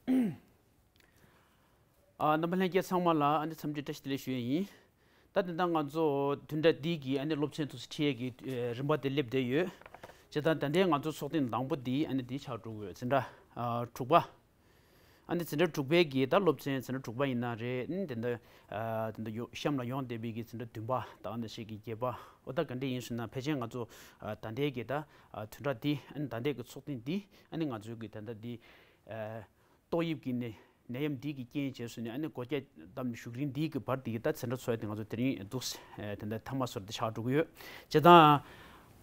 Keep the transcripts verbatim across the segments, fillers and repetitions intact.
ཨ། རྣམ་པ་ལྷན་རྒྱས་ཚང་མ་ལ་ཨ་ནི་འཚམས་འདྲི་བཀྲ་ཤིས་བདེ་ལེགས་ཞུ་ཡས་ཡིན། ད་དེ་འདྲ་ང་ཚོ་བདུན་ཕྲག་འདི་གི་ཨ་ནི་སློབ་ཚན་དུ་ཁྲིད་ཡས་ཀྱི་ཨེ་རིམ་པ་དེ་སླེབས་བསྡད་ཡོད། བྱས་ཙང་ད་ལྟའི་ང་ཚོ་ཚོགས་ཐེངས་དང་པོ་འདི་ཨ་ནི་འདི་ཆགས་འགྲོ་གི་ཡོད། འཛིན་གྲྭ་ཨ་དྲུག་པ། ཨ་ནི་འཛིན་གྲྭ་དྲུག་པའི་གི་ད་སློབ་ཚན་འཛིན་གྲྭ་དྲུག་པ་ཡིན་ན་རེད། ཨ་ནི་དེ་འདྲ་ཨ་དེ་འདྲ་ཡོ་གཤམ་ལ་ཡོང་བསྡད་པའི་གི་འཛིན་གྲྭ་བདུན་པ་དང་འདི་ཞིག་གི་བརྒྱད་པ། འོ་ད་ག་འདྲ་ཡིན་ཟེར་ན་ཕལ་ཆེར་ང་ཚོ་ཨ་ད་ལྟའི་གི་ད་ཨ་བདུན་ཕྲག་འདི་ཨ་ནི་ད་ལྟའི་གི་ཚོགས་ཐེངས་འདི་ཨ་ནི་ང་ཚོའི་གི་ད་ལྟ་འདི་ཨ་ཏོག་དབྱིབས་ཀྱི་ནད་ནད་ཡམས་འདི་གི་རྐྱེན་བྱས་སོང་ནས་ཨ་ནི་སྒོ་རྒྱ་བསྡམས་ནས་བཞུགས་རིང་འདི་གི་བར་འདི་གི་ད་འཛིན་གྲྭ་ཚོགས་ཡས་དེ་ང་ཚོ་དེ་རིང་འདུག་སེ་ཨ་དེ་འདྲ་མཐའ་མ་སོར་དེ་ཆགས་འགྲོ་གི་ཡོད། བྱས་ཙང་།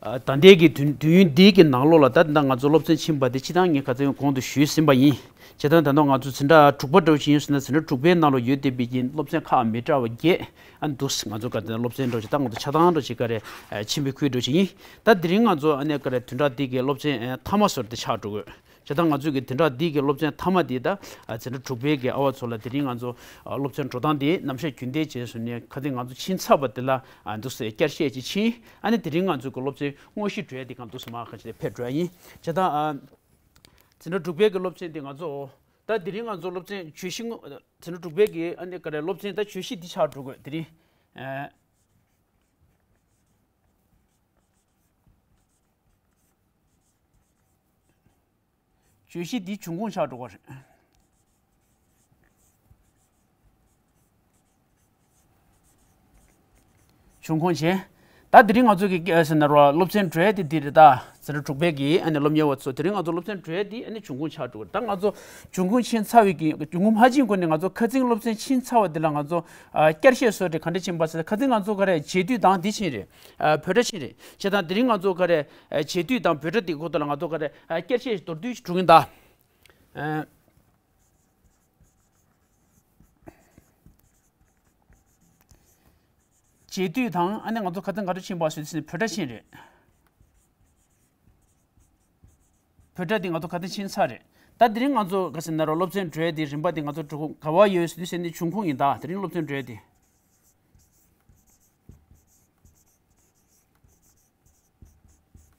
ཨ་ད་ལྟའི་གི་དུས་དུས་ཡུན་འདིའི་གི་ནང་ལོགས་ལ་ད་ལྟ་ང་ཚོ་སློབ་ཚན་ཕྱིན་པ་དེ་སྤྱིར་བཏང་ངས་ཁ་སང་གོང་དུ་ཞུས་ཟིན་པ་ཡིན། བྱས་ཙང་ད་ལྟ་ང་ཚོ་འཛིན་གྲྭ་དྲུག་པ་འདྲ་བོ་ཞིག་ཡིན་ཟེར་ན་འཛིན་གྲྭ་དྲུག་པའི་ནང་ལ་ཡོད་བསྡད་པའི་གི་སློབ་ཚན་ཁག་མི་འདྲ་བ་བརྒྱད་ཨ་འདུག་སེ་ང་ཚོ་ག་དེ་སློབ་ཚན་འདྲ་བོ་ཞིག་ད་ང་ཚོ་ཆ་ཚང་འདྲ་བོ་ཞིག་ག་རེ་ཨ་ཕྱིན་པའི་ཁུལ་འདྲ་བོ་ཞིག་ཡིན། ད་དེ་རིང་ང་ཚོ་ཨ་ནི་ག་རེ་བདུན་ཕྲག་འདི་གི་སློབ་ཚན་ཨ་མཐའ་མ་སོར་དེ་ཆགས་འགྲོ་གི་ཡོད། བྱས་ཙང་ང་ཚོས་ཀྱི་བདུན་ཕྲག་འདི་གི་སློབ་ཚན་མཐའ་མ་འདི་ད་ཨ་འཛིན་གྲྭ་དྲུག་པའི་གི་ཨ་བ་ཚོ་ལ་དེ་རིང་ང་ཚོ་ཨ་སློབ་ཚན་འགྲོ་སྟངས་འདི་རྣམ་གཞག་རྒྱུན་ལྡན་བྱས་སོང་ནས་ཁ་སང་ང་ཚོ་ཕྱིན་ཚར་བ་འདི་ལ་ཨ་འདུག་སེ་བསྐྱར་བཤད་ཅིག་ཕྱིན། ཨ་ནི་དེ་རིང་ང་ཚོའི་གི་སློབ་ཚན་དངོས་གཞི་འགྲོ་ཡ་འདི་གང་འདུག་སེ་མར་ཁ་ཅིག་ཕེབས་འགྲོ་ཡ་ཡིན། བྱས་ཙང་ཨ་འཛིན་གྲྭ་དྲུག་པའི་གི་སློབ་ཚན་འདི་ང་ཚོ་ད་དེ་རིང་ང་ཚོ་སློབ་ཚན་བརྗོད་གཞི་དངོས་འཛིན་གྲྭ་དྲུག་པའི་གི་ཨ་ནི་ག་རེ་སློབ་ཚན་ད་བརྗོད་གཞི་འདི་ཆགས་འགྲོ་དགོས་དེ་རིང་ཨ། བརྗོད་གཞི་འདི་འབྱུང་ཁུངས་ཆགས་འགྲོ་གི་རེད། འབྱུང་ཁུངས་བྱས། ད་དེ་རིང་ང་ཚོ་གི་ཨ་ཟེར་ན་རོ་སློབ་ཚན་འགྲོ་ཡ་དེ་འདི་རེད། ད་འཛིན་གྲྭ་དྲུག་པའི་གི་ཨ་ནི་སློབ་གཉེར་བ་ཚོ་དེ་རིང་ང་ཚོ་སློབ་ཚན་འགྲོ་ཡ་དེ་ཨ་ནི་འབྱུང་ཁུངས་ཆགས་འགྲོ་གི་རེད། ད་ང་ཚོ་འབྱུང་ཁུངས་ཕྱིན་ཚར་བའི་གི་འབྱུང་ཁུངས་མ་ཕྱིན་གོང་ནས་ང་ཚོ་ཁ་སང་སློབ་ཚན་ཕྱིན་ཚར་བ་དེ་ལ་ང་ཚོ་ཨ་བསྐྱར་བཤད་བཟོ་འདྲ་ག་འདྲ་ཕྱིན་པ་ཟེར་ན། ཁ་སང་ང་ཚོ་ག་རེ་རྗེས་ཟློས་དང་འདི་ཕྱིན་རེད། ཨ་བོད་སྒྲ་ཕྱིན་རེད། བྱས་ཙང་དེ་རིང་ང་ཚོ་ག་རེ་ཨ་རྗེས་ཟློས་དང་བོད་སྒྲ་འདི་སྐོར་ཐོག་ལ་ང་ཚོ་ག་རེ་ཨ་བསྐྱར་བཤད་མདོར་བསྡུས་ཤིག་སྒྲུབ་གིན་གདའ། ཨ་རྗེས་ཟློས་དང་ཨ་ནི་ང་ཚོ་ཁ་སང་ག་རེ་ཕྱིན་པ་ཟེར་དུས་ཙམ་ནས་བོད་སྒྲ་ཕྱིན་རེད། བོད་སྒྲ་འདི་ང་ཚོ་ག་དེ་ཕྱིན་ཚར་རེད། ད་དེ་རིང་ང་ཚོ་ག་ཟེར་ན་རོ་སློབ་ཚན་འགྲོ་ཡ་དེ་རིམ་པ་དེ་ང་ཚོ་འགྲོ་ག་བ་ཡོད་ཟེར་དུས་ཟེར་ནས་འབྱུང་ཁུངས་ཡིན་ད། དེ་རིང་སློབ་ཚན་འགྲོ་ཡ་དེ།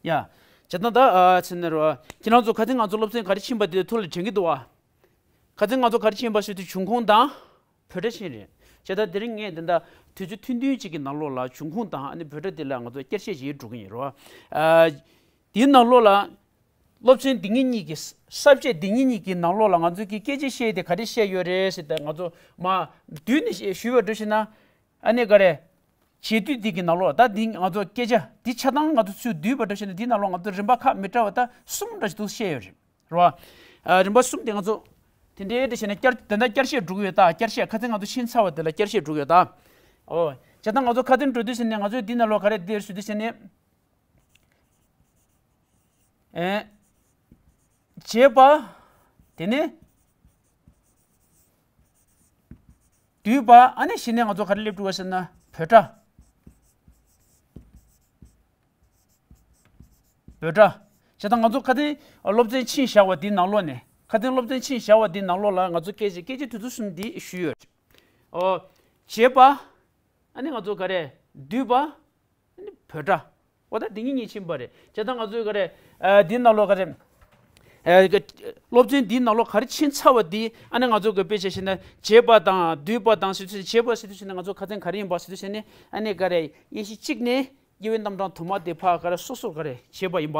ཡ། བྱས་ཙང་ད་ཨ་ཟེར་ན་རོ་ཁྱེད་རང་ཚོ་ག་དེ་ང་ཚོ་སློབ་ཚན་ག་རེ་ཕྱིན་པ་དེ་ཐུགས་ལ་དྲན་གྱི་འདུག་བ། ག་དེ་ང་ཚོ་ག་རེ་ཕྱིན་པ་ཟེར་དུས་འབྱུང་ཁུངས་དང་། བོད་སྒྲ་ཕྱིན་རེད། བྱས་ཙང་དེ་རིང་ངས་འདི་འདྲ་དུས་ཚོད་ཐུང་ཐུང་ཅིག་གི་ནང་ལོགས་ལ་འབྱུང་ཁུངས་དང་ཨ་ནི་བོད་སྒྲ་དེ་ལ་ང་ཚོ་བསྐྱར་བཤད་བྱེད་འགྲོ་གི་ཡིན་རོ། ཨ། དེའི་ནང་ལོགས་ལ་སློབ་ཚན་འདི་ཉིད་གཉིས་ཀྱི་ས་བཅད་འདི་ཉིད་གཉིས་ཀྱི་ནང་ལོགས་ལ་ང་ཚོ་གི་སྐད་ཆ་བཤད་དེ་ག་རེ་བཤད་ཡོད་རེད་ཟེར་ཏེ་ང་ཚོ་མ་བསྡུས་ནས་ཞུས་པ་འགྲོ་ཤེ་ན། ཨ་ནི་ག་རེ། རྗེས་ཟློས་འདི་གི་ནང་ལོགས་ད་འདི་ང་ཚོ་སྐད་ཆ་འདི་ཆ་ཚང་ང་ཚོ་ཚུར་བསྡུས་པ་འགྲོ་ཤེ་ན་འདི་ནང་ལོགས་ང་ཚོ་རིམ་པ་ཁག་མི་འདྲ་བ་ད་གསུམ་འདྲ་ཞིག་འདུག་བཤད་ཡོད་རེད། རེད་བ། ཨ། རིམ་པ་གསུམ་དེ་ང་ཚོ་དེ་འདྲའི་དེ་བྱས་ན་བསྐྱར་དེ་འདྲ་བསྐྱར་བཤད་འགྲོ་གི་ཡོད་ད། བསྐྱར་བཤད་ཁ་སང་ང་ཚོ་ཕྱིན་ཚར་བ་དེ་ལ་བསྐྱར་བཤད་འགྲོ་གི་ཡོད་ད། ཨོ། བྱས་ཙང་ང་ཚོ་ཁ་སང་འགྲོ་དུས་ཟེར་ནས་ང་ཚོས་འདི་ནང་ལོགས་ག་རེ་འདིར་ཞུ་དུས་ཟེར་ནས། ཨེ། བྱས་པ། དེ་ནས། བསྡུས་པ། ཨ་ནི་གཞི་ནས་ང་ཚོ་ག་རེ་སླེབས་འགྲོ་བ་ཟེར་ན་བོད་སྒྲ། བོད་སྒྲ། བྱས་ཙང་ང་ཚོ་ཁ་སང་སློབ་ཚན་ཕྱིན་བཞག་པ་འདིའི་ནང་ལོགས་ནས། ཁ་སང་སློབ་ཚན་ཕྱིན་བཞག་པ་འདིའི་ནང་ལོགས་ལ་ང་ཚོ་སྐད་ཆ་སྐད་ཆ་དུས་ཚོད་གསུམ་འདི་ཞུས་ཡོད། ཨོ། བྱས་པ། ཨ་ནི་ང་ཚོ་ག་རེ། བསྡུས་པ། ཨ་ནི་བོད་སྒྲ། འོ་ད་འདི་གཉིས་གཉིས་ཕྱིན་པ་རེད། བྱས་ཙང་ང་ཚོས་ག་རེ། ཨ། འདིའི་ནང་ལོགས་ག་རེ། ཨ། སློབ་ཚན་འདིའི་ནང་ལོགས་ག་རེ་ཕྱིན་ཚར་བ་འདི་ཨ་ནི་ང་ཚོ་གི་དཔེ་ཆ་བཞག་ན་བྱས་པ་དང་བསྡུས་པ་དང་ཟེར་དུས་ཙམ་ནས། བྱས་པ་ཟེར་དུས་ཙམ་ནས་ང་ཚོ་ཁ་སང་ག་རེ་ཡིན་པ་ཟེར་དུས་ཙམ་ནས། ཨ་ནི་ག་རེ། དབྱེ་གཞི་གཅིག་ནས། དབྱེ་བའི་རྣམ་གྲངས་དུ་མ་དེ་ཕར་ག་རེ་སོ་སོར་ག་རེ་བྱས་པ་ཡིན་པ།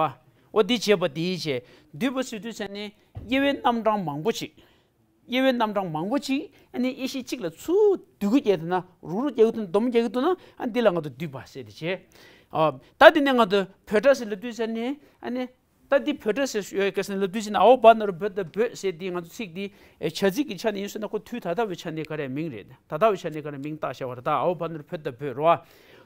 འོ་འདི་བྱས་པ་དེ་བྱས། བསྡུས་པ་ཟེར་དུས་ཙམ་ནས་དབྱེ་བའི་རྣམ་གྲངས་མང་པོ་ཅིག། དབྱེ་བའི་རྣམ་གྲངས་མང་པོ་ཅིག་ཨ་ནི་དབྱེ་གཞི་གཅིག་ལ་ཚུར་བསྡུ་གུ་རྒྱག་ཐུབ་ན། རུག་རུག་རྒྱག་གི་འདུག་ན། སྡོམ་རྒྱག་གི་འདུག་ན། ཨ་འདི་ལ་ང་ཚོ་བསྡུས་པ་ཟེར་དེ་བྱས། ཨ། ད་དེ་ནས་ང་ཚོ་བོད་སྒྲ་ཟེར་ལབ་དུས་ཙམ་ནས་ཨ་ནི། ད་འདི་བོད་སྒྲ་ཟེར་ཡོད་ག་ཟེར་ལབ་དུས་ཙམ་ནས། ཨའོ་བ་ན་རོ་བོ་ད་བོད་ཟེར་འདི་ང་ཚོ་ཚིག་འདི་བྱ་ཚིག་གི་ཆ་ནས་ཡིན་ཟེར་ན་ཁོ་དུས་ད་ལྟ་བའི་ཆ་ནས་ག་རེ་མིང་རེད། ད་ལྟ་བའི་ཆ་ནས་ག་རེ་མིང་བཏགས་བཞག་པ་རེད། ད་ཨའོ་བ་ན་རོ་བོ་ད་བོད་རོ།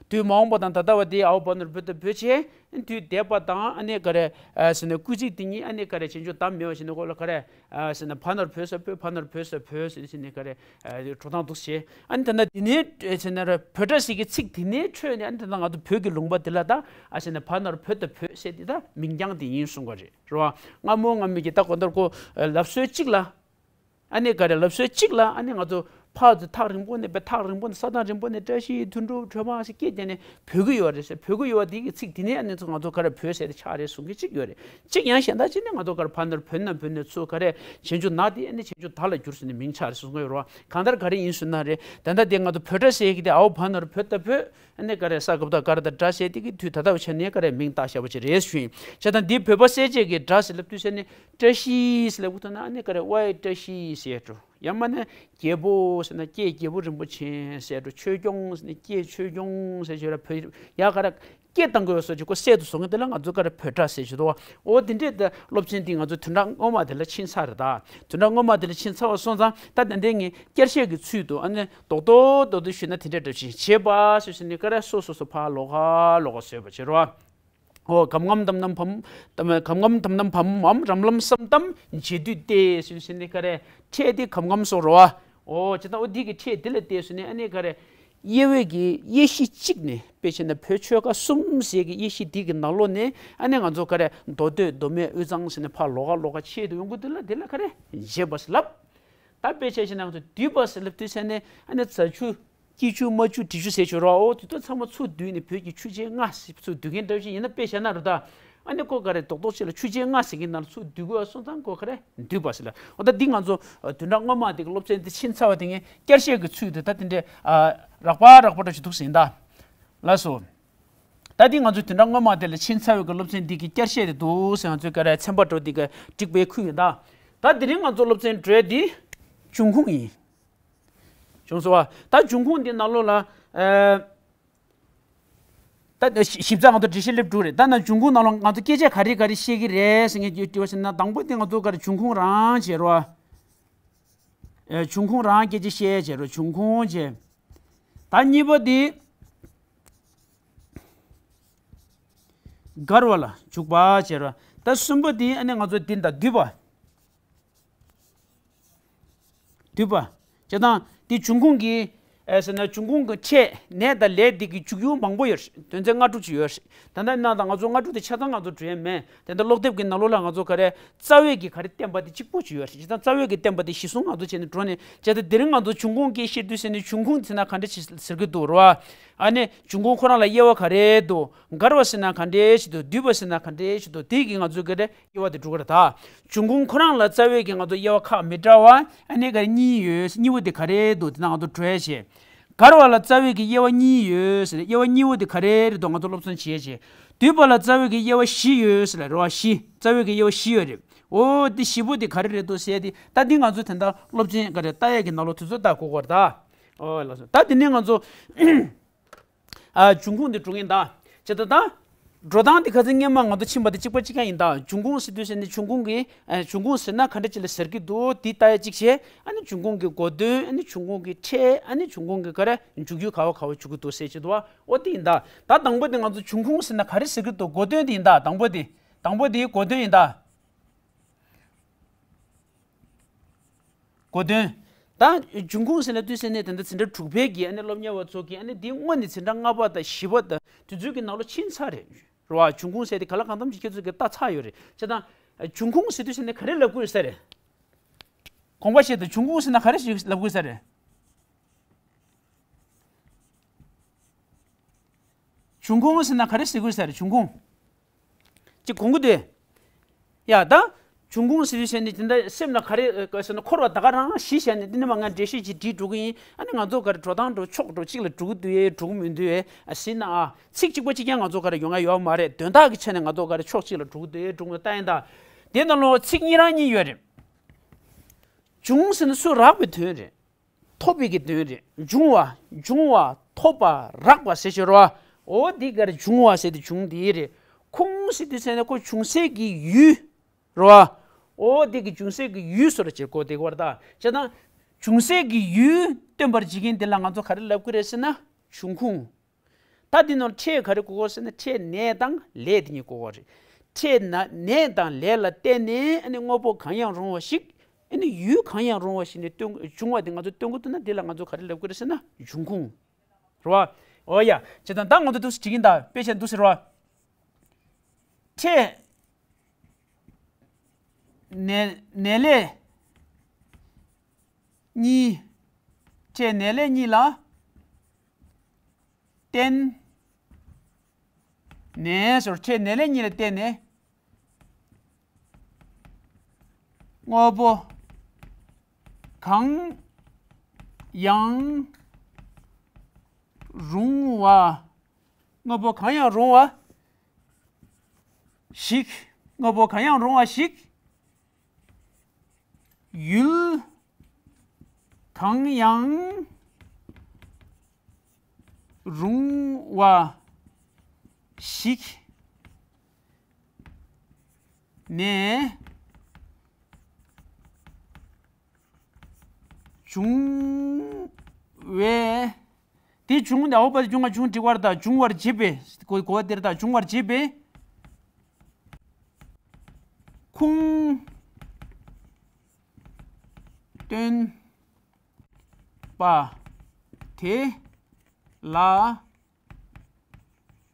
དུས་མ་འོངས་པ་དང་ད་ལྟ་བ་དེ་ཨའོ་བ་ན་རོ་བོ་ད་བོད་བྱས། དུས་འདས་པ་དང་ཨ་ནི་ག་རེ། ཨ་ཟེར་ན་སྐུལ་ཚིག་དེ་གཉིས་ཨ་ནི་ག་རེ་བྱས་འཇོག་དམ་མེད་པ་བྱས་ན་ཁོ་ལ་ག་རེ། ཨ་ཟེར་ན་བ་ན་རོ་བོ་ས་བོད། བ་ན་རོ་བོ་ས་བོད་ཟེར་ཟེར་ནས་ག་རེ། ཨ་འགྲོ་སྟངས་འདུག་བྱས། ཨ་ནི་ད་ལྟ་འདི་ནས་ཨ་ཟེར་ན་ར་བོད་སྒྲ་ཟེར་གྱི་ཚིག་དེ་ནས་འཕྲོས་ནས་ཨ་ནི་ད་ལྟ་ང་ཚོ་བོད་ཀྱི་ལུང་པ་འདི་ལ་ད་ཨ་ཟེར་ན་བ་ན་རོ་བོ་ད་བོད་ཟེར་འདི་ད་མིང་རྐྱང་དེ་ཡིན་གསུང་གི་རེད། རེད་བ། སྔ་མོ་སྔ་མོ་གི་ད་གོ་ནོར་ཀོ་ལབ་སྲོལ་གཅིག་ལ། ཨ་ནི་ག་རེ་ལབ་སྲོལ་གཅིག་ལ་ཨ་ནི་ང་ཚོ་ ཕར་ཚུར་ཐག་རིང་པོ་ནས་བས་ཐག་རིང་པོ་ནས་ས་ཐག་རིང་པོ་ནས་བཀྲ་ཤིས་དོན་གྲུབ་སྒྲོལ་མ་ཟེར་སྐད་བརྒྱབ་ནས་བོས་ཀྱི་ཡོད་རེད་ཟེར། བོས་ཀྱི་ཡོད་པ་དེ་གི་ཚིག་དེ་ནས་ཨ་ནི་ང་ཚོ་ག་རེ་བོས་ཟེར་ཏེ་ཆགས་རེད་གསུང་གི་གཅིག་ཡོད་རེད། གཅིག་ཡང་གཞན་དག་ཅིག་ནི་ང་ཚོ་ག་རེ་བ་ན་རོ་བོ་ན་བོ་ན་ཚུར་ག་རེ་བྱང་ཆུབ་ན་དེ་ཨ་ནི་བྱང་ཆུབ་ད་ལ་བསྒྱུར་ཟེར་ནས་མིང་ཆགས་རེད་གསུང་གི་ཡོད་རེད་བ། གང་ལྟར་ག་རེ་ཡིན་ཟེར་ན་རེད། ད་ལྟ་དེ་ང་ཚོ་བོད་སྒྲ་ཟེར་གི་དེ་འའོ་བ་ན་རོ་བོ་ད་བོད། ཨ་ནི་ག་རེ་ས་ག་བ་ད་ག་རེ་ད་སྒྲ་ཟེར་དེ་གི་དུས་ད་ལྟ་བ་བྱས་ནས་ག་རེ་མིང་བཏགས་བཞག་པ་ཅིག་རེད་ཞུ་ཡིན། བྱས་ཙང་འདི་བོད་པ་གསལ་བྱེད་ཀྱི་སྒྲ་ཟེར་ལབ་དུས་ཟེར་ནས་བཀྲ་ཤིས་ཟེར་ལབ་དགོས་ཐུག་ན་ཨ་ནི་ག་རེ་ཝའི་བཀྲ་ཤིས་ཟེར་འགྲོ། ཡང་མིན་ན་རྒྱལ་པོ་ཟེར་ན་ཀྱེ་རྒྱལ་པོ་རིན་པོ་ཆེ་ཟེར་འགྲོ། ཆོས་སྐྱོང་ཟེར་ན་ཀྱེ་ཆོས་སྐྱོང་ཟེར་ཞོར་བོད་ཡ་ག་རེ་སྐད་བཏང་དགོས་སོགས་ཀྱི་ཁོ་གསལ་དུ་བཟོ་མཁན་དེ་ལ་ང་ཚོ་ག་རེ་བོད་སྒྲ་ཟེར་ཞུ་དོ། འོ་དེ་འདྲས་ད་སློབ་ཚན་འདི་ང་ཚོ་བདུན་ཕྲག་སྔོན་མ་དེ་ལ་ཕྱིན་ཚར་རེད་ད། བདུན་ཕྲག་སྔོན་མ་དེ་ལ་ཕྱིན་ཚར་བ་སོང་ཙང་ད་ད་ལྟའི་ངས་བསྐྱར་བཤད་ཀྱི་ཚུལ་དུ་ཨ་ནི་རྡོག་རྡོག་རྡོག་རྡོག་ཞུས་ན་དེ་འདྲས་འདྲ་ཞིག་བྱེད་པ་ཞུ་ཟེར་ནས་ག་རེ་སོ་སོ་སོ་ཕར་ལོགས་ཀ་ལོགས་ཀ་བཟོས་པ་བྱེད་རོགས། ཨོ་གམ་གམ་དམ་དམ་བམ། གམ་གམ་དམ་དམ་བམ་མམ་རམ་ལམ་སམ་དམ་འབྱེད་སྡུད་དེ་ཞུ་ཟེར་ནས་ག་རེ་ཕྲད་དེ་གམ་གམ་སོགས་རོ། ཨོ་ཇི་ལྟར་འོ་འདི་གི་ཕྲད་འདི་ལ་བལྟས་སོ་ནས་ཨ་ནི་ག་རེ། དབྱེ་བའི་གི་དབྱེ་གཞི་གཅིག་ནས་དཔེ་བྱས་ན་བོད་ཆོལ་ཁ་གསུམ་ཟེར་གི་དབྱེ་གཞི་འདི་གི་ནང་ལོགས་ནས་ཨ་ནི་ང་ཚོ་ག་རེ་མདོ་སྟོད་མདོ་སྨད་དབུས་གཙང་ཟེར་ནས་ཕར་ལོགས་ཀ་ལོགས་ཀ་ཕྱེ་དུ་ཡོང་གི་འདི་ལ་འདི་ལ་ག་རེ་འབྱེད་པ་ཟེར་ལབ། ད་དཔེ་བྱས་བྱས་ན་ང་ཚོ་འདུས་པ་ཟེར་ལབ་དུས་ཟེར་ནས་ཨ་ནི་རྫ་ཆུ། སྐྱིད་ཆུ་རྨ་ཆུ་འབྲི་ཆུ་ཟེར་ཆོག་རོ། འོ་དེ་དག་ཚང་མ་ཚུར་བསྡུས་ནས་བོད་ཀྱི་ཆུ་ཆེན་ལྔ་ཟེར་ཚུར་བསྡུས་མཁན་འདྲ་བཞིན་ཡིན་ན་དཔེ་བཞག་ན་རུ་ད། ཨ་ནི་ཁོ་ག་རེ་རྡོག་རྡོག་ཅིག་ལ་ཆུ་ཆེན་ལྔ་ཟེར་མཁན་ནང་ལ་ཚུར་བསྡུས་དགོས་སོང་ཙང་ཁོ་ག་རེ་འདུས་པ་ཟེར་ལ། འོ་ད་འདི་ང་ཚོ་བདུན་ཕྲག་སྔོན་མ་དེ་གི་སློབ་ཚན་འདི་ཕྱིན་ཚར་བ་དེ་ངས་བསྐྱར་བཤད་ཀྱི་ཚུལ་དུ་ད་དེ་འདྲའི་རགས་པ་རགས་པ་འདྲ་ཞིག་འདུག་ཟིན་ད། ལགས་སོ། ད་འདི་ང་ཚོ་བདུན་ཕྲག་སྔོན་མ་དེ་ལ་ཕྱིན་ཚར་བའི་གི་སློབ་ཚན་འདི་གི་བསྐྱར་བཤད་དེ་འདུག་ཟེར་ང་ཚོའི་ག་རེ་ཚན་པ་འགྲོ་འདི་གི་འགྲིག་པའི་ཁུལ་ཡིན་ད། ད་དེ་རིང་ང་ཚོ་སློབ་ཚན་འགྲོ་འདི་འབྱུང་ཁུངས་ཡིན། བྱུང་སོང་བ། ད་འབྱུང་ཁུངས་འདི་ནང་ལོགས་ལ། ཨ། ད་ཞིབ་ཚགས་ང་ཚོ་འགྲེལ་བཤད་སླེབས་འགྲོ་རེད། ད་ན་འབྱུང་ཁུངས་ནང་ལོགས་ང་ཚོ་སྐད་ཆ་ག་རེ་ག་རེ་བཤད་ཀྱི་རེད་ཟེར་ངས་དྲི་བ་བཤད་ན་དང་པོ་དེ་ང་ཚོ་ག་རེ་འབྱུང་ཁུངས་རང་བྱེད་རོགས། ཨ། འབྱུང་ཁུངས་རང་སྐད་ཆ་བཤད་བྱེད་རོགས་འབྱུང་ཁུངས་བྱེད། ད་གཉིས་པ་དེ་འགལ་བ་ལ་འཇུག་པ་བྱེད་རོགས། ད་གསུམ་པ་དེ་ཨ་ནི་ང་ཚོ་འདི་ད་འདུས་པ། འདུས་པ། བྱས་ཙང་འདི་འབྱུང་ཁུངས་ཀྱི། ཨེ་ཟེར་ན་འབྱུང་ཁུངས་ཀྱི་ཕྲད་ནས་དང་ལས་འདི་གི་འཇུག་ཡུལ་མང་པོ་ཡོད་རེད། དོན་ཚན་ལྔ་དྲུག་ཅིག་ཡོད་རེད། ད་ལྟ་ན་ད་ང་ཚོ་ལྔ་དྲུག་དེ་ཆ་ཚང་ང་ཚོ་འགྲོ་ཡ་མེད། དེ་འདྲ་ཀློག་དེབ་ཀྱི་ནང་ལོགས་ལ་ང་ཚོ་ག་རེ་རྩ་བའི་གི་ག་རེ་བསྟན་པ་དེ་གཅིག་པོ་ཅིག་ཡོད་རེད། བྱས་ཙང་རྩ་བའི་གི་བསྟན་པ་དེ་གཞི་བཟུང་ང་ཚོ་བྱས་ནས་འགྲོ་ནས་བྱས་ཙང་དེ་རིང་ང་ཚོ་འབྱུང་ཁུངས་སྐད་བཤད་དུས་ཟེར་ནས་འབྱུང་ཁུངས་ཟེར་ན་ག་འདྲ་ཅིག་ཟེར་གི་འདུག་རེད་བ། ཨ་ནི་འབྱུང་ཁུངས་ཁོ་རང་ལ་དབྱེ་བ་ག་རེ་འདུག་འགལ་བ་ཟེར་ན་ག་འདྲ་ཞིག་འདུག་འདུས་པ་ཟེར་ན་ག་འདྲ་ཞིག་འདུག་དེ་གི་ང་ཚོ་ག་རེ། དབྱེ་བ་དེ་འགྲོ་གི་རེད་ད། འབྱུང་ཁུངས་ཁོ་རང་ལ་རྩ་བའི་གི་ང་ཚོ་དབྱེ་བ་ཁག་མི་འདྲ་བ་ཨ་ནི་ག་རེ་གཉིས་ཡོད། གཉིས་པོ་དེ་ག་རེ་འདུག་དེ་ན་ང་ཚོ་འགྲོ་ཡ་བྱེད། འགལ་བ་ལ་རྩ་བའི་གི་དབྱེ་བ་གཉིས་ཡོད་ཟེར། དབྱེ་བ་གཉིས་པོ་དེ་ག་རེ་རེད་འདུག་ང་ཚོ་སློབ་ཚན་བྱེད་ཡ་བྱེད། འདུས་པ་ལ་རྩ་བའི་གི་དབྱེ་བ་བཞི་ཡོད་ཟེར་ལ་རེད་བ། བཞི། རྩ་བའི་གི་དབྱེ་བ་བཞི་ཡོད་རེད། འོ་དེ་བཞི་པོ་དེ་ག་རེ་རེད་འདུག་ཟེར་ཡ་དེ་ད་འདི་ང་ཚོ་དེ་འདྲ་སློབ་ཚན་ག་རེ་ལྟ་ཡ་གི་ནང་ལོགས་དུས་ཚོད་ལྟ་དགོས་ཀྱི་རེད་ད། འོ་ལགས་སོ། ད་དེ་ནས་ང་ཚོ། ཨ། འབྱུང་ཁུངས་དེ་འགྲོ་གི་ཡིན་ད། བྱས་ཙང་ད། འགྲོ་སྟངས་དེ་ཁ་སང་སྔོན་མ་ང་ཚོ་ཕྱིན་པ་དེ་གཅིག་པ་གཅིག་རྐྱང་ཡིན་ད། འབྱུང་ཁུངས་ཟེར་དུས་ཟེར་ནས་འབྱུང་ཁུངས་ཀྱི། ཨ། འབྱུང་ཁུངས་ཟེར་ན་ག་འདྲ་ཅིག་ལ་ཟེར་གི་འདུག་དེ་ལྟ་ཡ་གཅིག་བྱས། ཨ་ནི་འབྱུང་ཁུངས་ཀྱི་གོ་དོན། ཨ་ནི་འབྱུང་ཁུངས་ཀྱི་ཕྲད། ཨ་ནི་འབྱུང་ཁུངས་ཀྱི་ག་རེ་འཇུག་རྒྱུ་ག་བ་ག་བ་འཇུག་གི་འདུག་ཟེར་གྱི་འདུག་བ། འོ་དེ་ཡིན་ད། ད་དང་པོ་དེ་ང་ཚོ་འབྱུང་ཁུངས་ཟེར་ན་ག་རེ་ཟེར་གི་འདུག་གོ་དོན་དེ་ཡིན་ད། དང་པོ་དེ། དང་པོ་དེ་གོ་དོན་ཡིན་ད། གོ་དོན། ད་འབྱུང་ཁུངས་ཟེར་ན་དུས་ཟེར་ནས་དེ་འདྲ་འཛིན་གྲྭ་དྲུག་པའི་གི་ཨ་ནི་སློབ་གཉེར་བ་ཚོ་གིས་ཨ་ནི་འདི་སྔོན་ནས་འཛིན་གྲྭ་ལྔ་པ་དང་བཞི་པ་དང་དེ་ཚོའི་གི་ནང་ལོགས་ཕྱིན་ཚར་རེད། རེད་བ། འབྱུང་ཁུངས་ཟེར་དེ་ག་ལ་གང་འཚམ་ཞིག་ཁྱེད་ཚོ་གིས་ལྟ་ཚར་ཡོད་རེད། བྱས་ཙང་། འབྱུང་ཁུངས་ཟེར་དུས་ཟེར་ནས་ག་རེ་ལབ་དགོས་ཡོད་ས་རེད། དགོངས་པ་བཞེས་དང་། འབྱུང་ཁུངས་ཟེར་ན་ག་རེ་ཞིག་ལབ་དགོས་ས་རེད། འབྱུང་ཁུངས་ཟེར་ན་ག་རེ་ཟེར་དགོས་ས་རེད། འབྱུང་ཁུངས། ཅིག་གོང་གི་དེ། ཡ་ད། འབྱུང་ཁུངས་ཟེར་དུས་ཟེར་ནས་དེ་འདྲ་སེམས་ལ་ག་རེ་ཟེར་ན་འཁོར་བ་ད་ག་རང་གཞི་བྱས་ནས་འདི་ནས་མ་ང་འགྲེལ་བཤད་ཅིག་བྲིས་འགྲོ་གི་ཡིན། ཨ་ནི་ང་ཚོ་ག་རེ་འགྲོ་སྟངས་འགྲོ་ཕྱོགས་འགྲོ་གཅིག་ལ་འགྲོ་གི་འདུག་ཡས་འགྲོ་གི་མི་འདུག་ཡས་ཨ་ཟེར་ན་ཨ་ཚིག་གཅིག་པ་གཅིག་རྐྱང་ང་ཚོ་ག་རེ་ཡོང་ཡ་ཡོད་མ་རེད། དོན་དག་གི་ཆ་ནས་ང་ཚོ་ག་རེ་ཕྱོགས་གཅིག་ལ་འགྲོ་གི་འདུག་ཡས་འགྲོ་གི་འདུག་ལྟ་ཡིན་ད། དེ་ནང་ལོགས་ཚིག་གཉིས་རང་གཉིས་ཡོད་རེད། འབྱུང་ཟེར་ན་ཚུར་རག་པའི་དོན་རེད། ཐོབ་པའི་གི་དོན་རེད། འབྱུང་བ། འབྱུང་བ། ཐོབ་པ། རག་པ་ཟེར་ཞོར་བ། འོ་འདི་གར་འབྱུང་བ་ཟེར་དེ་འབྱུང་འདི་རེད། ཁུངས་ཟེར་དུས་ཟེར་ན་ཁོ་འབྱུང་སའི་གི་ཡུལ། རེད་བ། འོ་འདི་གི་འབྱུང་སའི་གི་ཡུལ་སོ་ར་ཅེར་གོ་དེ་བར་ད། བྱས་ན། འབྱུང་སའི་གི་ཡུལ་སྟོན་པར་བྱེད་མཁན་དེ་ལ་ང་ཚོ་ག་རེ་ལབ་གི་རེད་ཟེར་ན་འབྱུང་ཁུངས། ད་འདི་ནང་ཕྲད་ག་རེ་དགོས་གོ་ཟེར་ན་ཕྲད་ནས་དང་ལས་དེ་གཉིས་དགོས་གོ་རེད། ཕྲད་ན་ནས་དང་ལས་ལ་བརྟེན་ནས་ཨ་ནི་དངོས་པོ་གང་ཡང་རུང་བ་ཞིག་ཨ་ནི་ཡུལ་གང་ཡང་རུང་བ་ཞིག་ནས་སྟོན་འབྱུང་བ་དེ་ང་ཚོ་སྟོན་གོ་ཐུབ་ན་དེ་ལ་ང་ཚོ་ག་རེ་ལབ་གོ་རེད་ཟེར་ན་འབྱུང་ཁུངས། རེད་བ། འོ་ཡ། བྱས་ཙང་ད་ང་ཚོ་འདུག་སེ་བྲིས་ཀྱིན་ད་དཔེ་ཆ་འདུག་སེ་རེད་བ། ཕྲད་ནས་ནས་ལས་གཉིས། ཕྲད་ནས་ལས་གཉིས་ལ་བརྟེན་ནས་ཟེར། ཕྲད་ནས་ལས་གཉིས་ལ་བརྟེན་ནས། དངོས་པོ་གང་ཡང་རུང་བ། དངོས་པོ་གང་ཡང་རུང་བ་ཞིག་དངོས་པོ་གང་ཡང་རུང་བ་ཞིག་ཡུལ་གང་ཡང་རུང་བ་ཞིག་ནས་བྱུང་བས། དེ་བྱུང་ནས་འོ་པ་དེ་བྱུང་བ་བྱུང་འགྲིག་པར་དང་། བྱུང་བར་བྱེད་པས། གོ་གོ་བ་དེར་དང་། བྱུང་བར་བྱེད་པས་ཁུངས་སྟོན་པ་དེ་ལ་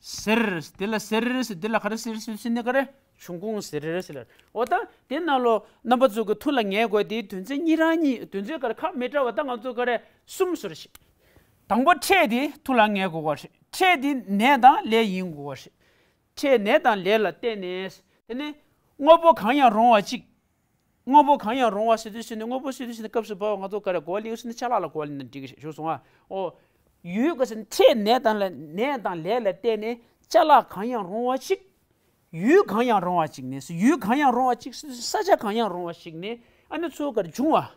ཟེར། དེ་ལ་ཟེར། དེ་ལ་ག་རེ་ཟེར་ཟེར་ཟེར་ནས་ག་རེ། འབྱུང་ཁུངས་ཟེར་ཟེར་ལ། འོ་ད་དེ་ནང་ལོ་རྣམ་པ་ཚོ་གི་ཐུགས་ལ་ངེས་དགོས་དེའི་དོན་ཚན་གཉིས་རང་གཉིས། དོན་ཚན་ག་རེ་ཁ་མི་འདྲ་བ་ད་ང་ཚོ་ག་རེ་གསུམ་བཟོ་ར་ཤིག་དང་པོ་ཕྲད་དེ་ཐུགས་ལ་ངེས་དགོས་པ་རེད། ཕྲད་དེ་ནས་དང་ལས་ཡིན་དགོས་པ་རེད། ཕྲད་ནས་དང་ལས་ལ་བརྟེན་ནས། དེ་ནས་དངོས་པོ་གང་ཡང་རུང་བ་གཅིག་དངོས་པོ་གང་ཡང་རུང་བ་ཟེར་དུས་ཟེར་ནས། དངོས་པོ་ཟེར་དུས་ཟེར་ནས་སྐབས་སུ་བབ་པ་ང་ཚོ་ག་རེ་གོ་བ་ལེན་ཟེར་ན། ཅ་ལག་ལ་གོ་བ་ལེན་ན་འགྲིག་གི་རེད། ཞུ་སོང་ཨ། ཨོ། ཡུལ་ག་ཟེར་ན་ཕྲད་ནས་དང་ལས། ནས་དང་ལས་ལ་བརྟེན་ནས་ཅ་ལག་གང་ཡང་རུང་བ་ཞིག་ཡུལ་གང་ཡང་རུང་བ་ཞིག་ནས། ཡུལ་གང་ཡང་རུང་བ་ཞིག་ས་ཆ་གང་ཡང་རུང་བ་ཞིག་ནས་ཨ་ནི་ཚུར་ག་རེ་བྱུང་བ།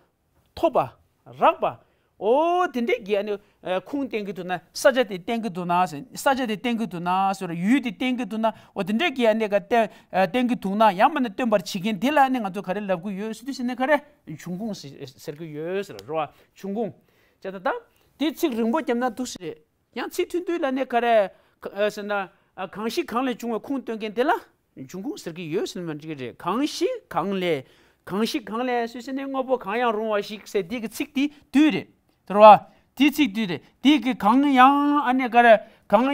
ཐོབ་པ། རག་པ། ཨོ་དེ་འདྲས་ཀྱི་ཨ་ནི་ཨ་ཁུངས་བསྟན་གྱི་འདུག་ན། ས་ཆ་དེ་བསྟན་གྱི་འདུག་ན་ཟེར། ས་ཆ་དེ་བསྟན་གྱི་འདུག་ན་ཟེར། ཡུལ་དེ་བསྟན་གྱི་འདུག་ན། ཨོ་དེ་འདྲས་ཀྱི་ཨ་ནི་ག་བསྟན་ཨ་བསྟན་གྱི་འདུག་ན། ཡང་མིན་ན་སྟོན་པར་བྱེད་མཁན་དེ་ལ་ཨ་ནི་ང་ཚོ་ག་རེ་ལབ་ཀྱི་ཡོད་ཟེར་དུས་ཟེར་ན། ག་རེ་འབྱུང་ཁུངས་ཟེར་ཟེར་གྱི་ཡོད་ཟེར་རོ། འབྱུང་ཁུངས། བྱས་ཙང་ད་དེ་ཚིག་རིང་པོ་བརྒྱབ་ན་འདུག་སེ་རེད། ཡང་ཚིག་ཐུང་ཐུང་ལ་ནི་ག་རེ་ཟེར་ན། གང་ཞིག་གང་ལས་བྱུང་བའི་ཁུངས་སྟོན་མཁན་དེ་ལ་འབྱུང་ཁུངས་ཟེར་གྱི་ཡོད་ཟེར་ན་མ་འགྲིག་གི་རེད། གང་ཞིག་གང་ལས། གང་ཞིག་གང་ལས་ཟེར་ཟེར་ནས་དངོས་པོ་གང་ཡང་རུང་བ་ཞིག་ཟེར་དེ་གི་ཚིག་དེ་བསྡུས་རེད། དེ་རེད་བ། དེ་ཚིག་བསྡུས་རེད། དེ་གི་གང་ཡང་ཨ་ནི་ག་རེ། གང་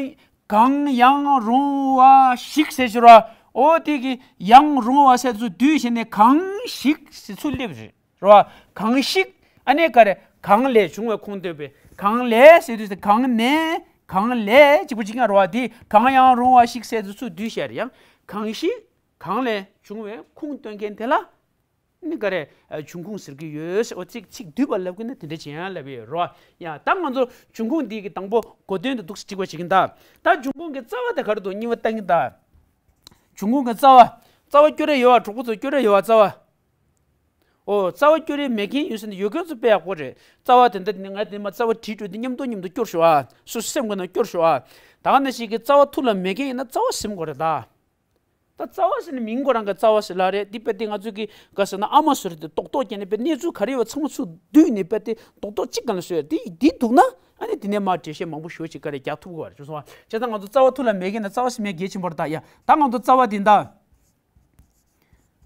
གང་ཡང་རུང་བ་ཞིག་ཟེར་ཞོར་བ། ཨོ་དེ་གི་ཡང་རུང་བ་ཟེར་ཚུར་བསྡུས་བྱས་ནས་གང་ཞིག་ཟེར་ཚུར་སླེབས་རེད། རེད་བ། གང་ཞིག་ཨ་ནི་ག་རེ། གང་ལས་བྱུང་བའི་ཁུངས་སྟོན་པའི། གང་ལས་ཟེར་དུས་གང་ནས། གང་ལས་གཅིག་པུ་གཅིག་རྐྱང་རེད་བ། དེ་གང་ཡང་རུང་བ་ཞིག་ཟེར་དུས་ཚུར་བསྡུས་བཤད་རེད། ཡང་གང་ཞིག་གང་ལས་བྱུང་བའི་ཁུངས་སྟོན་མཁན་དེ་ལ་ནི་ག་རེ། འབྱུང་ཁུངས་ཟེར་གྱི་ཡོད་ཟེར། འོ་ཚིག་ཚིག་བསྡུས་པ་ལབ་ཀྱི་ན་དེ་འདྲ་བྱེད་ཡང་ལབ་ཡོད་རེད་བ། ཡང་ད་ང་ཚོ་འབྱུང་ཁུངས་འདི་གི་དང་པོ་གོ་དོན་དུ་འདུག་སེ་འགྲིག་པ་བྱེད་ཀྱིན་གདའ། ད་འབྱུང་ཁུངས་ཀྱི་རྩ་བ་དེ་ག་རེ་འདུག་གཉིས་པ་བཏང་གིན་གདའ། འབྱུང་ཁུངས་ཀྱི་རྩ་བ། རྩ་བ་སྐྱོ་རེ་ཡོད་བ། གྲོགས་པོ་ཚོ་སྐྱོ་རེ་ཡོད་བ་རྩ་བ། ཨོ་རྩ་བ་སྐྱོ་རེ་མེད་མཁན་ཡོད་ཟེར་ན། ཡོད་མཁན་ཚོ་དཔེ་ཡག་པོ་རེད། རྩ་བ་དེ་འདྲ་ནི་ང་དེ་མ་རྩ་བ་བྲིས་འགྲོ་དེ་མཉམ་དུ་མཉམ་དུ་སྐྱོར་ཤོག་ཨ། སོ་སོ་སེམས་ཁོ་ན་སྐྱོར་ཤོག་ཨ། ད་ག་ནང་བཞིན་གྱི་རྩ་བ་ཐུགས་ལ་མེད་མཁན་ཡིན་ན་རྩ་བ་ཟིན་དགོས་རེད་ད། ད་རྩ་བ་ཟེར་ནི་མིང་ཁོ་རང་གི་རྩ་བ་ཟེར་ལ་རེད། འདི་དཔེ་དེ་ང་ཚོ་གི་ག་ཟེར་ན་ཨ་མ་ཟེར་དེ་རྡོག་རྡོག་བརྒྱབ་ནས་དཔེ་གནས་ཚུལ་ག་རེ་ཡོད་པ་ཚང་མ་ཚུར་བསྡུས་ནས་དཔེ་དེ་རྡོག་རྡོག་གཅིག་སྒང་ལ་བཟོས། དེ་འདི་འདུག་ན་ཨ་ནི་དེ་ནས་མར་འགྲེལ་བཤད་མང་པོ་ཞེ་པོ་ཅིག་ག་རེ་རྒྱག་ཐུབ་ཀྱི་བ་རེད། བྱས་ཙང་ང་ཚོ་རྩ་བ་ཐུགས་ལ་མེད་མཁན་ན་རྩ་བ་ཟེར་མཁན་གལ་ཆེན་པོ་རེད་ད། ཡ་ད་ང་ཚོ་རྩ་བ་འདི་འདའ།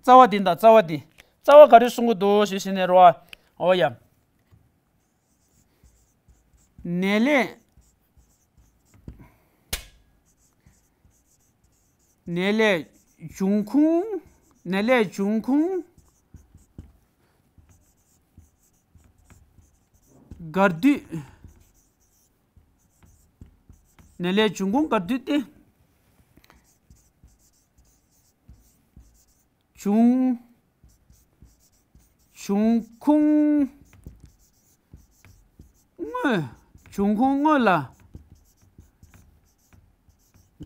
རྩ་བ་འདི་འདའ། རྩ་བ་འདི། རྩ་བ་ག་རེ་གསུང་གི་འདུག་ཞེས་ཟེར་ནས་རོ། ཨོ་ཡ། ནས་ལས། ནས་ལས་འབྱུང་ཁུངས། ནས་ལས་འབྱུང་ཁུངས་འགལ་འདུས། ནས་ལས་འབྱུང་ཁུངས་འགལ་འདུས་ཏེ། འབྱུང་། འབྱུང་ཁུངས་དངོས། འབྱུང་ཁུངས་དངོས་ལ་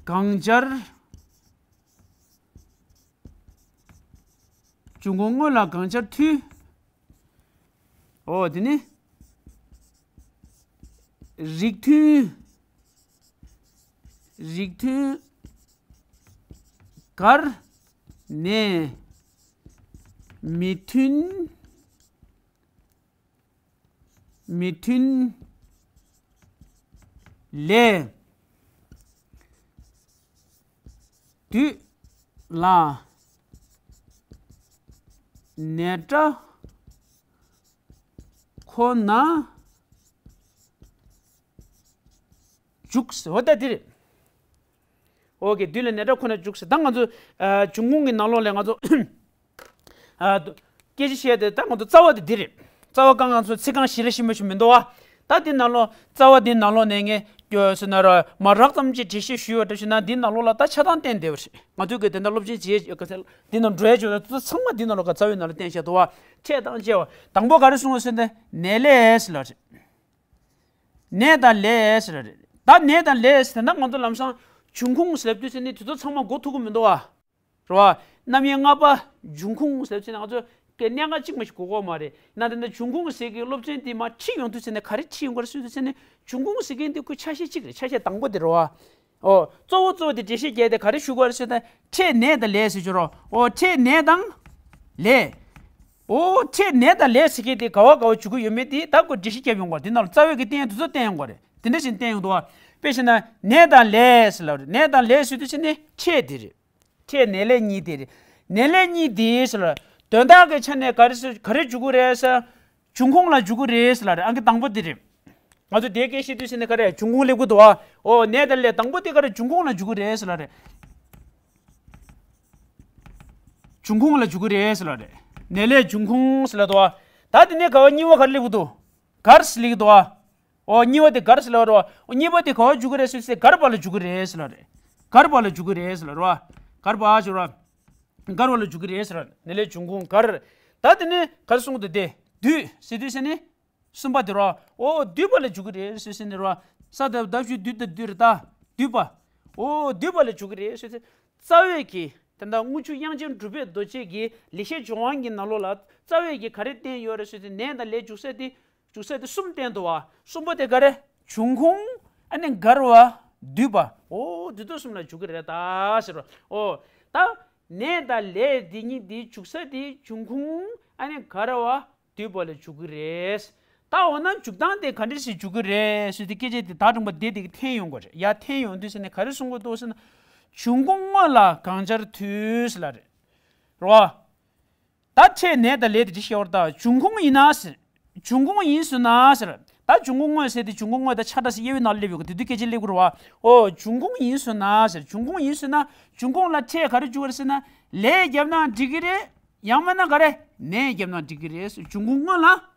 གང་སྦྱར། འབྱུང་ཁུངས་དངོས་ལ་གང་སྦྱར་མཐུན། ཨོ་དེ་ནི། རིགས་མཐུན། རིགས་མཐུན་གར་ནས་མི་མཐུན། མི་མཐུན་ལས་དུས་ལ་ནས་སྒྲ་ཁོ་ན་འཇུག་ཟེར་བ་ད་འདི་རེད། ཨོ་ཀེ། དུས་ལ་ནས་སྒྲ་ཁོ་ན་འཇུག་ཟེར། ད་ང་ཚོ་ཨ་འབྱུང་ཁུངས་ཀྱི་ནང་ལོགས་ལ་ང་ཚོ་ཨ་སྐད་ཆ་བཤད་དེ་ད་ང་ཚོ་རྩ་བ་དེ་འདི་རེད། རྩ་བ་གང་ང་ཚོ་ཚིག་རྐང་བཞི་རེ་བཞི་མ་ཞིག་མི་འདུག་བ། ད་འདི་ནང་ལོགས་རྩ་བ་འདི་ནང་ལོགས་ནས་ངས་ཁྱོད་ཟེར་ན་ར་མ་རགས་ཙམ་ཅིག་འགྲེལ་བཤད་ཞུས་པ་འདྲ་ཞུས་ན། འདི་ནང་ལོགས་ལ་ད་ཆ་ཚང་བསྟན་བསྡད་པ་རེད། ང་ཚོས་གི་དེ་འདྲ་སློབ་ཚན་བྱེད་ཡོད་ག་ཚད་འདི་ནང་འགྲོ་ཡ་བྱུང་ན་ཚང་མ་འདི་ནང་ལོགས་ག་རྩ་བའི་ནང་ལ་བསྟན་བཞག་འདུག་བ། ཕྲད་དང་བཅས་པ། དང་པོ་ག་རེ་གསུངས་ཟེར་ན་ནས་ལས་ཟེར་ལ་རེད། ནས་དང་ལས་ཟེར་ལ་རེད། ད་ནས་དང་ལས་ཟེར་ན་ང་ཚོ་ལམ་སང་འབྱུང་ཁུངས་ཟེར་དུས་ཟེར་ནས་དུས་ཚོད་ཚང་མ་འགོར་ཐུབ་ཀྱི་མི་འདུག་བ། རེད་བ། རྣམ་དབྱེ་ལྔ་པ་འབྱུང་ཁུངས་ཟེར་ཚེ་ང་ཚོ་སྐད་གནད་འགག་གཅིག་མ་ཞིག་གོ་གོ་མ་རེད། ཡིན་ན་དེ་འདྲ་འབྱུང་ཁུངས་ཟེར་གྱི་སློབ་ཚན་དེ་མར་ཁྲིད་ཡོང་དུས་ཚེ་ནས་ག་རེ་ཁྲིད་ཡོང་གི་རེད་ཟེར་དུས་ཚེ་ནས། འབྱུང་ཁུངས་ཟེར་མཁན་དེ་ཁོའི་ཆ་ཤས་གཅིག་རེད། ཆ་ཤས་དང་པོ་དེ་རེད་བ། ཨོ། གཙོ་བོ་གཙོ་བོ་དེ་འགྲེལ་བཤད་རྒྱག་དེ་ག་རེ་ཞུ་དགོས་རེད་ཟེར་ན། ཕྲད་ནས་དང་ལས་ཟེར་རྒྱུ་རོ། ཨོ། ཕྲད་ནས་དང་ལས། ཨོ། ཕྲད་ནས་དང་ལས་ཟེར་མཁན་དེ་ག་བ་ག་བ་འཇུག་གི་ཡོད་མེད་དེ་ད་ཁོ་འགྲེལ་བཤད་རྒྱབ་ཡོང་དགོས་རེད། དེ་ནང་ལ་རྩ་བའི་གི་བསྟན་ཡ་དེ་ཚོ་བསྟན་ཡོང་དགོས་རེད། དེ་འདྲ་བཞིན་བསྟན་ཡོང་འདུག་བ། དཔེ་བཞག་ན་ནས་དང་ལས་ཟེར་ལབ་རེད། ནས་དང་ལས་ཟེར་དུས་ཚེ་ནས་ཕྲད་དེ་རེད། ཕྲད་ནས་ལས་གཉིས་དེ་རེད། ནས་ལས་གཉིས་དེ་ཟེར་ལ། དོན་དག་གི་ཆ་ནས་ག་རེ་ཟེར། ག་རེ་འཇུག་གི་རེད་ཟེར། འབྱུང་ཁུངས་ལ་འཇུག་གི་རེད་ཟེར་ལ་རེད། ཨང་ཀི་དང་པོ་དེ་རེད། ང་ཚོ་དེའི་སྐད་བཤད་དུས་ཟེར་ནས་ག་རེ་འབྱུང་ཁུངས་སླེབས་གི་འདུག་བ། ཨོ། ནས་དང་ལས་དང་པོ་དེ་ག་རེ་འབྱུང་ཁུངས་ལ་འཇུག་གི་རེད་ཟེར་ལ་རེད། འབྱུང་ཁུངས་ལ་འཇུག་གི་རེད་ཟེར་ལ་རེད། ནས་ལས་འབྱུང་ཁུངས་ཟེར་ལ་འདུག་བ། ད་དེ་ནས་ག་བ་གཉིས་པ་ག་རེ་སླེབས་གི་འདུག་གར་སླེབས་གི་འདུག་བ། ཨོ། གཉིས་པ་དེ་གར་ཟེར་ལ་བ་རེད་བ། ཨོ། གཉིས་པ་དེ་ག་བ་འཇུག་གི་རེད་ཟེར་ཟེར། གར་བ་ལ་འཇུག་གི་རེད་ཟེར་ལ་རེད། གར་བ་ལ་འཇུག་གི་རེད་ཟེར་ལ་རེད་བ། གར་བ་ཟེར་བ། གར་བ་ལ་འཇུག་གི་རེད་ཟེར་ལ། ནས་ལས་འབྱུང་ཁུངས་གར། ད་དེ་ནས་ག་རེ་གསུངས་འདུག་དེ། བསྡུས་ཟེར་དུས་ཟེར་ནས། གསུམ་པ་དེ་རེད་བ། ཨོ། བསྡུས་པ་ལ་འཇུག་གི་རེད་ཟེར་ཟེར་ནས་རེད་བ། ས་དང་བདག་ཞུ་བསྡུས་དང་བསྡུས་རེད་ད། བསྡུས་པ། ཨོ། བསྡུས་པ་ལ་འཇུག་གི་རེད་ཟེར་ཟེར། རྩ་བའི་གི། དེ་འདྲ་དངུལ་ཆུ་དབྱངས་ཅན་གྲུབ་པའི་རྡོ་རྗེ་གི་ལེགས་བཤད་ལྗོན་དབང་གི་ནང་ལོགས་ལ་རྩ་བའི་གི་ག་རེ་བསྟན་ཡོད་རེད་ཟེར་དུས་ནས་དང་ལས་འཇུག་ས་དེ། འཇུག་ས་དེ་གསུམ་བསྟན་འདུག་བ། གསུམ་པ་དེ་ག་རེ། འབྱུང་ཁུངས། ཨ་ནི་གར་བ། བསྡུས་པ། ཨོ། བསྡུས་དོན་གསུམ་ལ་འཇུག་གི་རེད་ད་ཟེར་བ། ཨོ། ད། ནས་དང་ལས་དེ་གཉིས་དེ་འཇུག་ས་དེ་འབྱུང་ཁུངས། ཨ་ནི་གར་བ། བསྡུས་པ་ལ་འཇུག་གི་རེད། ད་འོ་ན་འཇུག་སྟངས་དེ་ག་འདྲ་ཞིག་འཇུག་གི་རེད་ཟེར་དུས་སྐད་ཆ་དེ་ད་དྲང་པོ་དེ་དེ་འཐེན་ཡོང་གི་རེད། ཡ། འཐེན་ཡོང་དུས་ཟེར་ནས་ག་རེ་གསུང་གི་འདུག་ཟེར་ན། འབྱུང་ཁུངས་དངོས་ལ་གང་སྦྱར་འཐུས་ཟེར་ལ་རེད། རེད་བ། ད་ཕྲད་ནས་དང་ལས་དེ་འདྲ་ཤེས་བར་ད། འབྱུང་ཁུངས་ཡིན་ན་ཟེར། འབྱུང་ཁུངས་ཡིན་ཟེར་ན་ཟེར། ད་འབྱུང་ཁུངས་དངོས་ཟེར་དེ་འབྱུང་ཁུངས་དངོས་དང་ཆ་འདྲ་ཟེར་དབྱེ་བའི་ནང་སླེབས་ཡོད་གི། དེ་དུས་སྐད་ཆ་སླེབས་དགོས་རེད་བ། ཨོ། འབྱུང་ཁུངས་ཡིན་ཟེར་ན་ཟེར། འབྱུང་ཁུངས་ཡིན་ཟེར་ན། འབྱུང་ཁུངས་ལ་ཕྲད་ག་རེ་འཇུག་གི་རེད་ཟེར་ན། ལས་བརྒྱབ་ན་འགྲིག་གི་རེད། ཡང་མིན་ན་ག་རེ། ནས་བརྒྱབ་ན་འགྲིག་གི་རེད་ཟེར། འབྱུང་ཁུངས་དངོས་ལ།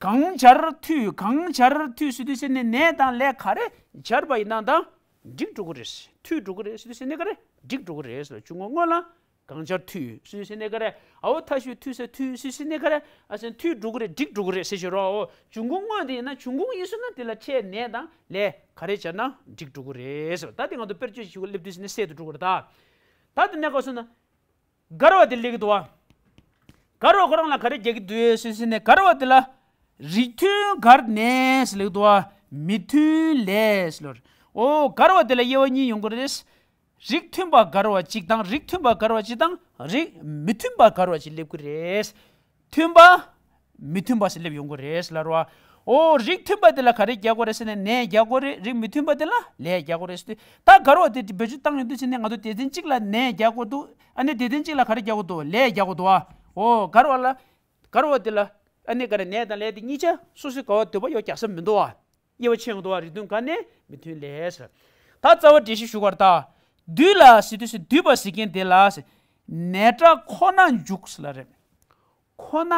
གང་སྦྱར་འཐུས། གང་སྦྱར་འཐུས་ཟེར་དུས་ཟེར་ནས་ནས་དང་ལས་ག་རེ་སྦྱར་བ་ཡིན་ན་ད་འགྲིག་འགྲོ་གི་རེད། འཐུས་འགྲོ་གི་རེད་ཟེར་དུས་ཟེར་ནས་ག་རེ་འགྲིག་འགྲོ་གི་རེད་ཟེར། འབྱུང་ཁུངས་དངོས་ལ་གང་སྦྱར་འཐུས་ཟེར་དུས་ཟེར་ནས་ག་རེ། ཨའོ་ཐ་ཞུ་འཐུས་ས་འཐུས་ཟེར་དུས་ཟེར་ནས་ག་རེ། ཨ་ཟེར་འཐུས་འགྲོ་གི་རེད། འགྲིག་འགྲོ་གི་རེད་ཟེར་ཞུ་རོགས། འོ། འབྱུང་ཁུངས་དངོས་དེ་ཡིན་ན། འབྱུང་ཁུངས་ཡིན་ཟེར་ན་དེ་ལ་ཕྲད་ནས་དང་ལས་ག་རེ་སྦྱར་ན་འགྲིག་འགྲོ་གི་རེད་ཟེར། ད་དེ་ང་ཚོ་དཔེར་བརྗོད་ཞུ་གི་སླེབས་དུས་ཟེར་ནས་གསལ་དུ་འགྲོ་གི་རེད་ད། ད་དེ་ནས་ག་ཟེར་ན། གར་བ་དེ་སླེབས་ཀྱི་འདུག་བ། གར་བ་ཁོ་རང་ལ་ག་རེ་རྒྱག་གི་འདུག་ཟེར་ཟེར་ནས། གར་བ་དེ་ལ་རིགས་མཐུན་གར་ནས་ཟེར་སླེབས་ཀྱི་འདུག་བ། མི་མཐུན་ལས་ཟེར་ལོ། ཨོ། གར་བ་དེ་ལ་དབྱེ་བ་གཉིས་ཡོང་གི་རེད། རིགས་མཐུན་པ་གར་བ་གཅིག་དང་། རིགས་མཐུན་པ་གར་བ་གཅིག་དང་། རིགས་མི་མཐུན་པ་གར་བ་གཅིག་སླེབས་ཀྱི་རེད། མཐུན་པ། མི་མཐུན་པ་ཟེར་སླེབས་ཡོང་གི་རེད་ལབ་རེད་བ། ཨོ། རིགས་མཐུན་པ་དེ་ལ་ག་རེ་རྒྱག་དགོས་རེད་ཟེར་ན་ནས་རྒྱག་དགོས་རེད། རིགས་མི་མཐུན་པ་དེ་ལ་ལས་རྒྱག་དགོས་རེད་ཟེར་དུས། ད་གར་བ་དེ་བེད་སྤྱོད་བཏང་ཡོང་དུས་ཟེར་ནས་ང་ཚོ་སྡེ་ཚན་གཅིག་ལ་ནས་རྒྱག་དགོས་འདུག་ཨ་ནི་སྡེ་ཚན་གཅིག་ལ་ག་རེ་རྒྱག་དགོས་འདུག་ལས་རྒྱག་དགོས་འདུག་བ། ཨོ། གར་བ་ལ། གར་བ་དེ་ལ་ཨ་ནི་ག་རེ། ནས་དང་ལས་དེ་གཉིས་ཆ་སོ་སོའི་ག་བ་འདོད་པ་ཡོད་རྒྱག་ས་མི་འདུག་བ། དབྱེ་བ་ཕྱེ་ཡོང་འདུག་བ། རིགས་མཐུན་གར་ནས་མི་མཐུན་ལས་ཟེར། ད་རྩ་བ་འགྲེལ་བཤད་ཞུ་གར་ད། བསྡུས་ལ་ཟེར་དུས་ཟེར། བསྡུས་པ་ཟེར་མཁན་དེ་ལ་ཟེར། ནས་སྒྲ་ཁོ་ན་འཇུག་ཟེར་ལ་རེད། ཁོ་ན་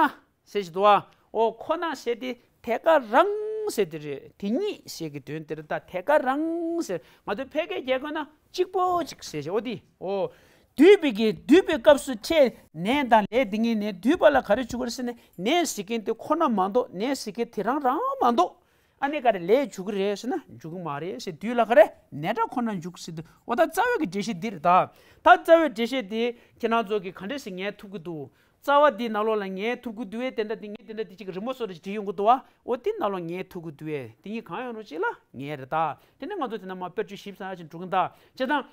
ཟེར་ཞིག་འདུག་བ། ཨོ། ཁོ་ན་ཟེར་དེ་ཐད་ཀ་རང་ཟེར་དེ་རེད། དེ་ཉིད་ཟེར་གི་དོན་དེ་རེད། ད་ཐད་ཀ་རང་ཟེར་ང་ཚོ་ཕལ་སྐད་རྒྱག་དགོས་ན་གཅིག་པོ་གཅིག་ཟེར་ཞིག་ཨོ་དེ། ཨོ། བསྡུས་པའི་གི། བསྡུས་པའི་སྐབས་སུ་ཕྲད་ནས་དང་ལས་དེ་ངས་ནས་བསྡུས་པ་ལ་ག་རེ་བྱུག་གི་རེད་ཟེར་ན། ནས་ཟེར་མཁན་དེ་ཁོ་ན་མ་གཏོགས། ནས་ཟེར་མཁན་དེ་རང་རང་མ་གཏོགས། ཨ་ནི་ག་རེ་ལས་འཇུག་གི་རེད་ཟེར་ན་འཇུག་གི་མ་རེད་ཟེར། བསྡུས་ལ་ག་རེ་ནས་སྒྲ་ཁོ་ན་འཇུག་ཟེར་དུས། འོ། ད་རྩ་བའི་གི་འགྲེལ་བཤད་འདི་རེད་ད། ད་རྩ་བའི་འགྲེལ་བཤད་འདི་ཁྱེད་རང་ཚོ་གིས་ག་འདྲས་སེ་ངེས་ཐུབ་ཀྱི་འདུག་རྩ་བ་འདི་ནང་ལོགས་ལ་ངེས་ཐུབ་ཀྱི་འདུག་ཨེ། དེ་འདྲ་འདི་ངས་དེ་འདྲ་འདི་གཅིག་རི་མོ་བཟོ་འདྲ་ཞིག་བྲིས་ཡོང་གི་འདུག་བ། འོ། འདི་ནང་ལོགས་ངེས་ཐུབ་ཀྱི་འདུག་ཨེ། འདི་གཉིས་གང་ཡོང་རུང་གཅིག་ལ་ངེས་རེད་ད། དེ་ནས་ང་ཚོ་དེ་ན་མ་དཔེར་བརྗོད་ཞིབ་ཚགས་ཅིག་འགྲོ་གི་ད། བྱས་ཙང་།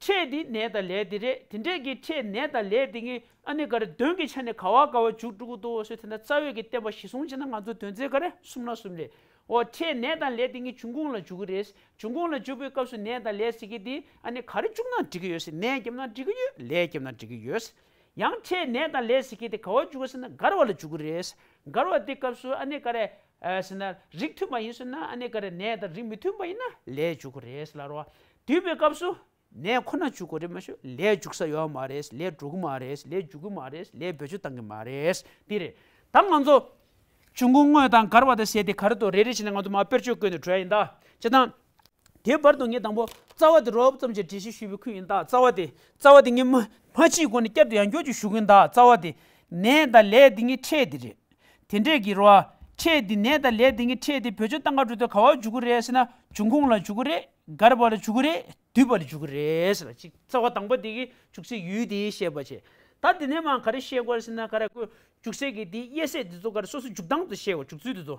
ཕྲད་འདི་ནས་དང་ལས་འདི་རེད། དེ་འདྲས་ཀྱི་ཕྲད་ནས་དང་ལས་འདི་གཉིས་ཨ་ནི་ག་རེ་དོན་གྱི་ཆ་ནས་ག་བ་ག་བ་འཇུག་འགྲོ་གི་འདུག་ཟེར། དེ་ན་རྩ་བའི་གི་བསྟན་པ་གཞི་བཟུང་བྱས་ན་ང་ཚོ་དོན་ཚན་ག་རེ་གསུམ་ན་གསུམ་རེད། འོ། ཕྲད་ནས་དང་ལས་འདི་གཉིས་འབྱུང་ཁུངས་ལ་འཇུག་གི་རེད། འབྱུང་ཁུངས་ལ་འཇུག་པའི་སྐབས་སུ་ནས་དང་ལས་ཟེར་གི་འདི་ཨ་ནི་ག་རེ་བཅུག་ན་འགྲིག་གི་ཡོད་ཟེར། ནས་བརྒྱབ་ན་འགྲིག་གི་ཡོད། ལས་བརྒྱབ་ན་འགྲིག་གི་ཡོད། ཡང་ཕྲད་ནས་དང་ལས་ཟེར་གི་འདི་ག་བ་འཇུག་གི་ཟེར་ན་གར་བ་ལ་འཇུག་གི་རེད། གར་བ་འདི་སྐབས་སུ་ཨ་ནི་ག་རེ། ཨ། ཟེར་ན་རིགས་མཐུན་པ་ཡིན་ཟེར་ན་ཨ་ནི་ག་རེ་ནས་དང་། རིགས་མི་མཐུན་པ་ཡིན་ན་ལས་འཇུག་གི་རེད་ཟེར་ལབ་རོ། བསྡུས་པའི་སྐབས་སུ་ནས་ཁོ་ན་འཇུག་དགོས་རེད་མ་གཞི། ལས་འཇུག་ས་ཡོད་མ་རེད། ལས་འགྲོ་གི་མ་རེད། ལས་འཇུག་གི་མ་རེད། ལས་བེད་སྤྱོད་བཏང་གི་མ་རེད། འདི་རེད། ད་ང་ཚོ་ འབྱུང་ཁུངས་དངོས་དང་འགལ་བ་དང་ཟེར་དེ་ག་རེ་འདུག་རེ་རེ་བྱས་ནས་ང་ཚོ་མར་དཔེར་བརྗོད་བཀོད་ནས་འགྲོ་ཡ་ཡིན་ད། བྱས་ཙང་། དེའི་བར་དུ་ངས་དང་པོ་རྩ་བ་དེ་རོབ་ཙམ་ཞིག་འགྲེལ་བཤད་ཞུས་པའི་ཁུལ་ཡིན་ད། རྩ་བ་དེ་རྩ་བ་དེ་ངས་མ་མ་ཕྱིའི་སྒོ་ནས་བསྐྱར་དུ་ཡང་བསྐྱར་ཅིག་ཞུ་གི་ཡིན་ད། རྩ་བ་དེ་ནས་དང་ལས་དེ་གཉིས་ཕྲད་དེ་རེད། དེ་འདྲས་ཀྱི་རོ། ཕྲད་དེ་ནས་དང་ལས་དེ་གཉིས་ཕྲད་དེ་བེད་སྤྱོད་བཏང་ག་འགྲོ་དུས་ག་བར་འཇུག་གི་རེད་ཟེར་ན། འབྱུང་ཁུངས་ལ་འཇུག་གི་རེད། འགལ་བ་ལ་འཇུག་གི་རེད། འདུས་པ་ལ་འཇུག་གི་རེད་ཟེར་ལ་ཅིག་རྩ་བ་དང་པོ་དེ་གི་འཇུག་སའི་ཡུལ་དེ་བཤད་པ་བྱས། ད་དེ་ནས་མར་ག་རེ་བཤད་དགོས་རེད་ཟེར་ན། ག་རེ་ཁོ་འཇུག་སའི་གི་དེ་དབྱེ་ཚད་དེ་ཚོ་ག་རེ་སོ་སོ་འཇུག་སྟངས་དེ་བཤད་དགོས། འཇུག་ཚུལ་དེ་ཚོ།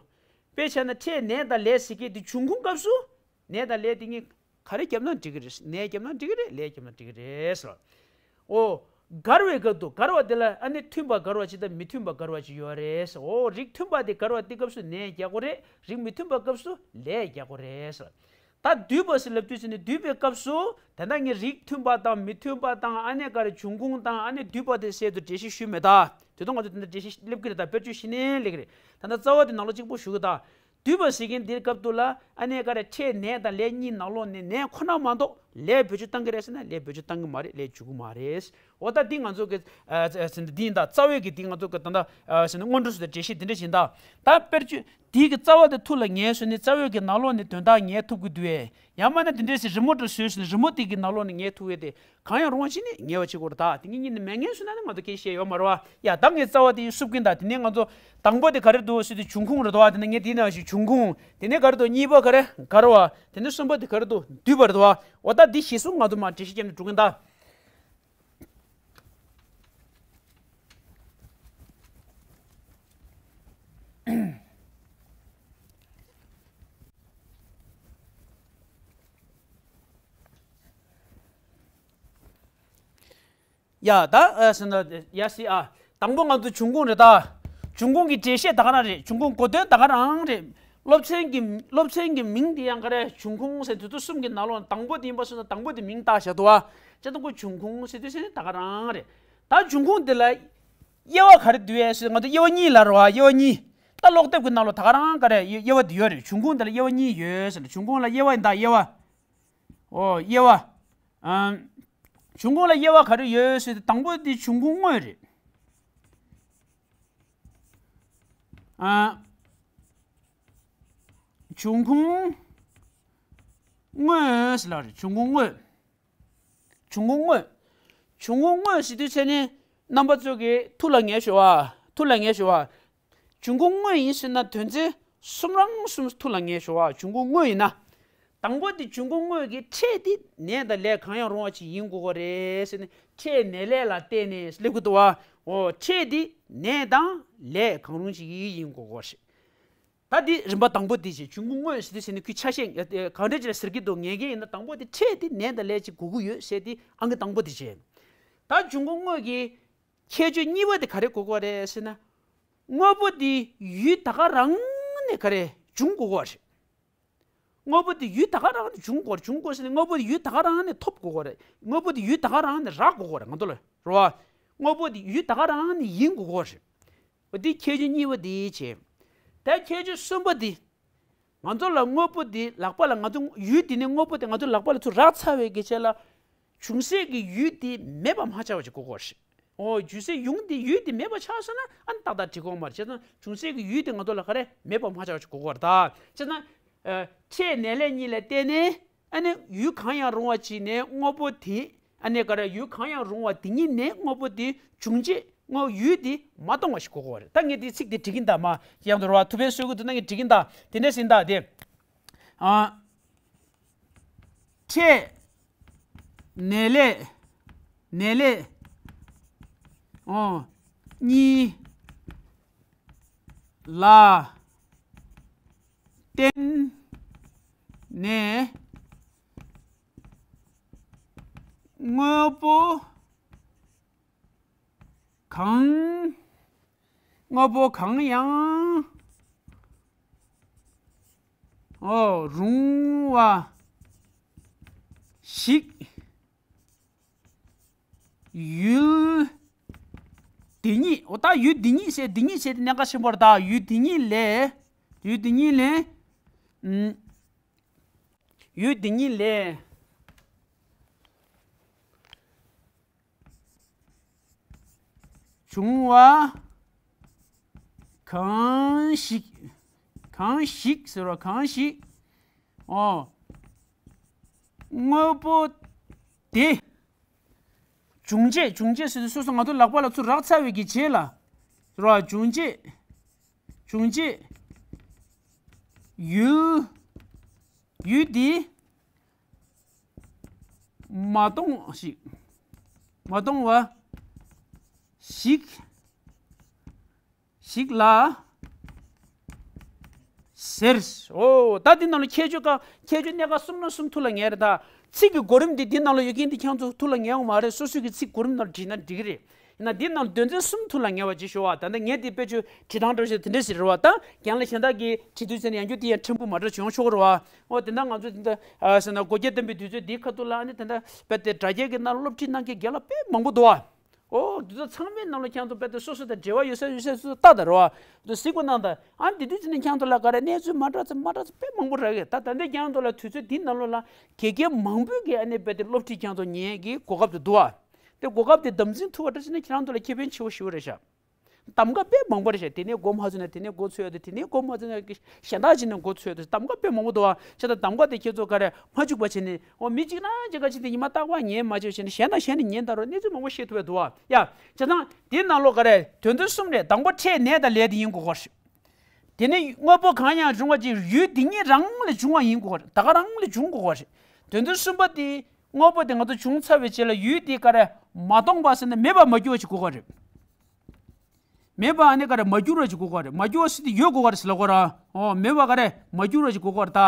དཔེ་བྱས་ན་ཕྲད་ནས་དང་ལས་ཟེར་གི་དེ་འབྱུང་ཁུངས་སྐབས་སུ། ནས་དང་ལས་དེ་གཉིས་ག་རེ་བརྒྱབ་ན་འགྲིག་གི་རེད། ནས་བརྒྱབ་ན་འགྲིག་གི་རེད། ལས་བརྒྱབ་ན་འགྲིག་གི་རེད་ཟེར་བ། ཨོ། འགལ་བའི་སྐབས་དུ་འགལ་བ་དེ་ལ་ཨ་ནི་མཐུན་པ་འགལ་བ་ཅིག་དང་མི་མཐུན་པ་འགལ་བ་ཅིག་ཡོད་རེད་ཟེར། ཨོ། རིགས་མཐུན་པ་དེ་འགལ་བ་དེ་སྐབས་སུ་ནས་རྒྱག་དགོས་རེད། རིགས་མི་མཐུན་པ་སྐབས་སུ་ལས་རྒྱག་དགོས་རེད་ཟེར། ད་འདུས་པ་ཟེར་ལབ་དུས་ཙམ་ནས་འདུས་པའི་སྐབས་སུ་ད་ལྟ་ངས་རིགས་མཐུན་པ་དང་མི་མཐུན་པ་དང་ཨ་ནི་ག་རེ་འབྱུང་ཁུངས་དང་ཨ་ནི་འདུས་པ་དེ་བཤད་དུ་འགྲེལ་བཤད་ཞུས་མེད་ད། དེ་དུས་ང་ཚོ་དེ་འདྲ་འགྲེལ་བཤད་སླེབས་ཀྱི་རེད། ད་དཔེར་བརྗོད་གཞི་ནས་སླེབས་ཀྱི་རེད། ད་ལྟ་རྩ་བ་དེ་ནང་ལོགས་གཅིག་པོ་ཞུ་གི་ད། འདུས་པ་ཟེར་མཁན་འདིའི་སྐབས་དུ་ལ་ཨ་ནི་ག་རེ་ཕྲད་ནས་དང་ལས་གཉིས་ནང་ལོགས་ནས་ནས་ཁོ་ན་མ་གཏོགས་ལས་བེད་སྤྱོད་བཏང་གི་རེད་ཟེར་ན་ལས་བེད་སྤྱོད་བཏང་གི་མ་རེད། ལས་འཇུག་གི་མ་རེད། འོ་ད་འདི་ང་ཚོ་གི་ཨ་ཨ་འདི་ཡིན་ད། རྩ་བའི་གི་འདི་ང་ཚོ་གི་ད་ལྟ་ཨ་ཟེར་ན་སྔོན་འགྲོ་སུ་དང་འགྲེལ་བཤད་འདི་འདྲ་བཞིན་ད། ད་དཔེར་བརྗོད་འདི་གི་རྩ་བ་དེ་ཐུགས་ལ་ངེས་སོང་ནས་རྩ་བའི་གི་ནང་ལོགས་ནས་དོན་དག་ངེས་ཐུབ་ཀྱི་འདུག་ཨེ། ཡང་མིན་ན་འདི་འདྲས་སེ་རི་མོ་འདྲ་བཟོས་སོང་ནས་རི་མོ་དེ་གི་ནང་ལོགས་ནས་ངེས་ཐུབ་ཡས་དེ། གང་ཡང་རུང་བ་ཞིག་ནི་ཉེ་བ་བྱེད་དགོས་རེད་ད། དེ་གཉིས་གཉིས་ནི་མེད་ངེས་སུ་ན་ནི་ང་ཚོ་སྐད་བཤད་ཡོད་མ་རེད་བ། ཡ་ད་ངས་རྩ་བ་དེ་བསུབ་ཀྱིན་ད། དེ་ནས་ང་ཚོ་དང་པོ་དེ་ག་རེ་འདུག་ཟེར་དུས་འབྱུང་ཁུངས་རེད་དོ། དེ་ནས་ངས་དེའི་ནང་བཞིན་འབྱུང་ཁུངས། དེ་ནས་ག་རེ་འདུག་གཉིས་པ་ག་རེ་འགལ་བ། དེ་ནས་གསུམ་པ་དེ་ག་རེ་འདུག་འདུས་པ་རེད་དོ། འོ་ད་འདི་གཞི་བཟུང་ང་ཚོ་མར་འགྲེལ་བཤད་བརྒྱབ་ནས་འགྲོ་གིན་ད། ཡ་ད་ཨ་ཟེར་ན་ཡ་སི་ཨ། དང་པོ་ང་ཚོ་འབྱུང་ཁུངས་རེད་ད། འབྱུང་ཁུངས་ཀྱི་འགྲེལ་བཤད་ད་ག་རང་རེད། འབྱུང་ཁུངས་གོ་དོན་ད་ག་རང་རེད། སློབ་ཚན་གྱི་སློབ་ཚན་གྱི་མིང་དེ་ཡང་ག་རེ། འབྱུང་ཁུངས་ཟེར་དུས་ཚོད་གསུམ་གྱི་ནང་ལོགས་དང་པོ་དེ་ཡིན་པ་སོང་ན་དང་པོ་དེ་མིང་བཏགས་བཞག་འདུག་བ། བྱས་ཙང་ཁོ་འབྱུང་ཁུངས་ཟེར་དུས་ཟེར་ནས་ད་ག་རང་རེད། ད་འབྱུང་ཁུངས་དེ་ལ་དབྱེ་བ་ག་རེ་འདུག་ཨེ་ཟེར། ང་ཚོ་དབྱེ་བ་གཉིས་ལབ་རེད་བ། དབྱེ་བ་གཉིས། ད་ཀློག་དེབ་ཀྱི་ནང་ལོགས་ད་ག་རང་ག་རེ་དབྱེ་དབྱེ་བ་དེ་ཡོད་རེད། འབྱུང་ཁུངས་དེ་ལ་དབྱེ་བ་གཉིས་ཡོད་ཟེར་ནས། འབྱུང་ཁུངས་ལ་དབྱེ་བ་ཡིན་ད། དབྱེ་བ། ཨོ་དབྱེ་བ། ཨམ། འབྱུང་ཁུངས་ལ་དབྱེ་བ་ག་རེ་ཡོད་ཟེར་དུས་དང་པོ་དེ་འབྱུང་ཁུངས་དངོས་རེད། ཨ། འབྱུང་ཁུངས་དངོས་ཟེར་ལབ་རེད། འབྱུང་ཁུངས་དངོས། འབྱུང་ཁུངས་དངོས། འབྱུང་ཁུངས་དངོས་ཟེར་དུས་ཚེ་ནི་རྣམ་པ་ཚོ་གི་ཐུགས་ལ་ངེས་ཤོག་ཨ། ཐུགས་ལ་ངེས་ཤོག་ཨ། འབྱུང་ཁུངས་དངོས་ཡིན་ཟེར་ན་དོན་ཚན་གསུམ་རང་གསུམ་ཐུགས་ལ་ངེས་ཤོག་ཨ། འབྱུང་ཁུངས་དངོས་ཡིན་ན། དང་པོ་དེ་འབྱུང་ཁུངས་དངོས་ཀྱི་ཕྲད་དེ་ནས་དང་ལས་གང་ཡང་རུང་བ་ཅིག་ཡིན་དགོས་ཀྱི་རེད་ཟེར་ནས། ཕྲད་ནས་ལས་ལ་བརྟེན་ནས་སླེབས་ཀྱི་འདུག་བ། འོ་ཕྲད་དེ་ནས་དང་ལས་གང་རུང་ཅིག་ཡིན་དགོས་ཀྱི་རེད། ད་འདི་རིམ་པ་དང་པོ་འདི་བྱས། འབྱུང་ཁུངས་དངོས་ཟེར་དུས་ཟེར་ནས་ཁོའི་ཆ་ཤས་གང་འདྲ་ཅིག་ལ་ཟེར་གྱི་འདུག་ངེས་ཀྱི་ཡིན་ན། དང་པོ་དེ་ཕྲད་དེ་ནས་དང་ལས་ཅིག་དགོས་ཀྱི་ཡོད་ཟེར་དེ་ཨང་ཀི་དང་པོ་དེ་བྱས། ད་འབྱུང་ཁུངས་དངོས་ཀྱི་ཁྱད་ཆོས་གཉིས་པ་དེ་ག་རེ་དགོས་ཀྱི་རེད་ཟེར་ན། དངོས་པོ་དེ་ཡུལ་ད་ག་རང་ནས་ག་རེ་འབྱུང་དགོས་ཀྱི་རེད། དངོས་པོ་དེ་ཡུལ་ད་ག་རང་ནས་འབྱུང་དགོས་རེད། འབྱུང་དགོས་ཟེར་ནས་དངོས་པོ་དེ་ཡུལ་ད་ག་རང་ནས་ཐོབ་དགོས་ཀྱི་རེད། དངོས་པོ་དེ་ཡུལ་ད་ག་རང་ནས་རག་དགོས་ཀྱི་རེད། ང་ཚོ་ལ་རེད་བ། དངོས་པོ་དེ་ཡུལ་ད་ག་རང་ནས་ཡིན་དགོས་ཀྱི་རེད། འོ་དེ་ཁྱད་ཆོས་གཉིས་པ་དེ་བྱས། ད་ཁྱད་ཆོས་གསུམ་པ་དེ། ང་ཚོ་ལ་དངོས་པོ་དེ་ལག་པ་ལ། ང་ཚོ་ཡུལ་དེ་ནས་དངོས་པོ་དེ་ང་ཚོ་ལག་པ་ལ་ཚུར་རག་ཚར་བའི་སྐད་ཆ་ལ། འབྱུང་སའི་གི་ཡུལ་དེ་མེད་པ་མ་ཆགས་པ་ཞིག་དགོས་ཀྱི་རེད། འོ་འབྱུང་སའི་ཡུལ་དེ་ཡུལ་དེ་མེད་པ་ཆགས་སོང་ན་ཨ་ནི་ཏག་ཏག་འགྲིག་གི་ཡོད་མ་རེད། བྱས་ཙང་འབྱུང་སའི་གི་ཡུལ་དེ་ང་ཚོ་ལ་ག་རེ་མེད་པ་མ་ཆགས་པ་ཞིག་དགོས་ཀྱི་རེད་ད། བྱས་ཙང་། ཨ། ཕྲད་ནས་ལས་གཉིས་ལ་བརྟེན་ནས་ཨ་ནི་ཡུལ་གང་ཡང་རུང་བ་ཅིག་ནས་དངོས་པོ་དེ། ཨ་ནི་ག་རེ། ཡུལ་གང་ཡང་རུང་བ་དེ་ཉིད་ནས་དངོས་པོ་དེ་འབྱུང་བྱེད་དངོས་ཡུལ་དེ་མ་སྟོང་བ་ཞིག་དགོས་ཀྱི་ཡོད་རེད། ད་ངས་དེའི་ཚིག་དེ་འབྲི་གིན་ད། མ་ཡང་དུ་རོ་བ་ཐུབ་པའི་སྲོལ་གི་འདུག་ན་ངས་འབྲི་གིན་ད། དེ་འདྲ་ཟིན་ད་དེ། ཨ། ཕྲད་ནས་ལས། ནས་ལས། ཨོ། གཉིས་ལ་བརྟེན་ནས་དངོས་པོ་གང་། དངོས་པོ་གང་ཡང་། ཨོ། རུང་བ་ཞིག་ཡུལ་འདི་ཉིད། འོ་ད་ཡུལ་འདི་ཉིད་ཟེར། འདི་ཉིད་ཟེར་དེ་གནད་འགག་ཆེན་པོ་རེད་ད། ཡུལ་འདི་ཉིད་ལས། ཡུལ་འདི་ཉིད་ལས། ཨུམ། ཡུལ་འདི་ཉིད་ལས་བྱུང་བ་ གང་ཞིག་གང་ཞིག་ཟེར་བ་གང་ཞིག་ཨོ། དངོས་པོ་དེ། བྱུང་བྱེད། བྱུང་བྱེད་ཟེར་དུས་སོ་སོ་ང་ཚོ་ལག་པ་ལ་ཚུར་རག་ཚར་བའི་གི་རྗེས་ལ། རོ། བྱུང་བྱེད། བྱུང་བྱེད། ཡུལ། ཡུལ་འདི། མ་སྟོང་ཞིག་མ་སྟོང་བ། ཞིག་ཞིག་ལ་ཟེར། ཨོ། ད་འདི་ནང་ལ་ཁྱད་ཆོས་ཀ་ཁྱད་ཆོས་གནད་འགག་གསུམ་ན་གསུམ་ཐུགས་ལ་ངེས་རེད་ད། ཚིག་གི་གོ་རིམ་འདི་འདི་ནང་ལ་ཡོད་མཁན་འདི་ཁྱེད་ཚོ་ཐུགས་ལ་ངེས་ཡོང་མ་རེད། སོ་སོ་གི་ཚིག་གོ་རིམ་ནང་བྲིས་ན་འགྲིག་གི་རེད། ཡིན་ན་འདི་ནང་དོན་ཚན་གསུམ་ཐུགས་ལ་ངེས་པ་ཅིག་ཤོག་ཨ། ད་ལྟ་ངས་འདི་དཔེ་ཆོས་བྲིས་སྟངས་འདྲ་བོ་ཞིག་དེ་འདྲས་ཞིག་རེད་བ། ད་རྒན་ལགས་གཞན་དག་གིས་བྲིས་དུས་ཚོད་ནས་ཡང་བསྐྱར་དེ་ཡང་ཕྲན་བུ་མ་འདྲ་བྱུང་ཆོག་གི་རེད་བ། ཨོ། དེ་འདྲ་ང་ཚོ་དེ་འདྲ་ཨ་ཟེར་ན་སྒོ་རྒྱན་བསྟན་པའི་དུས་ཚོད་འདིའི་ཁ་ཐུག་ལ་ཨ་ནི་དེ་འདྲ་དཔེ་དེ་དྲ་རྒྱའི་གི་ནང་སློབ་ཁྲིད་གནང་མཁན་རྒན་ལགས་དཔེ་མང་པོ་འདུག་བ། ཨོ། དེ་ཚོ་ཚང་མའི་ནང་ལ་ཁྱེད་ཚོ་དཔེ་དེ་སོ་སོ་དང་འབྲེལ་བ་ཡོད་ས་ཡོད་ས་སོ་སོ་ལྟ་དང་རོ། དེ་གཟིགས་པ་གནང་དང་། ཨ་འདི་དུས་ཚོད་ནས་ཁྱེད་ཚོ་ལ་ག་རེ་གནས་ཚུལ་མ་འདྲ་ཚོ་མ་འདྲ་ཚོ་དཔེ་མང་པོ་རག་གི། ད་ད་ལྟ་ཁྱེད་ཚོ་ལ་དུས་ཚོད་འདི་ནང་ལོགས་ལ་དགེ་རྒན་མང་པོས་ཀྱི་ཨ་ནི་དཔེ་དེ་སློབ་ཁྲིད་ཁྱེད་ཚོ་ཉན་གྱི་གོ་སྐབས་དེ་འདུག་ཨ། དེ་གོ་སྐབས་དེ་དམ་འཛིན་ཐུབ་པ་འདྲ་བྱས་ན་ཁྱེད་ཚོ་ལ་ཁེ་ཕན་ཆེ་བོ་ཞེ་པོ་རེད་ཤག་གདམ་ག་དཔེ་མང་པོ་རེད་ཤག་དེ་ནས་མགོ་མ་ཚོས་ན་དེ་ནས་མགོ་ཚོས་ཡོད་དེ། དེ་ནས་མགོ་མ་ཚོས་ན་གཞན་དག་ཅིག་ནས་མགོ་ཚོས་ཡོད་དེ། གདམ་ག་དཔེ་མང་པོ་འདུག་ཨ། བྱས་ཙང་གདམ་ག་དེ་ཁྱེད་ཚོ་ག་རེ་མ་བཅུག་པ་བྱས་ནས། འོ། མི་གཅིག་རང་གཅིག་ག་ཅིག་དེ་ཉི་མ་རྟག་པར་ཉན་མ་བྱས་བྱས་ནས་གཞན་དང་གཞན་ནས་ཉན་ད་རོགས། གནས་ཚུལ་མང་པོ་ཤེས་ཐུབ་པ་འདུག་ཨ། ཡ། བྱས་ཙང་དེའི་ནང་ལོགས་ག་རེ་དོན་ཚན་གསུམ་རེད། དང་པོ་ཕྲད་ནས་དང་ལས་དེ་ཡིན་དགོས་པ་རེད། དེ་ནས་དངོས་པོ་གང་ཡང་རུང་བ་ཅིག་ཡུལ་དེ་ཉིད་རང་ལས་བྱུང་བ་ཡིན་དགོས་པ་རེད། ད་ག་རང་ལས་བྱུང་དགོས་པ་རེད། དོན་ཚན་གསུམ་པ་དེ་དངོས་པོ་དེ་ང་ཚོ་བྱུང་ཚར་བའི་རྗེས་ལ་ཡུལ་དེ་ག་རེ་མ་སྟོང་པ་ཟེར་ན་མེད་པར་མ་གྱུར་བ་ཞིག་དགོས་པ་རེད། མེད་པ་ཨ་ནི་ག་རེ་མ་གྱུར་བ་ཞིག་དགོས་པ་རེད། མ་གྱུར་བ་ཟེར་དེ་ཡོད་དགོས་པ་རེད་ཟེར་ལབ་དགོས་ར། ཨོ། མེད་པ་ག་རེ་མ་གྱུར་བ་ཞིག་དགོས་པ་རེད་ད།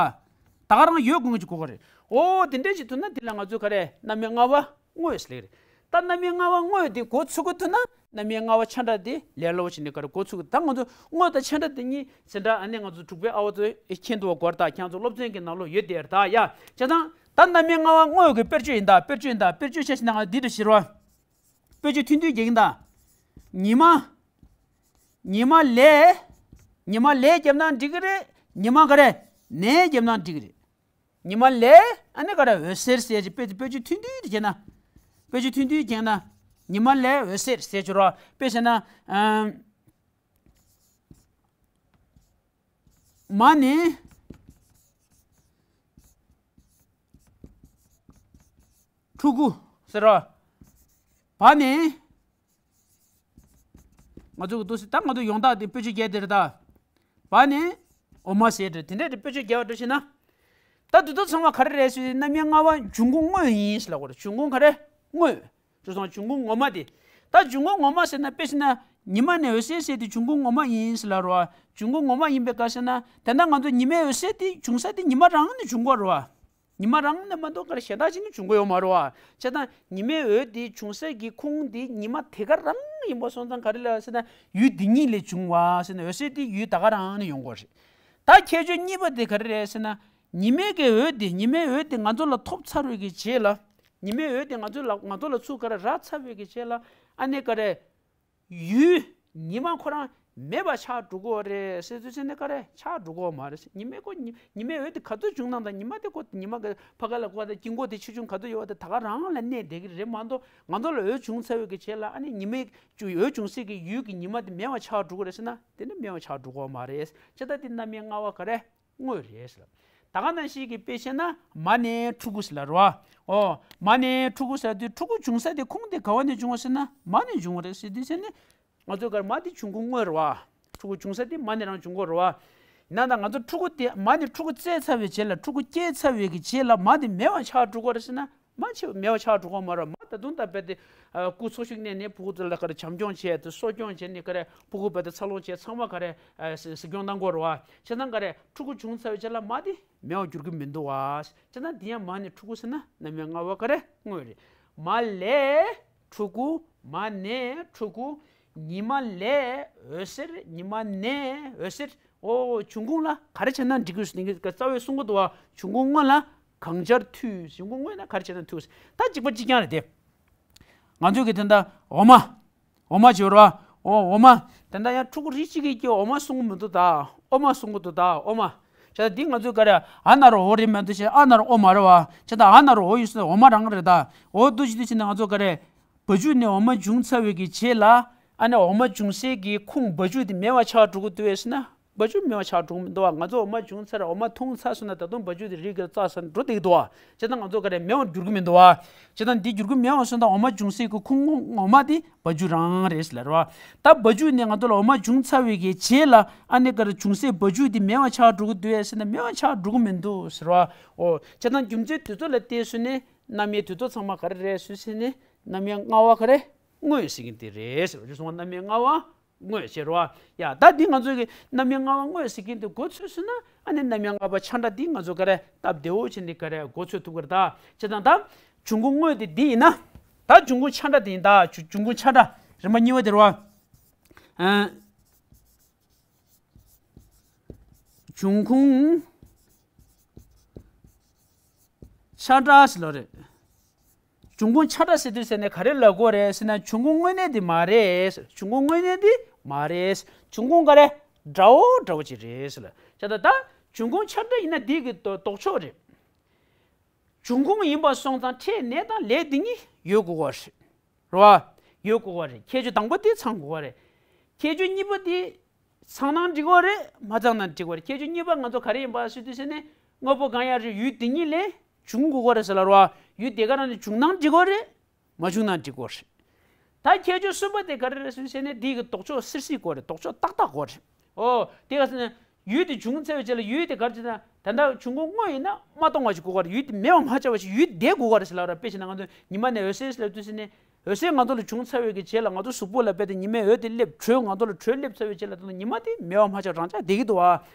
ད་ག་རང་ཡོད་དགོས་ངེས་ཅིག་དགོས་པ་རེད། ཨོ། དེ་འདྲས་ཅིག་ཐུག་ན་དེ་ལ་ང་ཚོས་ག་རེ་རྣམ་དབྱེ་ལྔ་པ་དངོས་ཟེར་ལེ་རེད། ད་རྣམ་དབྱེ་ལྔ་པ་དངོས་དེ་འགོ་ཚུགས་ཀྱི་ཐུག་ན་རྣམ་དབྱེ་ལྔ་པ་ཆ་འདྲ་དེ་ལས་སླ་པོ་བྱས་ནས་ག་རེ་འགོ་ཚུགས་ཀྱི། ད་ང་ཚོ་དངོས་དང་ཆ་འདྲ་དེ་གཉིས་ཟེར་འདྲ་ཨ་ནི་ང་ཚོ་དྲུག་པའི་ཨ་བ་ཚོས་མཁྱེན་ཐུབ་པ་དགོས་རེད་ད། ཁྱེད་ཚོ་སློབ་ཚན་གྱི་ནང་ལོགས་ཡོད་དེ་རེད་ད། ཡ། བྱས་ཙང་ད་རྣམ་དབྱེ་ལྔ་པ་དངོས་ཀྱི་དཔེར་བརྗོད་ཡིན་ད། དཔེར་བརྗོད་ཡིན་ད། དཔེར་བརྗོད་བྱས་ཟིན་ན་ང་འདི་འདྲ་ཞིག་རེད་བ། དཔེར་བརྗོད་ཐུང་ཐུང་རྒྱག་གིན་ད། ཉི་མ། ཉི་མ་ལས། ཉི་མ་ལས་བརྒྱབ་ན་འགྲིག་གི་རེད། ཉི་མ་ག་རེ་ནས་བརྒྱབ་ན་འགྲིག་གི་རེད། ཉི་མ་ལས་ཨ་ནི་ག་རེ་འོད་ཟེར་ཟེར་གྱི་དཔེ་དཔེ་ཆ་ཐུང་ཐུང་དེ་བྱས་ན། དཔེ་ཆ་ཐུང་ཐུང་བྱས་ན། ཉི་མ་ལས་འོད་ཟེར་ཟེར་གྱི་རོ། དཔེ་བྱས་ན། ཨམ། མ་ནི། ཕྲུ་གུ་ཟེར་རོ། བ་ནི། ང་ཚོ་གི་འདུག་སེ་ད་ང་ཚོ་ཡོངས་གྲགས་དེ་དཔེ་ཆ་རྒྱག་དེ་རེད་ད། བ་ནི་འོ་མ་ཟེར་རེད། དེ་འདྲས་དེ་དཔེ་ཆ་རྒྱག་པ་འདྲ་ཞིག་ན། ད་དེ་དག་ཚང་མ་ག་རེ་རེད་ཟེར་ན། རྣམ་དབྱེ་ལྔ་པ་འབྱུང་ཁུངས་དངོས་ཡིན་ཟེར་ལབ་དགོས་རེད། འབྱུང་ཁུངས་ག་རེ་དངོས། བྱས་ཙང་འབྱུང་ཁུངས་ངོ་མ་དེ། ད་འབྱུང་ཁུངས་ངོ་མ་ཟེར་ན་དཔེ་བྱས་ན་ཉི་མ་ནས་འོད་ཟེར་ཟེར་དེ་འབྱུང་ཁུངས་ངོ་མ་ཡིན་ཟེར་ལབ་རེད་བ། འབྱུང་ཁུངས་ངོ་མ་ཡིན་པའི་སྐབས་ཟེར་ན་དེ་ན་ང་ཚོ་ཉི་མའི་འོད་ཟེར་དེ་འབྱུང་ས་དེ་ཉི་མ་རང་ནས་འབྱུང་གི་རེད་བ། ཉི་མ་རང་ནས་མ་གཏོགས་ག་རེ་གཞན་དག་ཅིག་ནས་འབྱུང་གི་ཡོད་མ་རེད་བ། བྱས་ཙང་ཉི་མའི་འོད་དེ་འབྱུང་སའི་གི་ཁུངས་དེ་ཉི་མ་དེ་ག་རང་ཡིན་པ་སོང་ཙང་ག་རེ་ལབ་ཟེར་ན་ཡུལ་དེ་ཉིད་ལས་བྱུང་བ་ཟེར་ན་འོད་ཟེར་དེ་ཡུལ་ད་ག་རང་ནས་ཡོང་གི་རེད། ད་ཁྱད་ཆོས་གཉིས་པ་དེ་ག་རེ་རེད་ཟེར་ན། ཉི་མའི་གི་འོད་དེ་ཉི་མའི་འོད་དེ་ང་ཚོ་ལ་ཐོབ་ཚར་བའི་གི་རྗེས་ལ། ཉི་མའི་འོད་དེ་ང་ཚོ་ལ་ང་ཚོ་ལ་ཚུར་ག་རེ་རག་ཚར་བའི་གི་རྗེས་ལ་ཨ་ནི་ག་རེ། ཡུལ། ཉི་མ་ཁོ་རང་མེད་པ་ཆགས་འགྲོ་གི་རེད་ཟེར་དུས་ཚེ་ནི་ག་རེ་ཆགས་འགྲོ་གི་མ་རེད། ཉི་མའི་ཁོ་ཉི་ཉི་མའི་འོད་དེ་ག་ཚོད་བྱུང་ན་དང་ཉི་མ་དེ་ཁོ་ཉི་མ་གི་ཕ་ག་ལ་ཁོ་དང་དཀྱིལ་འཁོར་དེ་ཆེ་ཆུང་ག་ཚོད་ཡོད་པ་དེ་ད་ག་རང་ལ་གནས་བསྡད་ཀྱི་རེད་མ་གཏོགས་ང་ཚོ་ལ་འོད་བྱུང་ཚར་བའི་གི་རྗེས་ལ་ཨ་ནི་ཉི་མའི་འོད་བྱུང་སའི་གི་ཡུལ་གྱི་ཉི་མ་དེ་མེད་པ་ཆགས་འགྲོ་གི་རེད་ཟེར་ན་དེ་ནི་མེད་པ་ཆགས་འགྲོ་གི་མ་རེད། བྱས་ཙང་དེ་རྣམ་དབྱེ་ལྔ་པ་ག་རེ། དངོས་རེད་ཟེར། ད་ག་ནང་བཞིན་གྱི་དཔེ་བཤད་ན་མ་ནས་ཕྲུ་གུ་ཟེར་ལབ་རེད་བ། ཨོ། མ་ནས་ཕྲུ་གུ་ཟེར་དུས་ཕྲུ་གུ་བྱུང་ས་དེ་ཁུངས་དེ་ག་བ་ནས་བྱུང་བ་ཟེར་ན་མ་ནས་བྱུང་བ་རེད་ཟེར་དུས་ཟེར་ནས། ང་ཚོས་ག་རེ་མ་དེ་འབྱུང་ཁུངས་དངོས་རེད་བ། ཕྲུ་གུ་བྱུང་ས་དེ་མ་ནས་རང་བྱུང་གི་རེད་བ། ཡིན་ན་ད་ང་ཚོ་ཕྲུ་གུ་དེ་མ་ནས་ཕྲུ་གུ་བཙས་ཚར་བའི་རྗེས་ལ་ཕྲུ་གུ་སྐྱེས་ཚར་བའི་གི་རྗེས་ལ་མ་དེ་མེད་པ་ཆགས་འགྲོ་གི་རེད་ཟེར་ན། མ་ཆེ་མེད་པ་ཆགས་འགྲོ་གི་མ་རེད། མ་ད་དུང་ད་རྦད་དེ་སྐུ་འཚོ་བཞུགས་གནས་ནས་ཕྲུ་གུ་ཚོ་ལ་ག་རེ་བྱམས་སྐྱོང་བྱས་ཏེ་གསོ་སྐྱོང་བྱས་ནས་ག་རེ་ཕྲུ་གུ་རྦད་དེ་འཚར་ལོངས་བྱས་ཚང་མ་ག་རེ་གཟིགས་སྐྱོང་གནང་དགོས་རེད་བ། བྱས་ཙང་ག་རེ་ཕྲུ་གུ་བྱུང་ཚར་བའི་རྗེས་ལ་མ་དེ་མེད་པ་འགྱུར་གི་མི་འདུག་བ། བྱས་ཙང་དེ་ཡང་མ་ནས་ཕྲུ་གུ་ཟེར་ན་རྣམ་དབྱེ་ལྔ་པ་ག་རེ་དངོས་རེད། མ་ལས་ཕྲུ་གུ། མ་ནས་ཕྲུ་གུ། ཉི་མ་ལས་འོད་ཟེར། ཉི་མ་ནས་འོད་ཟེར། ཨོ། འབྱུང་ཁུངས་ལ་ག་རེ་བྱས་ན་འགྲིག་གི་ཟེར་ནས་རྩ་བའི་གསུང་གི་འདུག་བ། འབྱུང་ཁུངས་དངོས་ལ་གང་བྱར་ཐུག་འབྱུང་ཁུངས་དངོས་ན་ག་རེ་བྱས་ན་ཐུག་ད་གཅིག་པ་གཅིག་རྐྱང་རེད་དེ། ང་ཚོས་གི་དེ་འདྲ་འོ་མ། འོ་མ་བྱོས་རོ། ཨོ། འོ་མ། དེ་འདྲ་ཡང་ཕྲུ་གུ་རིགས་གཅིག་གིས་ཀྱི་འོ་མ་གསུང་གི་མི་འདུག་ད། འོ་མ་གསུང་གི་འདུག་ད། འོ་མ། བྱས་ཙང་འདི་ང་ཚོས་ག་རེ་ཨ་ན་རོ་འོ་རེད་མ་གཏོགས་བྱས་ཨ་ན་རོ་འོ་མ་རེད་བ། བྱས་ཙང་ཨ་ན་རོ་འོ་ཡོད་ས་འོ་མ་རང་རེད་ད། འོ་འདུག་བྱས་དུས་ཕྱིན་ན་ང་ཚོ་ག་རེ། བ་ཕྱུགས་ནས་འོ་མ་བྱུང་ཚར་བའི་གི་རྗེས་ལ། ཨ་ནི་འོ་མ་འབྱུང་སའི་གི་ཁུངས་བ་ཕྱུགས་དེ་མེད་པ་ཆགས་འགྲོ་གི་འདུག་ཟེར་ན། བ་ཕྱུགས་མེད་པ་ཆགས་འགྲོ་གི་མི་འདུག་བ། ང་ཚོ་འོ་མ་བྱུང་ཚར། འོ་མ་འཐུང་ཚར་སོང་ན་ད་དུང་བ་ཕྱུགས་དེ་རི་གི་རྩྭ་ཟ་ནས་འགྲོ་བསྡད་ཀྱི་འདུག་བ། བྱས་ཙང་ང་ཚོ་ག་རེ་མེད་པར་འགྱུར་གྱི་མི་འདུག་བ། བྱས་ཙང་འདི་འགྱུར་གྱི་མེད་པ་སོང་ཙང་འོ་མ་འབྱུང་སའི་གི་ཁུངས་འོ་མ་དེ་བ་ཕྱུགས་རང་རེད་ཟེར་ལབ་རེད་བ། ད་བ་ཕྱུགས་ནས་ང་ཚོ་ལ་འོ་མ་བྱུང་ཚར་བའི་གི་རྗེས་ལ་ཨ་ནི་ག་རེ་འབྱུང་སའི་བ་ཕྱུགས་དེ་མེད་པ་ཆགས་འགྲོ་གི་འདུག་ཟེར་ན། མེད་པ་ཆགས་འགྲོ་གི་མི་འདུག་ཟེར་བ། འོ། བྱས་ཙང་རྒྱུ་མཚན་དེ་ཚོ་ལ་བལྟས་སོང་ནས་རྣམ་དབྱེ་དེ་ཚོ་ཚང་མ་ག་རེ་རེད་ཟེར་ན། རྣམ་དབྱེ་ལྔ་པ་ག་རེ། དངོས་ཟེར་མཁན་དེ་རེད་ཟེར་བ། རྣམ་དབྱེ་ལྔ་པ་དངོས་ཟེར་བ། ཡ། ད་འདི་ང་ཚོ་གི་རྣམ་དབྱེ་ལྔ་པ་དངོས་ཟེར་མཁན་དེ་མགོ་ཚོས་སོང་ན། ཨ་ནི་རྣམ་དབྱེ་ལྔ་པ་ཆ་འདྲ་འདི་ང་ཚོ་ག་རེ་སྟབས་བདེ་བོ་བྱས་ནས་ག་རེ་མགོ་ཚོས་ཐུབ་ཀྱི་རེད་ད། བྱས་ཙང་ད་འབྱུང་ཁུངས་དངོས་དེ་འདི་ཡིན་ན། ད་འབྱུང་ཁུངས་ཆ་འདྲ་དེ་ཡིན་ད། འབྱུང་ཁུངས་ཆ་འདྲ་རིམ་པ་གཉིས་པ་དེ་རེད་བ། ཨ། འབྱུང་ཁུངས་ཆ་འདྲ་ཟེར་ལབ་རེད། འབྱུང་ཁུངས་ཆ་འདྲ་ཟེར་དུས་ཟེར་ནས་ག་རེ་ལབ་དགོས་རེད་ཟེར་ན། འབྱུང་ཁུངས་དངོས་གནས་དེ་མ་རེད། འབྱུང་ཁུངས་དངོས་གནས་དེ་མ་རེད། འབྱུང་ཁུངས་ག་རེ། འདྲ་བོ་འདྲ་བོ་ཅིག་རེད་ཟེར་ལབ། བྱས་ཙང་ད་འབྱུང་ཁུངས་ཆ་འདྲ་ཡིན་ན་འདི་གི་ལྡོག་ཕྱོགས་རེད། འབྱུང་ཁུངས་ཡིན་པ་སོང་ཙང་ཕྲད་ནས་དང་ལས་དེ་གཉིས་ཡོད་དགོས་པ་རེད། རེད་བ། ཡོད་དགོས་པ་རེད། ཁྱད་ཆོས་དང་པོ་དེ་ཚང་དགོས་པ་རེད། ཁྱད་ཆོས་གཉིས་པ་དེ་ཚང་ན་འགྲིག་གི་རེད། མ་ཚང་ན་འགྲིག་གི་རེད། ཁྱད་ཆོས་གཉིས་པ་ང་ཚོ་ག་རེ་ཡིན་པ་ཟེར་དུས་ཟེར་ནས། དངོས་པོ་གང་ཡང་རེད། ཡུལ་དེ་ཉིད་ལས་བྱུང་དགོས་ཀྱི་རེད་ཟེར་ལབ་རེད་བ། ཡུལ་དེ་ག་རང་ནས་བྱུང་ན་འགྲིག་གི་རེད། མ་བྱུང་ན་འགྲིག་གི་རེད། ད་ཁྱད་ཆོས་གསུམ་པ་དེ་ག་རེ་རེད་ཟེར་ནས། འདི་གི་ལྡོག་ཕྱོགས་སིལ་སིལ་དགོས་རེད། ལྡོག་ཕྱོགས་ཏག་ཏག་དགོས་རེད། ཨོ། དེ་ག་ཟེར་ན། ཡུལ་དེ་བྱུང་ཚར་བའི་རྗེས་ལ་ཡུལ་དེ་ག་རེ་བྱེད་ན། ད་ལྟ་འབྱུང་ཁུངས་དངོས་ཡིན་ན་མ་གཏོང་བ་ཞིག་དགོས་ཀྱི་རེད། ཡུལ་དེ་མེད་པ་མ་ཆགས་པ་ཞིག་ཡུལ་དེ་དགོས་ཀྱི་རེད་ཟེར་ལབ་ར། དཔེ་བྱས་ན་ང་ཚོ་ཉི་མ་ནས་འོད་གསལ་ཟེར་ལབ་དུས་ཟེར་ནས། འོད་གསལ་ང་ཚོ་ལ་བྱུང་ཚར་བའི་གི་རྗེས་ལ་ང་ཚོ་གཟུགས་པོ་ལ་རྦད་དེ་ཉི་མའི་འོད་དེ་སླེབས། དྲོད་ང་ཚོ་ལ་དྲོད་སླེབས་ཚར་བའི་རྗེས་ལ་ད་ལྟ་ཉི་མ་དེ་མེད་པ་མ་ཆགས་རང་ཆགས་བསྡད་ཀྱི་འདུག་བ།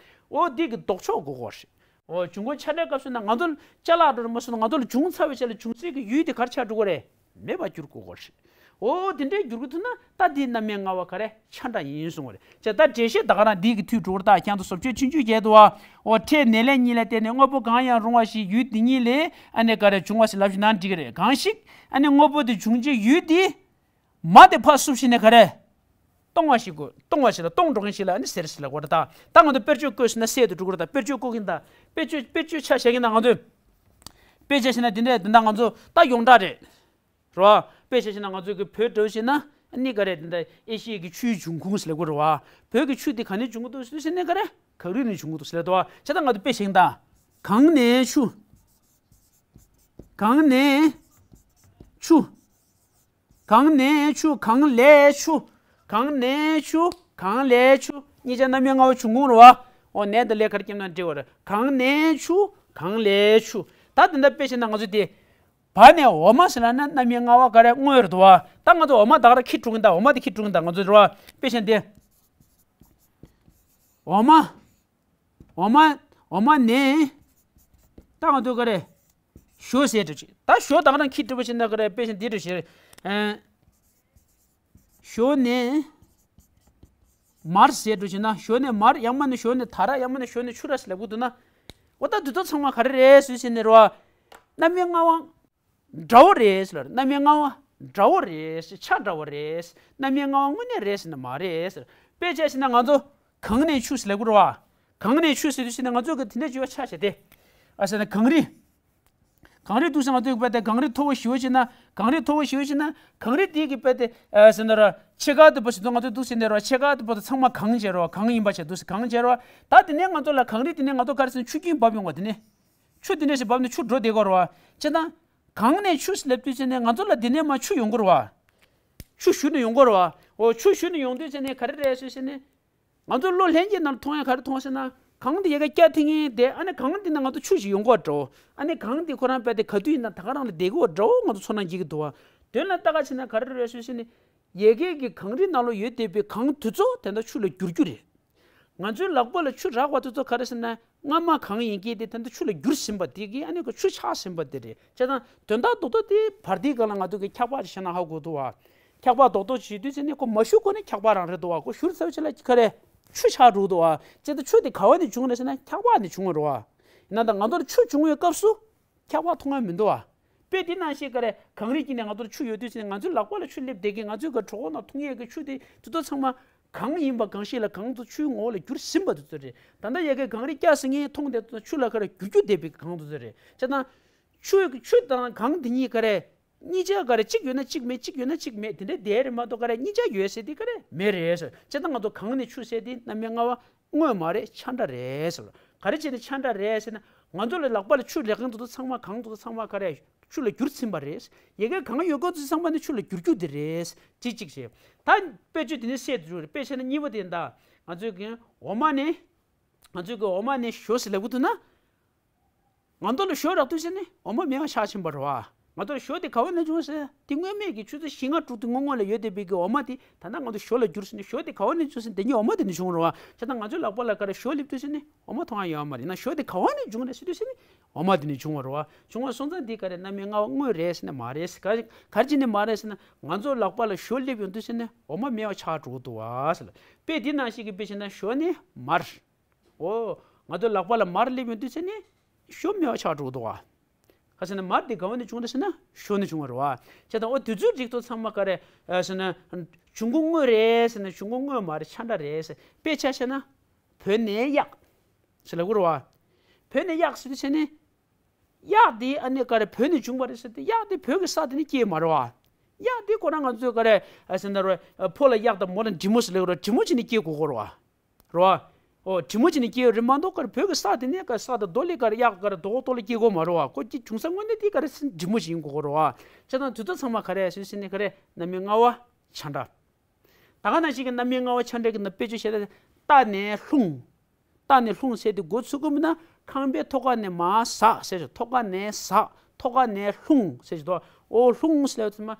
ཨོ། འདི་གི་ལྡོག་ཕྱོགས་དགོས་ཀྱི་རེད། ཨོ། འབྱུང་ཁུངས་ཆ་འདྲའི་སྐབས་སུ་ན་ང་ཚོ་ལ་ཅ་ལག་འགྲོ་རེད་མ་སོང་ན། ང་ཚོ་ལ་བྱུང་ཚར་བའི་རྗེས་ལ་བྱུང་སའི་གི་ཡུལ་དེ་ག་རེ་ཆགས་འགྲོ་གི་རེད། མེད་པར་འགྱུར་དགོས་ཀྱི་རེད། ཨོ། དེ་འདྲའི་འགྱུར་གྱི་ཐུབ་ན་ད་འདི་རྣམ་དབྱེ་ལྔ་པ་ག་རེ་ཆ་འདྲ་ཡིན་གསུངས་པ་རེད། བྱས་ཙང་ད་འགྲེལ་བཤད་ད་ག་རང་འདི་གི་མཐུད་འགྲོ་གི་རེད། ད་ཁྱེད་ཚོ་བཟོ་བཅོས་ཆུང་ཆུང་བྱས་འདུག་བ། ཨོ། ཕྲད་ནས་ལས་གཉིས་ལ་བརྟེན་ནས་དངོས་པོ་གང་ཡང་རུང་བ་ཞིག་ཡུལ་དེ་ཉིད་ལས་ཨ་ནི་ག་རེ་བྱུང་བ་ཞིག་ལབ་ཞིག་ན་འགྲིག་གི་རེད། གང་ཞིག་ཨ་ནི་དངོས་པོ་དེ་བྱུང་རྗེས་ཡུལ་དེ་མ་དེ་ཕར་བསུབས་ཤིག་ནས་ག་རེ། སྟོང་བ་ཞིག་དགོས། སྟོང་བ་ཞིག་ལ་སྟོང་འགྲོ་མཁན་ཞིག་ལ་ཨ་ནི་ཟེར་ཟེར་ལབ་དགོས་རེད་ད། ད་ང་ཚོ་དཔེར་བརྗོད་བཀོད་ཟེར་ན་གསལ་དུ་འགྲོ་གི་རེད་ད། དཔེར་བརྗོད་བཀོད་མཁན་ད། དཔེར་བརྗོད་དཔེར་བརྗོད་ཆ་བཞག་མཁན་ད། ང་ཚོས་དཔེ་ཆ་བཞག་ན་འདི་འདྲ་འདི་འདྲ་ང་ཚོ་ད་ཡོངས་གྲགས་རེད། རེད་བ། དཔེ་ཆ་བཞག་ན་ང་ཚོ་གི་བོད་འགྲོ་བཞིན་ན་ཨ་ནི་ག་རེ། འདི་འདྲ་ཨེ་ཤི་ཡའི་གི་ཆུའི་འབྱུང་ཁུངས་ཟེར་ལབ་དགོས་རེད་བ། བོད་ཀྱི་ཆུ་འདི་ག་ནས་འབྱུང་གི་འདུག་ཟེར་ན་ག་རེ། གངས་རི་ནས་འབྱུང་གི་འདུག་ཟེར་ལབ་དོ་བ། བྱས་ཙང་ང་ཚོ་དཔེ་བཞག་ད། གངས་ནས་ཆུ། གངས་ནས་ཆུ། གངས་ནས་ཆུ། གངས་ལས་ཆུ། གངས་ནས་ཆུ། གངས་ལས་ཆུ། གཉིས་ཆ་རྣམ་དབྱེ་ལྔ་པོ་འབྱུང་ཁུངས་རེད་བ། འོ། ནས་དང་ལས་ག་རེ་སྐྱེས་ན་འགྲིག་གི་རེད། གངས་ནས་ཆུ། གངས་ལས་ཆུ། ད་དེ་འདྲ་དཔེ་བཞག་ན་ང་ཚོ་དེ། བ་ནས་འོ་མ་ཟེར་ན་ན་རྣམ་དབྱེ་ལྔ་པ་ག་རེ་དངོས་རེད་དོ་བ། ད་ང་ཚོ་འོ་མ་ད་ག་རང་འཁྱེར་འགྲོ་གི་ཡིན་ད། འོ་མ་དེ་འཁྱེར་འགྲོ་གི་ཡིན་ད་ང་ཚོ་རེད་བ། དཔེ་བཞག་ན་དེ། འོ་མ། འོ་མ། འོ་མ་ནས། ད་ང་ཚོ་ག་རེ། ཞོ་ཟེར་འགྲོ་ཅིག་ད་ཞོ་ད་ག་རང་འཁྱེར་འགྲོ་བ་ཞིག་ན་ག་རེ། དཔེ་བཞག་ན་འདི་འགྲོ་ཞིག་རེད། ཨ། ཞོ་ནས་མར་ཟེར་འགྲོ་ཞིག་ན། ཞོ་ནས་མར། ཡང་མིན་ན་ཞོ་ནས་ད་ར། ཡང་མིན་ན་ཞོ་ནས་ཆུ་ར་ཟེར་ལབ་གི་འདུག་ན། འོ། ད་འདི་ཚོ་ཚང་མ་ག་རེ་རེད་ཟེར་ཟེར་ནས་རེད་བ། རྣམ་དབྱེ་ལྔ་པ་འདྲ་བོ་རེད་ཟེར་ལབ། རྣམ་དབྱེ་ལྔ་པ་འདྲ་བོ་རེད། ཆ་འདྲ་བོ་རེད། རྣམ་དབྱེ་ལྔ་པ་དངོས་གནས་རེད་ཟེར་ན་མ་རེད་ཟེར། དཔེ་ཆ་བཞག་ན་ང་ཚོ་གངས་ནས་ཆུ་ཟེར་ལབ་གི་རེད་བ། གངས་ནས་ཆུ་ཟེར་དུས་ཟེར་ན་ང་ཚོ་གི་དེ་འདྲ་བྱེད་པ་ཆ་བཞག་དེ། ཨ་ཟེར་ན་གངས་རི། གངས་རི་འདུག་ཟེར། ང་ཚོ་གི་དཔེ་དེ་གངས་རི་མཐོ་བོ་ཞེ་པོ་ཅིག་ན། གངས་རི་མཐོ་བོ་ཞེ་པོ་ཅིག་ན་གངས་རི་དེ་གི་དཔེ་དེ། ཨ་ཟེར་ན་ར་ཕྱེད་ཀ་དེ་པོ་ཟེར་འདུག་ང་ཚོ་འདུག་ཟེར་ནས་ར་ཕྱེད་ཀ་དེ་པོ་དེ་ཚང་མ་གངས་བྱས་ར་བ། གངས་ཡིན་པ་བྱས་འདུག་ཟེར། གངས་བྱས་ར་བ། ད་དེ་ནས་ང་ཚོ་ལ་གངས་རི་དེ་ནས་ང་ཚོ་ག་རེ་ཟེར་ན་ཆུ་རྒྱུན་འབབ་ཡོང་བ། དེ་ནས་ཆུ་དེ་འདྲ་ཞིག་འབབ་ནས་ཆུ་འགྲོ་བསྡད་ཀྱི་ཡོད་རེད་བ། བྱས་ཙང་གངས་ནས་ཆུ་ཟེར་ལབ་དུས་ཙམ་ནས་ང་ཚོ་ལ་དེ་ནས་མར་ཆུ་ཡོང་གི་རེད་བ། ཆུ་བཞུར་ནས་ཡོང་གི་རེད་བ། འོ། ཆུ་བཞུར་ནས་ཡོང་དུས་ཙམ་ནས་ག་རེ་རེད་ཟེར་ཟེར་ནས། ང་ཚོ་བློ་ལྷན་སྐྱེས་ནང་ལ་མཐོང་ཡ་ག་རེ་མཐོང་ཟེར་ན། གངས་དེ་ཡ་གི་སྐྱ་ཐིང་ངེ་དེ། ཨ་ནི་གངས་དེ་ནས་ང་ཚོ་ཆུ་ཞིག་ཡོང་གི་འགྲོ། ཨ་ནི་གངས་དེ་ཁོ་རང་རྦད་དེ་ག་དུས་ཡིན་ན་ད་ག་རང་ལ་བསྡད་ཀྱི་ཡོད་འདྲ་བོ་ང་ཚོ་ཚོར་སྣང་སྐྱེ་གི་འདུག་བ། དོན་ལ་ལྟ་ག་ཕྱིན་ན་ག་རེ་རེད་ཟེར་ཟེར་ནས། ཡ་གི་གི་གངས་རི་ནང་ལོགས་ཡོད་བསྡད་པའི་གངས་དེ་ཚོ་དེ་འདྲ་ཆུ་ལ་འགྱུར་རྒྱུ་རེད། ང་ཚོའི་ལག་པ་ལ་ཆུ་རག་པ་དེ་ཚོ་ག་རེ་ཟེར་ན། སྔ་མ་གངས་ཡིན་གྱི་དེ་ད་ལྟ་ཆུ་ལ་འགྱུར་ཟིན་པ་དེ་གིས་ཨ་ནི་ཁོ་ཆུ་ཆགས་ཟིན་པ་དེ་རེད། བྱས་ཙང་དོན་དག་རྡོག་རྡོག་དེ་བར་དེའི་སྒང་ལ་ང་ཚོ་གི་འཁྱག་པ་ཞིག་བཞག་ན་ཧ་གོ་འདུག་བ། འཁྱག་པ་རྡོག་རྡོག་ཅིག་བྱེད་དུས་ཙམ་ནས་ཁོ་མ་བཞུར་གོང་ནས་འཁྱག་པ་རང་རེད་འདུག་བ། ཁོ་བཞུར་ཚར་བའི་རྗེས་ལ་ག་རེ། ཆུ་ཆགས་འགྲོ་གི་འདུག་བ། བྱས་ཙང་ཆུ་དེ་ག་བ་ནས་བྱུང་རེད་ཟེར་ན་འཁྱག་པ་ནས་བྱུང་བ་རེད་བ། ཡིན་ན་ད་ང་ཚོར་ཆུ་བྱུང་བའི་སྐབས་སུ་འཁྱག་པ་མཐོང་ཡ་མི་འདུག་བ། དཔེ་དེ་ནང་བཞིན་ག་རེ། གངས་རི་དཀྱིལ་ནས་ང་ཚོར་ཆུ་ཡོད་དུས་ཙམ་ནས་ང་ཚོའི་ལག་པ་ལ་ཆུ་སླེབས་བསྡད་མཁན། ང་ཚོའི་གི་གྲོད་ཁོག་ནང་འཐུང་ཡས་ཀྱི་ཆུ་དེ་དེ་ཚོ་ཚང་མ་གངས་ཡིན་པ་གང་ཞིག་ལ་གངས་དེ་ཆུའི་ངོ་བོ་ལ་འགྱུར་ཟིན་པ་དེ་ཚོ་རེད། ད་ལྟ་ཡ་གི་གངས་རི་སྐྱ་ཟེར་མཁན་མཐོང་བསྡད་དེ་ཚོ་ཆུ་ལ་ག་རེ་འགྱུར་རྒྱུ་བསྡད་པའི་གངས་དེ་ཚོ་རེད། བྱས་ཙང་ཆུ་ཆུ་དང་གངས་དེ་གཉིས་ག་རེ། གཉིས་ཆ་ག་རེ་གཅིག་ཡོད་ན་གཅིག་མེད་གཅིག་ཡོད་ན་གཅིག་མེད་དེ་འདྲའི་བསྡད་རེད་མ་གཏོགས་ག་རེ་གཉིས་ཆ་ཡོད་ཟེར་དེ་ག་རེ་མེད་རེད་ཟེར། བྱས་ཙང་ང་ཚོ་གང་ནས་འཕྱུ་ཟེར་དེ་རྣམ་དབྱེ་ལྔ་པ་དངོས་མ་རེད་ཆ་འདྲ་རེད་ཟེར། ག་རེ་བྱས་ནས་ཆ་འདྲ་རེད་ཟེར་ན། ང་ཚོ་ལ་ལག་པ་ལ་ཆུ་ལེན་མཁན་དེ་ཚོ་ཚང་མ་གང་དེ་ཚོ་ཚང་མ་ག་རེ་ཆུ་ལ་འགྱུར་ཟིན་པ་རེད། ཡ་གི་གང་ཡོད་མཁན་དེ་ཚོ་ཚང་མ་ནི་ཆུ་ལ་འགྱུར་རྒྱུ་དེ་རེད། གཅིག་གཅིག་བྱས། ད་དཔེ་བརྗོད་དེ་ནི་གསལ་དུ་འགྲོ་རེད། དཔེ་བྱས་ན་གཉིས་པ་དེ་ཡིན་ད། ང་ཚོས་ཀྱི་འོ་མ་ནི། ང་ཚོས་ཀྱི་འོ་མ་ནི་ཞོ་ཟེར་ལབ་གི་འདུག་ན། ང་ཚོ་ལ་ཞོ་རག་དུས་ཟེར་ནི་འོ་མ་མེད་པ་ཆགས་ཕྱིན་པ་རེད་བ། ང་ཚོ་ལ་ཞོ་དེ་ག་བ་ནས་བྱུང་ཟེར་དེ་སྔོན་མེད་ཀྱི་ཆུ་ཚོད་བཞི་ལྔ་དྲུག་དེ་སྔོན་སྔོན་ལ་ཡོད་བསྡད་པའི་གི་འོ་མ་དེ་ད་ལྟ་ང་ཚོ་ཞོ་ལ་འགྱུར་ཟེར་ནི་ཞོ་དེ་ག་བ་ནས་བྱུང་ཟེར་དེ་ཉིད་འོ་མ་དེ་ནས་བྱུང་རེད་བ། བྱས་ཙང་ང་ཚོའི་ལག་པ་ལ་ག་རེ་ཞོ་སླེབས་དུས་ཟེར་ནི་འོ་མ་མཐོང་ཡ་ཡོད་མ་རེད། ཡིན་ན་ཞོ་དེ་ག་བ་ནས་བྱུང་རེད་ཟེར་དུས་ཟེར་ནི་འོ་མ་དེ་ནས་བྱུང་བ་རེད་བ། བྱུང་བ་སོང་ཙང་དེ་ག་རེ་རྣམ་དབྱེ་ལྔ་པ་དངོས་རེད་ཟེར་ནི་མ་རེད་ཟེར། ག་ག་རེ་བྱས་ནི་མ་རེད་ཟེར་ན་ང་ཚོ་ལག་པ་ལ་ཞོ་སླེབས་ཡོང་དུས་ཟེར་ནི་འོ་མ་མེད་པ་ཆགས་འགྲོ་གི་འདུག་བ་ཟེར། དཔེ་འདི་ནང་བཞིན་གྱི་དཔེ་བྱས་ན་ཞོ་ནི་མར། འོ། ང་ཚོ་ལག་པ་ལ་མར་སླེབས་ཡོང་དུས་ཟེར་ནི་ཞོ་མེད་པ་ཆགས་འགྲོ་གི་འདུག་བ། ག་ཟེར་ན་མར་དེ་ག་བ་ནས་བྱུང་རེད་ཟེར་ན་ཞོ་ནས་བྱུང་བ་རེད་བ། བྱས་ཙང་འོ་དེ་ཚོའི་རིགས་དེ་ཚང་མ་ག་རེ་ཟེར་ན་འབྱུང་ཁུངས་དངོས་རེད་ཟེར་ན་འབྱུང་ཁུངས་དངོས་མ་རེད་ཆ་འདྲ་རེད་ཟེར། དཔེ་ཆ་བཞག་ན་བོད་ནས་གཡག་ཟེར་ལབ་ཀྱི་རེད་བ། བོད་ནས་གཡག་ཟེར་དུས་ཟེར་ནི། གཡག་དེ་ཨ་ནི་ག་རེ་བོད་ནས་བྱུང་བ་རེད་ཟེར་ཏེ་གཡག་དེ་བོད་ཀྱི་ས་དེ་ནས་སྐྱེས་མ་རེད་བ། གཡག་དེ་ཁོ་རང་ང་ཚོས་ག་རེ་ཨ་ཟེར་ན་རེད། ཕོ་ལ་གཡག་དང་མོ་ལ་འབྲི་མོ་ཟེར་ལབ་ཀྱི་རེད་བ། འབྲི་མོ་བྱས་ནས་སྐྱེས་དགོས་ཀྱི་རེད་བ། རེད་བ། ཨོ་འབྲི་མོ་བྱས་ནས་སྐྱེས་ཡོད་རེད་མ་གཏོགས་ག་རེ་བོད་ཀྱི་ས་དེ་ནས་ག་རེ་ས་དང་རྡོ་ལས་ག་རེ་གཡག་ག་རེ་རྡོ་གོ་རྡོ་ལ་སྐྱེས་དགོས་མ་རེད་བ། ཁོ་སྐྱེ་བྱུང་ས་དངོས་གནས་དེ་ག་རེ་ཟེར་འབྲི་མོ་ཞིག་ཡིན་དགོས་ཀྱི་རེད་བ། བྱས་ཙང་དེ་ཚོ་ཚང་མ་ག་རེ་ཟེར་ཟེར་ནས་ག་རེ་རྣམ་དབྱེ་ལྔ་པ་ཆ་འདྲ། ད་ག་ནང་བཞིན་གྱི་རྣམ་དབྱེ་ལྔ་པ་ཆ་འདྲ་གི་ནང་དཔེ་བརྗོད་བྱས་ན་རྟ་ནས་ལྷུང་། རྟ་ནས་ལྷུང་ཟེར་དེ་འགོ་ཚུགས་ཀྱི་མིན་ན་ཁང་པའི་ཐོག་ཁ་ནས་མར་ཟགས་ཟེར་ཞིག་ཐོག་ཁ་ནས་ཟགས་ཐོག་ཁ་ནས་ལྷུང་ཟེར་ཞིག་འདུག་འོ་ལྷུང་ཟེར་ལབ་ཚེ་མ།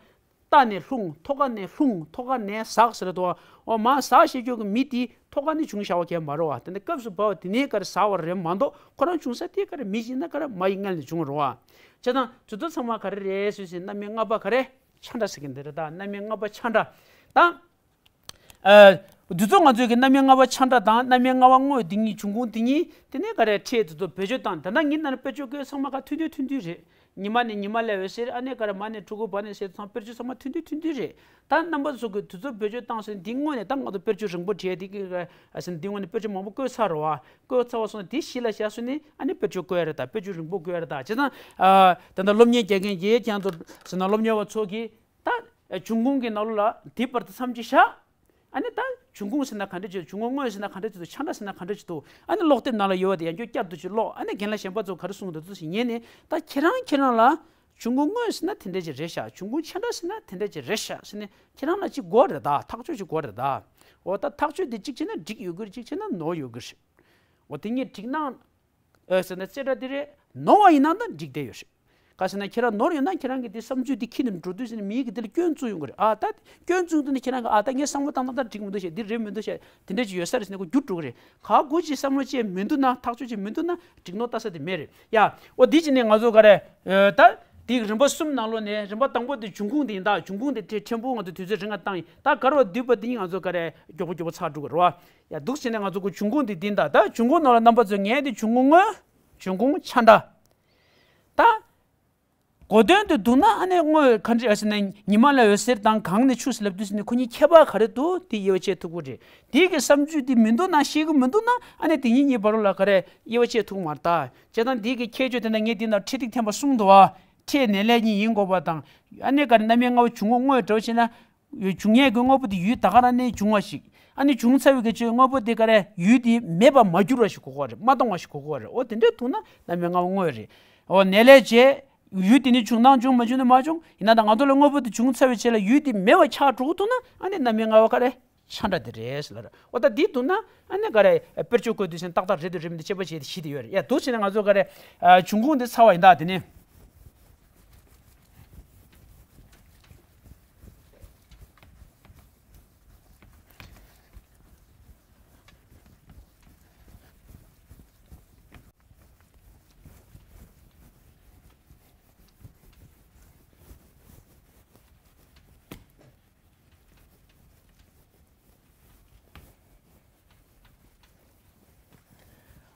རྟ་ནས་ལྷུང་ཐོག་ཁ་ནས་ལྷུང་ཐོག་ཁ་ནས་ཟགས་ཟེར་ལབ་འདུག་འོ་མར་ཟགས་བྱེད་རྒྱུ་གི་མི་དེ་ཐོག་ཁ་ནས་བྱུང་བཞག་པ་གང་ཡང་མ་རེད་བ། དེ་ནས་སྐབས་སུ་བབས་པ་དེ་ནས་ག་རེ་ཟགས་པ་རེད་མ་གཏོགས་ཁོ་རང་བྱུང་ས་དེ་ག་རེ་མི་ཞིག་ན་ག་རེ་མ་ཡི་མངལ་ནས་བྱུང་བ་རེད་བ། བྱས་ཙང་དེ་ཚོ་ཚང་མ་ག་རེ་རེད་ཟེར་ཟེར་རྣམ་དབྱེ་ལྔ་པ་ག་རེ་ཆ་འདྲ་ཟེར་གྱི་འདི་རེད་ད། རྣམ་དབྱེ་ལྔ་པ་ཆ་འདྲ་དང་། ཨ། འདི་ཚོ་ང་ཚོའི་གི་རྣམ་དབྱེ་ལྔ་པ་ཆ་འདྲ་དང་རྣམ་དབྱེ་ལྔ་པ་དངོས་དེ་གཉིས་འབྱུང་ཁུངས་དེ་གཉིས་དེ་ནས་ག་རེ་ཕྲད་དེ་ཚོ་བེད་སྤྱོད་བཏང་། ད་ལྟ་ངས་ནང་དཔེར་བརྗོད་བཀོད་ཚང་མ་ག་མཐུན་མཐུན་མཐུན་མཐུན་རེད། ཉི་མ་ནས་ཉི་མ་སླེབས་ཡོད་ཟེར་ཨ་ནི་ག་རེ་མ་ནས་ཕྲུ་གུ་བ་ནས་ཟེར་ཚང་དཔེར་བརྗོད་ཚང་མ་མཐུན་མཐུན་མཐུན་མཐུན་རེད། ད་རྣམ་པ་ཚོ་གི་དེ་ཚོ་བེད་སྤྱོད་བཏང་ཟེར་འདི་དངོས་ནས་ད་ང་ཚོ་དཔེར་བརྗོད་རིང་པོ་བྲིས་དེ་གི་ག་ཟེར་འདི་དངོས་ནས་དཔེར་བརྗོད་མང་པོ་བཀོད་ཚར་རེད་བ། བཀོད་ཚར་བ་སོང་ན་དེ་གཞི་ལ་བཞག་སོང་ནས་ཨ་ནི་དཔེར་བརྗོད་བཀོད་ཡ་རེད་ད། དཔེར་བརྗོད་རིང་པོ་བཀོད་ཡ་རེད་ད། བྱས་ཙང་ཨ། ད་ལྟ་སློབ་གཉེར་རྒྱག་མཁན་གྱིས་ཁྱེད་ཚོ་ཟེར་ན་སློབ་གཉེར་བ་ཚོ་གིས་ད་འབྱུང་ཁུངས་ཀྱི་ནང་ལོགས་ལ་དེ་བར་དུ་མཚམས་ཅིག་བཞག་ཨ་ནི་ད་འབྱུང་ཁུངས་ཟེར་ན་ག་འདྲ་ཅིག་འབྱུང་ཁུངས་དངོས་ཟེར་ན་ག་འདྲ་ཅིག་འདུག་ཆ་འདྲ་ཟེར་ན་ག་འདྲ་ཅིག་འདུག་ཨ་ནི་ཀློག་དེབ་ནང་ལ་ཡོད་པ་དེ་ཡང་བསྐྱར་བསྐྱར་དུ་ཅིག་ཀློག་ཨ་ནི་རྒན་ལགས་གཞན་པ་ཚོ་ག་རེ་གསུངས་འདུག་ཚོ་ཞིག་ཉན་ནས་ད་ཁྱེད་རང་ཁྱེད་རང་ལ་འབྱུང་ཁུངས་དངོས་ཟེར་ན་དེ་འདྲ་ཅིག་རེད་ཤག་འབྱུང་ཁུངས་ཆ་འདྲ་ཟེར་ན་དེ་འདྲ་ཅིག་རེད་ཤག་ཟེར་ནས་ཁྱེད་རང་ལ་ཅིག་དགོས་རེད་ད། ཐག་གཅོད་ཅིག་དགོས་རེད་ད། འོ་ད་ཐག་གཅོད་དེ་གཅིག་བྱས་ན་འགྲིག་ཡོད་གི་རེད། གཅིག་བྱས་ན་ནོར་ཡོད་གི་རེད། འོ་དེ་ངས་འགྲིག་ན། ཨ་ཟེར་ན་རྩེ་གྲ་འདི་རེད། ནོར་བ་ཡིན་ན་ད་འགྲིག་བསྡད་ཡོད་རེད། ག་ཟེར་ན་ཁྱེད་རང་ནོར་ཡོད་ན་ཁྱེད་རང་གི་དེ་བསམ་ཚུལ་དེ་ཁྱེར་ནས་འགྲོ་དུས་ཟེར་ན་མི་གི་དེ་ལ་སྐྱོན་བཙུགས་ཡོང་གི་རེད། ཨ་ད་སྐྱོན་བཙུགས་དུས་ནི་ཁྱེད་རང་གི་ཨ་ད་ངས་བསམ་བློ་བཏང་ན་ད་འགྲིག་མི་འདུག་ཤག་འདི་རེད་མི་འདུག་ཤག་དེ་འདྲ་ཅིག་ཡོད་ས་རེད་ཟེར་ནས་ཁོ་རྒྱུགས་འགྲོ་གི་རེད། ག་གུ་ཅིག་བསམ་བློ་ཅིག་མི་འདུག་ན་ཐག་གཅོད་ཅིག་མི་འདུག་ན་འགྲིག་ནོ་ལྟ་ས་དེ་མེད་རེད་ཡ། འོ་འདི་ཅིག་ནས་ང་ཚོ་ག་རེ། ད་འདི་རིམ་པ་གསུམ་ནང་ལོགས་ནས་རིམ་པ་དང་པོ་དེ་འབྱུང་ཁུངས་དེ་ཡིན། ད་འབྱུང་ཁུངས་དེ་ཕྲན་བུ་ང་ཚོ་དུས་ཚོད་རིང་ང་བཏང་ཡིན། ད་ག་རེ་བ་བསྡུས་པ་དེ་ང་ཚོ་ག་རེ་མགྱོགས་པོ་མགྱོགས་པོ་ཚར་འགྲོ་གི་རེད་བ། ཡ་འདུག་བྱས་ནས་ང་ཚོ་གི་འབྱུང་ཁུངས་འདི་འདི་འདྲ། ད་འབྱུང་ཁུངས་ནང་ལ་རྣམ་པ་ཚོས་ངས་འདི་འབྱུང་ཁུངས་དངོས། འབྱུང་ཁུངས་ཆ་འདྲ། ད། གོ་དོན་དུ་འདུག་ན་ཨ་ནི་དངོས་ག་འདྲ་ཟེར་ན་ཉི་མ་ལ་འོད་ཟེར་དང་གངས་ནས་ཆུ་ཟེར་ལབ་དུས་ཟེར་ནས་ཁོ་གཉིས་ཁྱད་པར་ག་རེ་འདུག་དེ་དབྱེ་བ་ཕྱེ་ཐུབ་ཀྱི་རེད། དེའི་གི་བསམ་ཚུལ་དེ་མི་འདུག་ན་ཤེས་ཀྱི་མི་འདུག་ན་ཨ་ནི་དེ་གཉིས་གཉིས་བར་ལ་ག་རེ་དབྱེ་བ་ཕྱེ་ཐུབ་མ་རེད་ད། བྱས་ཙང་དེའི་གི་ཁྱད་ཆོས་དེ་འདྲ་ངས་འདི་ན་ཁྲིད་ཐིག་ཐེངས་པ་གསུམ་འདུག་བ། ཕྲད་ནས་ལས་གཉིས་ཡིན་དགོས་པ་དང་། ཨ་ནི་ག་རེ་རྣམ་དབྱེ་ལྔ་པོ་འབྱུང་ཁུངས་དངོས་འདྲ་བོ་བྱས་ན། འབྱུང་ཡས་ཀྱི་དངོས་པོ་དེ་ཡུལ་ད་ག་རང་ནས་བྱུང་བ་ཞིག་ཨ་ནི་བྱུང་ཚར་བའི་གི་ཆོས་དངོས་པོ་དེ་ག་རེ་ཡུལ་དེ་མེད་པར་མ་གྱུར་བ་ཞིག་གོ་དགོས་རེད། མ་སྟོང་བ་ཞིག་གོ་དགོས་རེད། འོ་དེ་འདྲས་འདུག་ན་རྣམ་དབྱེ་ལྔ་པོ་དངོས་རེད། འོ་ནས་ལས་བྱས། ཡུལ་དེ་ནི་བྱུང་ན་བྱུང་མ་བྱུང་ན་མ་བྱུང་། ཡིན་ན་ད་ང་ཚོ་ལ་དངོས་པོ་དེ་བྱུང་ཚར་བའི་རྗེས་ལ་ཡུལ་དེ་མེད་པ་ཆགས་འགྲོ་གི་འདུག་ན་ཨ་ནི་རྣམ་དབྱེ་ལྔ་པོ་ག་རེ་ཆ་འདྲ་དེ་རེད་ཟེར་ལ་རེད། འོ་ད་འདི་འདུག་ན་ཨ་ནི་ག་རེ་དཔེར་བརྗོད་བཀོད་དུས་ཟེར་ན་ཏག་ཏག་རེད་དུ་རེད་མི་འདུག་དཔྱད་པ་བྱས་ཏེ་ཤེས་བསྡད་ཡོད་རེད། ཡ་འདུག་བྱས་ན་ང་ཚོ་ག་རེ་འབྱུང་ཁུངས་དེ་ཚར་བ་ཡིན་ད། དེ་ནི།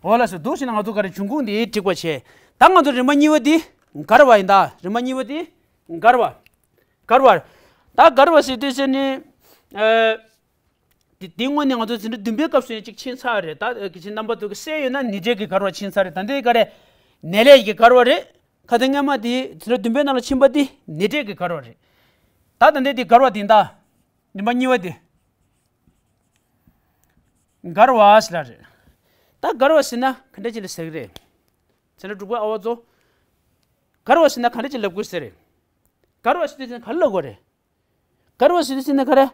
འོ་ལགས་སོ། འདུག་བྱས་ན་ང་ཚོ་ག་རེ་འབྱུང་ཁུངས་འདི་འགྲིག་པ་བྱས། ད་ང་ཚོ་རིམ་པ་གཉིས་པ་འདི་འགལ་བ་ཡིན་ད། རིམ་པ་གཉིས་པ་འདི་འགལ་བ། འགལ་བ། ད་འགལ་བ་ཟེར་དུས་ཟེར་ནི། ཨ། དེ་དེ་སྔོན་ནས་ང་ཚོ་འཛིན་གྲྭ་བདུན་པའི་སྐབས་སུ་ཡང་གཅིག་ཕྱིན་ཚར་རེད། ད་གི་ཕྱིན་རྣམ་པ་ཚོ་གི་གསལ་ཡོད་ན་ནི་འབྲས་ཀྱི་འགལ་བ་ཕྱིན་ཚར་རེད། ད་འདི་ག་རེ། ནས་ལས་ཀྱི་འགལ་བ་རེད། ཁ་དན་སྔ་མ་དེ་ཚན་རིག་བདུན་པའི་ནང་ལ་ཕྱིན་པ་དེ་ནི་འབྲས་ཀྱི་འགལ་བ་རེད། ད་ད་འདི་དེ་འགལ་བ་དེ་ད། རིམ་པ་གཉིས་པ་དེ། འགལ་བ་ཟེར་ལ་རེད། ད་འགལ་བ་ཟེར་ན་ག་འདྲ་ཅིག་ལ་ཟེར་གི་རེད། ཚན་རིག་དྲུག་པ་ཨ་བ་ཚོ། འགལ་བ་ཟེར་ན་ག་འདྲ་ཅིག་ལབ་དགོས་ཟེར་རེད། འགལ་བ་ཟེར་དུས་ཙམ་ག་ལ་ལབ་དགོས་རེད། འགལ་བ་ཟེར་དུས་ཙམ་ན་ག་རེ།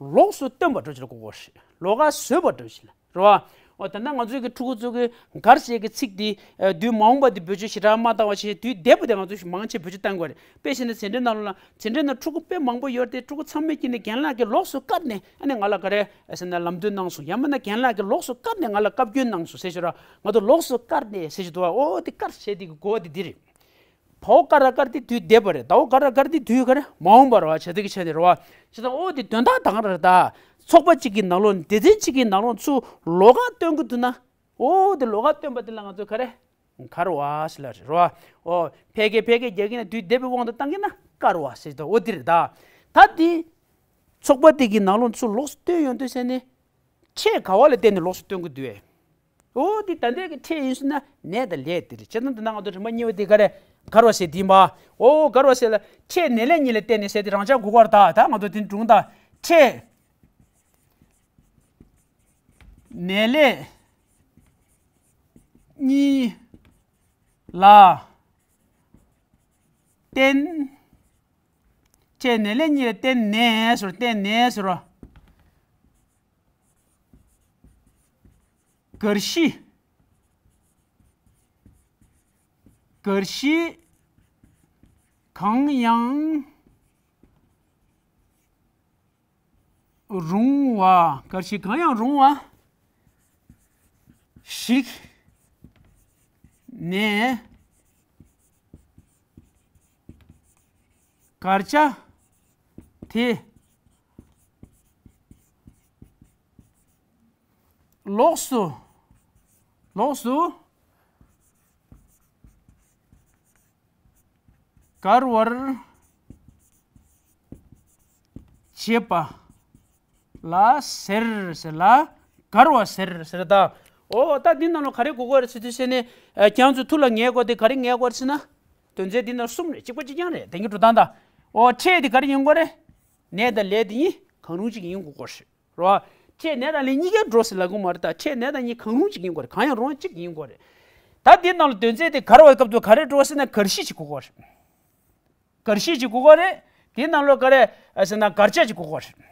ལོགས་སུ་སྟོན་པ་འདྲ་ཅིག་ལ་གོ་དགོས་རེད། ལོགས་ཀ་བཟོས་པ་འདྲ་ཅིག་ལ་རེད་བ། འོ་ད་ལྟ་ང་ཚོའི་གི་ཕྲུ་གུ་ཚོ་གི་འགལ་ཟེར་གི་ཚིག་དེ་ཨ་དུས་མ་འོངས་པ་དེ་བེད་སྤྱོད་ཞེ་དྲག་མ་བཏང་བ་བྱས། དུས་འདས་པ་དེ་ང་ཚོས་མང་ཆེ་བེད་སྤྱོད་བཏང་དགོས་རེད། དཔེ་བཞག་ན་འཛིན་གྲྭའི་ནང་ལ། འཛིན་གྲྭའི་ནང་ཕྲུ་གུ་དཔེ་མང་པོ་ཡོད་དེ། ཕྲུ་གུ་ཚང་མས་ཀྱིས་ནི་རྒན་ལགས་ཀྱིས་ལོགས་སུ་བཀར་ནས་ཨ་ནི་ང་ལ་ག་རེ་ཟེར་ན་ལམ་སྟོན་གནང་སོང་། ཡང་མིན་ན་རྒན་ལགས་ཀྱིས་ལོགས་སུ་བཀར་ནས་ང་ལ་བཀའ་བཀྱོན་གནང་སོང་ཟེར་ཞོར། ང་ཚོ་ལོགས་སུ་བཀར་ནས་ཟེར་ཞིག་འདུག་བ། འོ་དེ་བཀར་བྱས་དེ་གི་གོ་བ་དེ་འདི་རེད། བའོ་ག་ར་གར་དེ་དུས་འདས་པ་རེད། དའོ་ག་ར་གར་དེ་དུས་ག་རེ་མ་འོངས་པ་རེད་བ། བྱས་དེ་གི་ཆ་ནས་རེད་བ། བྱས་ཙང་འོ་དེ་དོན་དག་ད་ག་རེ་རེད། ད་ཚོགས་པ་གཅིག་གི་ནང་ལོགས་སྡེ་ཚན་གཅིག་གི་ནང་ལོགས་ཚུར་ལོགས་ཀ་སྟོན་གི་འདུག་ན། འོ་དེ་ལོགས་ཀ་སྟོན་པ་དེ་ལ་ང་ཚོས་ག་རེ་འགལ་བ་ཟེར་ལ་རེད་བ། འོ་ཕལ་སྐད་ཕལ་སྐད་རྒྱག་གི་ན་དུས་འདས་པའི་དབང་དུ་བཏང་གི་ན་བཀར་བ་ཟེར་ད། འོ་དེ་རེད་ད། ད་དེ་ཚོགས་པ་དེ་གི་ནང་ལོགས་ཚུར་ལོགས་སུ་སྟོན་ཡོང་དུས་ཟེར་ནས། ཕྲད་ག་བ་ལ་བརྟེན་ནས་ལོགས་སུ་སྟོན་གི་འདུག་བས། འོ་འདི་ད་ལྟའི་གི་ཕྲད་ཡིན་ཟེར་ན་ནས་དང་ལས་དེ་རེད། བྱས་ཙང་འདི་ན་ང་ཚོ་རིམ་པ་གཉིས་པ་དེ་ག་རེ་འགལ་བ་ཟེར་དེ་ཡིན་པ། འོ་འགལ་བ་ཟེར་ལ་ཕྲད་ནས་ལས་གཉིས་ལ་བརྟེན་ནས་ཟེར་དེ་རང་འཇགས་གོ་དགོས་རེད་ད། ད་ང་ཚོ་དེ་སྒྲུང་ད་ཕྲད་ནས་ལས་གཉིས་ལ་བརྟེན། ཕྲད་ནས་ལས་གཉིས་ལ་བརྟེན་ནས་ཟེར། བརྟེན་ནས་ཟེར། འགལ་གཞི། འགལ་གཞི་གང་ཡང་རུང་བ། འགལ་གཞི་གང་ཡང་རུང་བ་ཞིག་ནས་བཀར་བྱ་དེ། ལོགས་སུ། ལོགས་སུ་བཀར་བར་བྱེད་པ་ལ་ཟེར། ཟེར་ལ་བཀར་བ་ཟེར། ཟེར་ད། འོ་ད་འདི་ནང་ལ་ག་རེ་གོ་དགོས་རེད་ཟེར་དུས་ཟེར་ནས་ཨ་ཁྱེད་ཚོ་ཐུགས་ལ་ངེས་དགོས་དེ་ག་རེ་ངེས་དགོས་རེད་ཟེར་ན། དོན་ཚན་འདི་ནང་གསུམ་རེད། གཅིག་པ་གཅིག་རྐྱང་རེད། དེང་གི་འགྲོ་སྟངས་དང་། འོ་ཕྲད་དེ་ག་རེ་ཡིན་དགོས་རེད། ནས་དང་ལས་དེ་གཉིས་གང་རུང་གཅིག་ཡིན་དགོས་རེད། རེད་བ། ཕྲད་ནས་དང་ལས་གཉིས་ཀ་འགྲོ་ཟེར་ལབ་གི་མ་རེད་ད། ཕྲད་ནས་དང་གཉིས་གང་རུང་གཅིག་ཡིན་དགོས་རེད། གང་ཡང་རུང་བ་གཅིག་ཡིན་དགོས་རེད། ད་འདི་ནང་ལ་དོན་ཚན་དེ་ག་རེ་བའི་སྐབས་སུ་ག་རེ་འགྲོ་ཟེར་ན་འགལ་གཞི་ཅིག་དགོས་རེད། འགལ་གཞི་ཅིག་དགོས་རེད། དེའི་ནང་ལ་ག་རེ་ཟེར་ན་བཀར་བྱ་ཅིག་དགོས་རེད།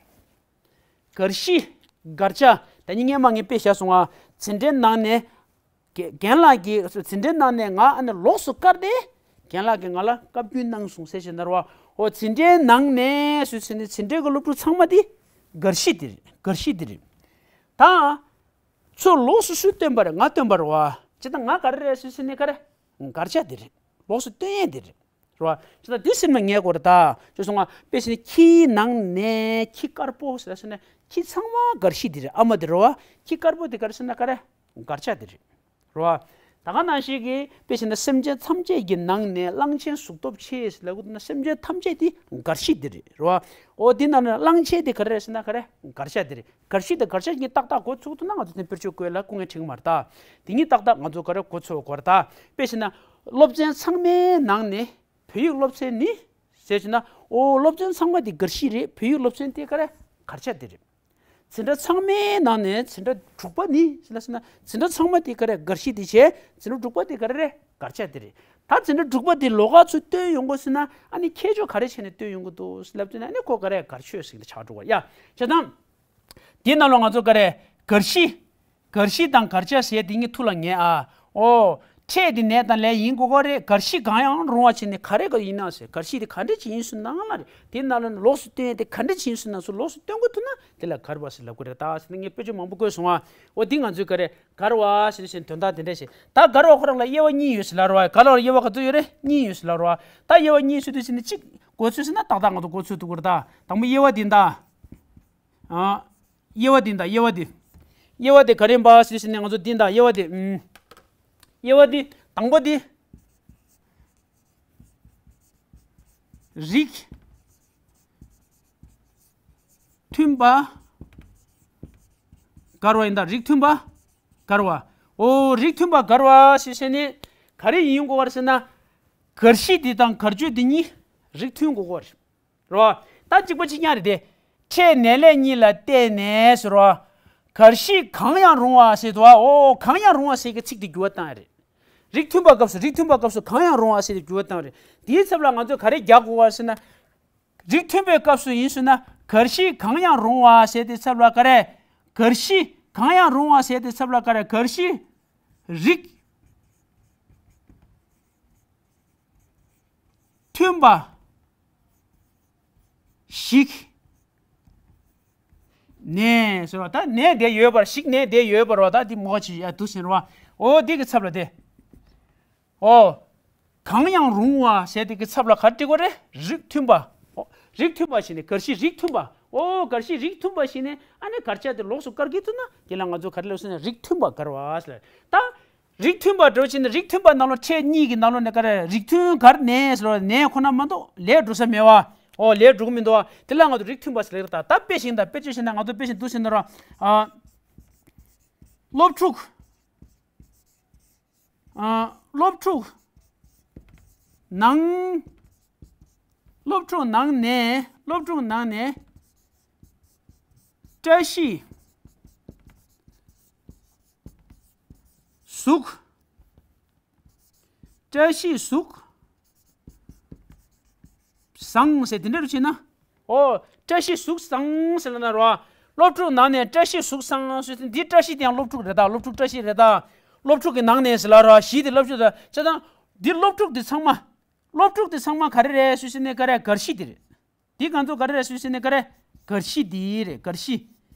འགལ་གཞི། བཀར་བྱ། ད་ནི་སྔན་མ་ངས་དཔེ་བཞག་སོང་ང་། འཛིན་གྲྭའི་ནང་ནས། རྒན་རྒན་ལགས་ཀྱིས་འཛིན་གྲྭའི་ནང་ནས་ང་ཨ་ནི་ལོགས་སུ་བཀར་ཏེ། རྒན་ལགས་ཀྱིས་ང་ལ་བཀའ་བཀྱོན་གནང་སོང་ཟེར་བཞིན་ན་རེད་བ། འོ་འཛིན་གྲྭའི་ནང་ནས་སུ་ཟེར་ནས་འཛིན་གྲྭའི་གི་སློབ་ཕྲུག་ཚང་མ་དེ་འགལ་གཞི་དེ་རེད། འགལ་གཞི་དེ་རེད། ད། ཚུར་ལོགས་སུ་སུས་སྟོན་པ་རེད། ང་སྟོན་པ་རེད་བ། ཅི་ད་ང་ག་རེ་རེད་སུ་ཟེར་ནས་ག་རེ། བཀར་བྱ་དེ་རེད། ལོགས་སུ་སྟོན་ཡས་དེ་རེད། རེད་བ། ཅི་ད་དེ་སེམས་ལ་ངེས་དགོས་རེད་ད། ཅེས་སོང་ང་དཔེ་ཟེར་ནས་ཁྱིའི་ནང་ནས་ཁྱི་དཀར་པོ་ཟེར་ཟེར་ནས་ཁྱི་ཚང་མ་འགལ་གཞི་དེ་རེད། ཨ་མ་དེ་རེད་བ། ཁྱི་དཀར་པོ་དེ་ག་རེ་ཟེར་ན་ག་རེ། བཀར་བྱ་དེ་རེད། རེད་བ། ད་ག་ནང་བཞིན་གྱི་དཔེ་བྱས་ན་སེམས་ཅན་ཐམས་ཅད་ཀྱི་ནང་ནས་གླང་ཆེན་གཟུགས་སྟོབས་ཆེ་ཟེར་ལབ་དགོས་འདུག་ན་སེམས་ཅན་ཐམས་ཅད་དེ་འགལ་གཞི་དེ་རེད། རེད་བ། འོ་དེ་ནང་ནས་གླང་ཆེན་དེ་ག་རེ་རེད་ཟེར་ན་ག་རེ། བཀར་བྱ་དེ་རེད། འགལ་གཞི་དང་བཀར་བྱ་གཉིས་ཏག་ཏག་གོ་ཚུགས་ཐུབ་ན་ང་ཚོ་དེ་དཔེར་བརྗོད་བཀོད་ལ་སྐུ་ངལ་འཕྲད་ཀྱི་མ་རེད་ད། དེ་གཉིས་ཏག་ཏག་ང་ཚོ་ག་རེ་གོ་ཚུགས་དགོས་རེད་ད། དཔེ་བྱས་ན། སློབ་ཚན་ཚང་མའི་ནང་ནས་བོད་ཡིག་སློབ་ཚན་ནི་ཟེར་བྱས་ན། འོ་སློབ་ཚན་ཚང་མ་དེ་འགལ་གཞི་རེད། བོད་ཡིག་སློབ་ཚན་དེ་ག་རེ། བཀར་བྱ་དེ་རེད། འཛིན་གྲྭ་ཚང་མའི་ནང་ནས་འཛིན་གྲྭ་དྲུག་པ་ནི་ཟེར་ན་ཟེར་ན་འཛིན་གྲྭ་ཚང་མ་དེ་ག་རེ། འགལ་གཞི་དེ་བྱས། འཛིན་གྲྭ་དྲུག་པ་དེ་ག་རེ་རེད། བཀར་བྱ་དེ་རེད། ད་འཛིན་གྲྭ་དྲུག་པ་དེ་ལོགས་ཀ་ཚུར་སྟོན་ཡོང་དགོས་ཟེར་ན་ཨ་ནི་ཁྱད་ཆོས་ག་རེ་བྱས་ནས་སྟོན་ཡོང་གི་འདུག་ལབ་དུས་ན་ཨ་ནི་ཁོ་ག་རེ་བཀར་ཆོས་ཟེར་གྱི་ཆགས་འགྲོ་བ་ཡ། བྱས་ཙང་། དེའི་ནང་ལོགས་ང་ཚོ་ག་རེ། འགལ་གཞི། འགལ་གཞི་དང་བཀར་བྱ་ཟེར་དེ་གཉིས་ཐུགས་ལ་ངེས་ཨ། འོ། ཕྲད་དེ་ནས་དང་ལས་ཡིན་དགོས་ཀྱི་རེད། འགལ་གཞི་གང་ཡང་རུང་བ་བྱས་ནས་ག་རེ་ག་ཡིན་ན་ཟེར། འགལ་གཞི་དེ་ག་འདྲ་ཅིག་ཡིན་ཟེར་ན་ལ་རེད། དེའི་ནང་ལོགས་ནས་ལོགས་སུ་སྟོན་ཡས་དེ་ག་འདྲ་ཅིག་ཡིན་ཟེར་ན་ཚུར་ལོགས་སུ་སྟོན་དགོས་ཐུག་ན་དེ་ལ་བཀར་བ་ཟེར་ལབ་ཀྱི་རེད་ད་ཟེར་ནས་ངས་དཔེ་ཆ་མང་པོ་བཀོད་སོང་ཨ། འོ་དེ་ང་ཚོས་ག་རེ། བཀར་བ་ཟེར་བཞིན་དོན་དག་དེ་འདྲ་ཞིག་ད་བཀར་བ་ཁོ་རང་ལ་དབྱེ་བ་གཉིས་ཡོད་ཟེར་ལབ་རོགས། བཀར་བ་ལ་དབྱེ་བ་ག་ཚོད་ཡོད་རེད། གཉིས་ཡོད་ཟེར་ལབ་རོགས། ད་དབྱེ་བ་གཉིས་ཟེར་དུས་ཟེར་ནས་གཅིག་གོ་ཚུལ་ཟེར་ན་ཏག་ཏག་ང་ཚོ་གོ་ཚུལ་ཐུག་གི་རེད་ད། དང་པོ་དབྱེ་བ་འདི་ད། ཨ། དབྱེ་བ་འདི་ད་དབྱེ་བ་འདི། དབྱེ་བ་འདི་ག་རེ་ཡིན་པ་ཟེར་ཟེར་ནས་ང་ཚོ་འདི་ད་དབྱེ་བ་འདི། ཨུམ། དབྱེ་བ་འདི་དང་པོ་འདི། རིགས་མཐུན་པ་བཀར་བ་ཡིན་ད། རིགས་མཐུན་པ་བཀར་བ། འོ་རིགས་མཐུན་པ་བཀར་བ་ཟེར་ཟེར་ནས་ག་རེ་ཡིན་དགོས་པ་ཟེར་ན། གར་གཞི་འདི་དང་གར་སྤྱོད་འདི་གཉིས་རིགས་མཐུན་དགོས་ཀྱི་རེད། རེད་བ། ད་གཅིག་པ་གཅིག་རྐྱང་རེད་དེ། ཕྲད་ནས་ལས་གཉིས་ལ་བརྟེན་ནས་ཟེར་བ། གར་གཞི་གང་ཡང་རུང་བ་ཟེར་དུས། འོ། གང་ཡང་རུང་བ་ཟེར་གྱི་ཚིག་དེ་འགྱུར་བ་བཏང་ཡ་རེད། རིགས་མཐུན་པ་སྐབས་སུ། རིགས་མཐུན་པ་སྐབས་སུ་གང་ཡང་རུང་བ་ཟེར་དེ་འགྱུར་བ་བཏང་ཡ་རེད། དེའི་ཚབ་ལ་ང་ཚོས་ག་རེ་རྒྱག་དགོས་པ་ཟེར་ན། རིགས་མཐུན་པའི་སྐབས་སུ་ཡིན་ཟེར་ན། གར་གཞི་གང་ཡང་རུང་བ་ཟེར་དེའི་ཚབ་ལ་ག་རེ། གར་གཞི་གང་ཡང་རུང་བ་ཟེར་དེའི་ཚབ་ལ་ག་རེ། གར་གཞི་རིགས་མཐུན་པ་ཞིག་ནས་ཟེར་བ། ད་ནས་དེ་ཡོད་པར། ཞིག་ནས་དེ་ཡོད་པར་བ། ད་འདི་མོ་ཅིག་ཡ་འདུག་ཟེར་བ། འོ། འདི་གི་ཚབ་ལ་དེ། འོ། གང་ཡང་རུང་བ་ཟེར་དེ་གི་ཚབ་ལ་ག་རེ་འབྲི་དགོས་རེད། རིགས་མཐུན་པ། འོ། རིགས་མཐུན་པ་ཞེས་ནས། གར་གཞི་རིགས་མཐུན་པ། འོ། གར་གཞི་རིགས་མཐུན་པ་ཞེས་ནས། ཨ་ནི་གར་ཆ་དེ་ལོགས་སུ་བཀར་གྱི་འདུག་ན། དེ་ལ་ང་ཚོ་ག་རེ་ལབ་ཟེར་ན། རིགས་མཐུན་པ་བཀར་བ་ཟེར། ད་རིགས་མཐུན་པ་འདྲ་བོ་བྱས་ན། རིགས་མཐུན་པ་ནང་ལོགས། ཕྲད་གཉིས་ཀྱི་ནང་ལོགས་ནས་ག་རེ། རིགས་མཐུན་གར་ནས་ཟེར་བ། ནས་ཁོ་ན་མ་གཏོགས་ལས་འགྲོ་ས་མེད་བ། འོ། ལས་འགྲོ་གི་མི་འདུག་བ། དེ་ལ་ང་ཚོ་རིགས་མཐུན་པ་ཟེར་ལེ་རེད། ད་ད་དཔེ་བཞིན་ད། དཔེ་ཆ་བཞིན་ད། ང་ཚོ་དཔེ་བཞིན་འདུག་ཟེར་ན་ར། ཨ། སློབ་ཕྲུག་ཨ། སློབ་ཕྲུག་ནང་། སློབ་ཕྲུག་ནང་ནས། སློབ་ཕྲུག་ནང་ནས་བཀྲ་ཤིས་གཟུགས། བཀྲ་ཤིས་གཟུགས་བཟང་ཟེར་དེ་འདྲ་རུ་བྱས་ན། འོ། བཀྲ་ཤིས་གཟུགས་བཟང་ཟེར་ལབ་ན་རོ། སློབ་ཕྲུག་ནང་ནས་བཀྲ་ཤིས་གཟུགས་བཟང་ཟེར་ཏེ། འདི་བཀྲ་ཤིས་དེ་ཡང་སློབ་ཕྲུག་རེད་ད། སློབ་ཕྲུག་བཀྲ་ཤིས་རེད་ད། སློབ་ཕྲུག་གི་ནང་ནས་ཟེར་ལབ་རོ། གཞི་དེ་སློབ་ཕྲུག་ད། བྱས་ཙང་འདི་སློབ་ཕྲུག་དེ་ཚང་མ། སློབ་ཕྲུག་དེ་ཚང་མ་ག་རེ་རེད་ཟེར་ན་ག་རེ། གར་གཞི་དེ་རེད། འདི་ང་ཚོ་ག་རེ་རེད་ཟེར་ན་ག་རེ། གར་གཞི་འདི་རེད། གར་གཞི།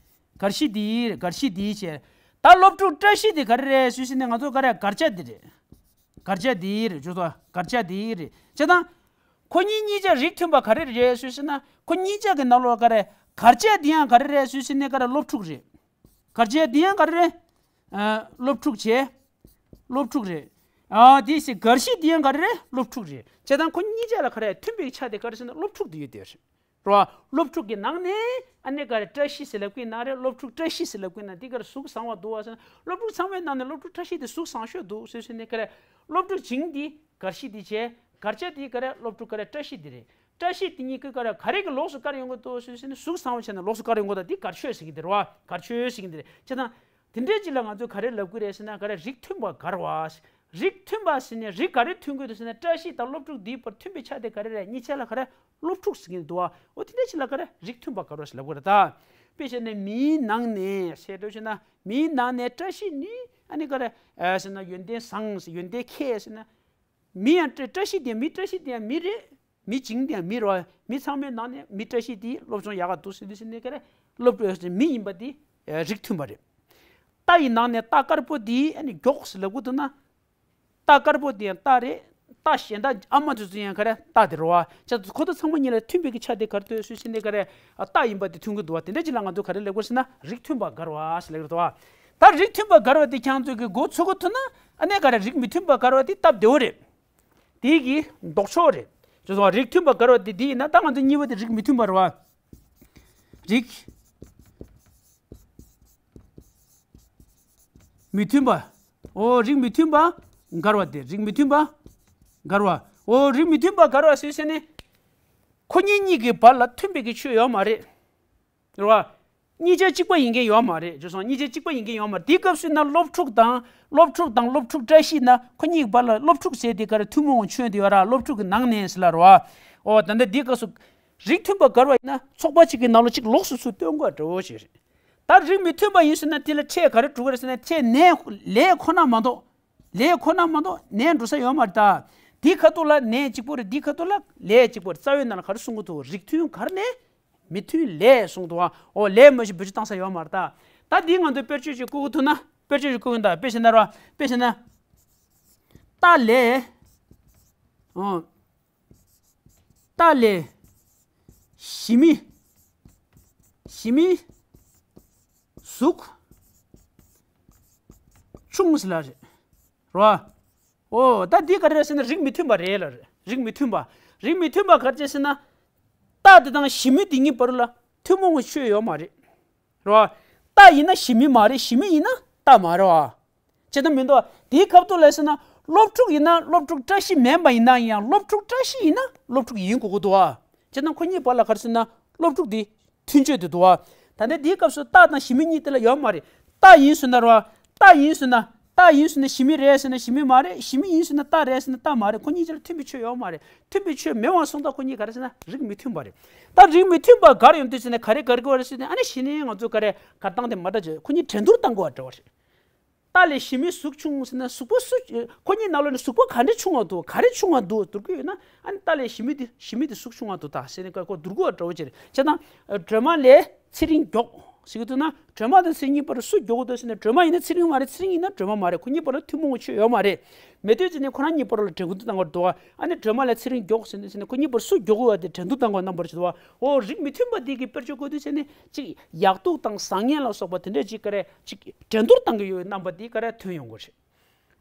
གར་གཞི་འདི་རེད། གར་གཞི་འདི་བྱས། ད་སློབ་ཕྲུག་བཀྲ་ཤིས་དེ་ག་རེ་རེད་ཟེར་ན་ང་ཚོ་ག་རེ། གར་ཆ་འདི་རེད། གར་ཆ་འདི་རེད། ཇོ་ཚོ། གར་ཆ་འདི་རེད། བྱས་ཙང་ཁོ་གཉིས་གཉིས་ཆ་རིགས་མཐུན་པ་ག་རེ་རེད་ཟེར་ན། ཁོ་གཉིས་ཆ་གི་ནང་ལོགས་ག་རེ། གར་ཆ་འདི་ཡང་ག་རེ་རེད་ཟེར་ན་ག་རེ། སློབ་ཕྲུག་རེད། གར་ཆ་འདི་ཡང་ག་རེ་རེད། ཨ། སློབ་ཕྲུག་བྱས། སློབ་ཕྲུག་རེད། ཨ། དེ་བཞིན་གར་གཞི་འདི་ཡང་ག་རེ་རེད། སློབ་ཕྲུག་རེད། བྱས་ཙང་ཁོ་གཉིས་ཆ་ལ་ག་རེ། མཐུན་པའི་ཆ་དེ་ག་རེ་ཟེར་ན་སློབ་ཕྲུག་དེ་ཡོད་དེ་རེད། རོ། སློབ་ཕྲུག་གི་ནང་ནས་ཨ་ནི་ག་རེ། བཀྲ་ཤིས་ཟེར་ལབ་ཀྱི་ན་རེད། སློབ་ཕྲུག་བཀྲ་ཤིས་ཟེར་ལབ་ཀྱི་ན། འདི་ག་རེ། གཟུགས་བཟང་བ་འདུག་བ་ཟེར་ན། སློབ་ཕྲུག་ཚང་མའི་ནང་ནས་སློབ་ཕྲུག་བཀྲ་ཤིས་དེ་གཟུགས་བཟང་ཤོས་འདུག་ཟེར་ཟེར་ནས་ག་རེ། སློབ་ཕྲུག་བྱིངས་འདི་གར་གཞི་འདི་བྱས། གར་ཆ་འདི་ག་རེ། སློབ་ཕྲུག་ག་རེ། བཀྲ་ཤིས་འདི་རེད། བཀྲ་ཤིས་འདི་གཉིས་ཀ་ག་རེ། ག་རེ་གི་ལོགས་སུ་བཀར་ཡོང་གི་འདུག་ཟེར་ཟེར་ན། གཟུགས་བཟང་བ་བྱས་ན་ལོགས་སུ་བཀར་ཡོང་གི་འདུག། འདི་གར་ཆོས་ཟེར་གྱི་འདི་རེད་བ། གར་ཆོས་ཟེར་གྱི་འདི་རེད། བྱས་ཙང་དེ་འདྲའི་ཅིག་ལ་ང་ཚོས་ག་རེ་ལབ་ཀྱི་རེད་ཟེར་ན། ག་རེ། རིགས་མཐུན་པ་བཀར་བ། རིགས་མཐུན་པ་ཟེར་ནས་རིགས་ག་རེ་མཐུན་དགོས་འདུག་ཟེར་ན། བཀྲ་ཤིས་དང་སློབ་ཕྲུག་འདིའི་བར་མཐུན་པའི་ཆ་དེ་ག་རེ་རེད། གཉིས་ཆ་ལ་ག་རེ། སློབ་ཕྲུག་ཟེར་གྱི་འདུག་བ། འོ། དེ་འདྲ་ཅིག་ལ་ག་རེ། རིགས་མཐུན་པ་བཀར་བ་ཟེར་ལབ་ཀྱི་རེད་ད། དཔེ་བྱས་ན་མིའི་ནང་ནས་ཟེར་འདུག་བྱས་ན། མིའི་ནང་ནས་བཀྲ་ཤིས་ནི་ཨ་ནི་ག་རེ། ཨ། ཟེར་ན་ཡོན་ཏན་བཟང་ཟེར། ཡོན་ཏན་མཁས་ཟེར་ན། མི་ཡང་བཀྲ། བཀྲ་ཤིས་དེ། མི་བཀྲ་ཤིས་དེ་ཡང་མི་རེད། མི་བྱིངས་དེ་ཡང་མི་རེད་བ། མི་ཚང་མའི་ནང་ནས་མི་བཀྲ་ཤིས་དེ་སློབ་སྦྱོང་ཡག་ག་འདུག་ཟེར་འདུག་ཟེར་ནས་ག་རེ། སློབ་ཕྲུག་མི་ཡིན་པ་དེ་རིགས་མཐུན་པ་རེད། རྟ་ཡི་ནང་ནས་རྟ་དཀར་པོ་དེ་ཨ་ནི་མགྱོགས་ཟེར་ལབ་ཀྱི་འདུག་ན། རྟ་དཀར་པོ་དེ་ཡང་རྟ་རེད། རྟ་གཞན་དག་ཨ་མ་དེ་ཚོ་ཡང་ག་རེ། རྟ་དེ་རེད་བ། བྱས་ཙང་ཁོ་ཚོ་ཚང་མ་གཉིས་ལ་མཐུན་པའི་གི་ཆ་དེ་ག་རེ་འདུག་ཟེར་ནས་ག་རེ། རྟ་ཡིན་པ་དེ་མཐུན་གྱི་འདུག་བ། དེ་འདྲ་ཅིག་ལ་ང་ཚོ་ག་རེ་ལབ་དགོས་ཟེར་ན། རིགས་མཐུན་པ་བཀར་བ་ཟེར་ལབ་ཀྱི་འདུག་བ། ད་རིགས་མཐུན་པ་བཀར་བ་དེ་ཁྱེད་ཚོས་གི་འགོ་ཚུགས་ཀྱི་འདུག་ན། ཨ་ནི་ག་རེ། རིགས་མི་མཐུན་པ་བཀར་བ་དེ་སྟབས་བདེ་བོ་རེད། དེ་གི་ལྡོག་ཕྱོགས་རེད། ཅེས་སོགས། རིགས་མཐུན་པ་བཀར་བ་དེ་འདི་ཡིན་ན། ད་ང་ཚོ་གཉིས་པ་དེ་རིགས་མི་མཐུན་པ་རེད་བ། རིགས་མི་མཐུན་པ། འོ། རིགས་མི་མཐུན་པ་བཀར་བ་དེ། རིགས་མི་མཐུན་པ་བཀར་བ། འོ། རིགས་མི་མཐུན་པ་བཀར་བ་ཟེར་ཟེར་ནས། ཁོ་གཉིས་གཉིས་ཀྱི་བར་ལ་མཐུན་པའི་གི་ཆོས་ཡོད་མ་རེད། རེད་བ། གཉིས་ཆ་གཅིག་པ་ཡིན་མཁན་ཡོད་མ་རེད། ཅེས་སོགས། གཉིས་ཆ་གཅིག་པ་ཡིན་མཁན་ཡོད་མ་རེད། དེའི་སྐབས་སུ་ན་སློབ་ཕྲུག་དང་། སློབ་ཕྲུག་དང་སློབ་ཕྲུག་བཀྲ་ཤིས་ན། ཁོ་གཉིས་བར་ལ་སློབ་ཕྲུག་ཟེར་དེ་ག་རེ། ཐུན་མོང་མཚོན་དེ་ཡོད་ར། སློབ་ཕྲུག་གི་ནང་ནས་ཟེར་ལབ་ར་བ། འོ། ད་ལྟ་འདིའི་སྐབས་སུ་རིགས་མཐུན་པ་བཀར་བ་ཡིན་ན། ཚོགས་པ་གཅིག་གི་ནང་ལ་གཅིག་ལོགས་སུ་ཚུར་སྟོན་དགོས་འདྲ་བོ་ཞིག་རེད། ད་རིགས་མི་མཐུན་པ་ཡིན་ཟེར་ན། དེ་ལ་ཕྲད་ག་རེ་འགྲོ་གི་རེད་ཟེར་ན། ཕྲད་ནས་ལས་ཁོ་ན་མ་གཏོགས། ལས་ཁོ་ན་མ་གཏོགས་ནས་འགྲོ་ས་ཡོད་མ་རེད་ད། དེའི་ཁ་ཐུག་ལ་ནས་གཅིག་པོ་རེད། དེའི་ཁ་ཐུག་ལ་ལས་གཅིག་པོ་རེད། རྩ་བའི་ནང་ལ་ག་རེ་གསུང་གི་འདུག། རིགས་མཐུན་གར་ནས་མི་མཐུན་ལས་གསུངས་འདུག་བ། འོ། ལས་མ་གཞི་བེད་སྤྱོད་བཏང་ས་ཡོད་མ་རེད་ད། ད་འདི་ང་ཚོས་དཔེར་བརྗོད་ཅིག་བཀོད་ཀྱི་འདུག་ན། དཔེར་བརྗོད་ཅིག་བཀོད་ཀྱི་འདུག། དཔེ་བྱས་ན་ར། དཔེ་བྱས་ན། རྟ་ལས། འོ། རྟ་ལས་ཞི་མི། ཞི་མི་གཟུགས་ཆུང་ཟེར་ལབ་རེད། རེད་བ། འོ། ད་འདི་ག་རེ་རེད་ཟེར་ན། རིགས་མི་མཐུན་པ་རེད་ལབ་རེད། རིགས་མི་མཐུན་པ། རིགས་མི་མཐུན་པ་ག་རེ་བྱས་ཟེར་ན། རྟ་དེ་དང་ཞི་མི་དེ་གཉིས་བར་ལ་ཐུན་མོང་གི་ཆོས་ཡོད་མ་རེད། རེད་བ། རྟ་ཡིན་ན་ཞི་མི་མ་རེད། ཞི་མི་ཡིན་ན་རྟ་མ་རེད་བ། བྱས་ཙང་མི་འདུག་བ། དེའི་ཁ་ཐུག་ལ་ཟེར་ན། སློབ་ཕྲུག་ཡིན་ན་སློབ་ཕྲུག་བཀྲ་ཤིས་མིན་པ་ཡིན་ན་ཡང་སློབ་ཕྲུག་བཀྲ་ཤིས་ཡིན་ན་སློབ་ཕྲུག་ཡིན་དགོས་ཀྱི་འདུག་ཨ། བྱས་ན་ཁོ་གཉིས་བར་ལ་ག་རེ་ཟེར་ན་སློབ་ཕྲུག་དེ་མཐུན་ཆོས་དེ་འདུག་ཨ། ད་ལྟ་དེའི་སྐབས་སུ་རྟགས་དང་གཞི་མེད་གཉིས་དེ་ལ་ཡོད་མ་རེད། རྟགས་ཡིན་ཟེར་ན་རོ། རྟགས་ཡིན་ཟེར་ན། རྟགས་ཡིན་ཟེར་ན་གཞི་མེད་རེད་ཟེར་ན་གཞི་མེད་མ་རེད། གཞི་མེད་ཡིན་ཟེར་ན་རྟགས་རེད་ཟེར་ན་རྟགས་མ་རེད། ཁོ་གཉིས་ཆར་མཐུན་པའི་ཆོས་ཡོད་མ་རེད། མཐུན་པའི་ཆོས་མེད་པ་སོང་ཙང་ཁོ་གཉིས་ག་རེ་ཟེར་ན་རིགས་མི་མཐུན་པ་རེད། ད་རིགས་མི་མཐུན་པ་ག་རེ་ཡོང་དུས་ཟེར་ན་ག་རེ་ག་རེ་ག་རེ་ཟེར་ན་ཨ་ནི་གཞི་ནས་ང་ཚོ་ག་རེ་ག་རེ་བཏང་དེ་མ་འདྲ་བྱས་ཁོ་གཉིས་འགྲན་བསྡུར་བཏང་དགོས་པ་འདྲ་བ་རེད། རྟ་ལས་ཞི་མིའི་གཟུགས་ཆུང་ཟེར་ན་གཟུགས་པོ་སུ། ཁོ་གཉིས་ནང་ལོགས་ནས་གཟུགས་པོ་ག་འདྲ་ཆུང་བ་འདུག་ག་རེ་ཆུང་བ་འདུག་བསྡུར་གྱི་ཡོད་ན་ཨ་ནི་རྟ་ལས་ཞི་མི་དེ་ཞི་མི་དེ་གཟུགས་ཆུང་བ་འདུག་ད་ཟེར་ནས་ཀ་ཁོ་བསྡུར་དགོས་པ་འདྲ་བོ་ཅིག་རེད། བྱས་ཙང་སྒྲོལ་མ་ལས་ཚེ་རིང་མགྱོགས་ཟེར་གྱི་འདུག་ན་སྒྲོལ་མ་དང་ཚེ་རིང་གཉིས་བར་སུ་མགྱོགས་འདུག་ཟེར་ན་སྒྲོལ་མ་ཡིན་ན་ཚེ་རིང་མ་རེད། ཚེ་རིང་ཡིན་ན་སྒྲོལ་མ་མ་རེད། ཁོ་གཉིས་བར་ལ་ཐུན་མོང་གི་ཆོས་ཡོད་མ་རེད། མེད་དུས་ཙམ་ནས་ཁོ་རང་གཉིས་བར་ལ་འགྲན་བསྡུར་བཏང་བར་འདུག་ཨ་ནི་སྒྲོལ་མ་ལས་ཚེ་རིང་མགྱོགས་ཟེར་ནས་ཟེར་ནས་ཁོ་གཉིས་བར་སུ་མགྱོགས་པ་དེ་འགྲན་བསྡུར་བཏང་བར་རྣམ་པར་བྱེད་དོ། འོ་རིགས་མི་མཐུན་པ་དེ་གི་དཔེར་བརྗོད་བཀོད་དུས་ཙམ་ནས་ཅིག་ཡག་སྡུག་དང་བཟང་ངན་ལ་སོགས་པ་དེ་འདྲས་ཅིག་ག་རེ་ཅིག་འགྲན་བསྡུར་བཏང་གི་ཡོད་རྣམ་པ་དེ་ག་རེ་ཐོན་ཡོང་གི་རེད།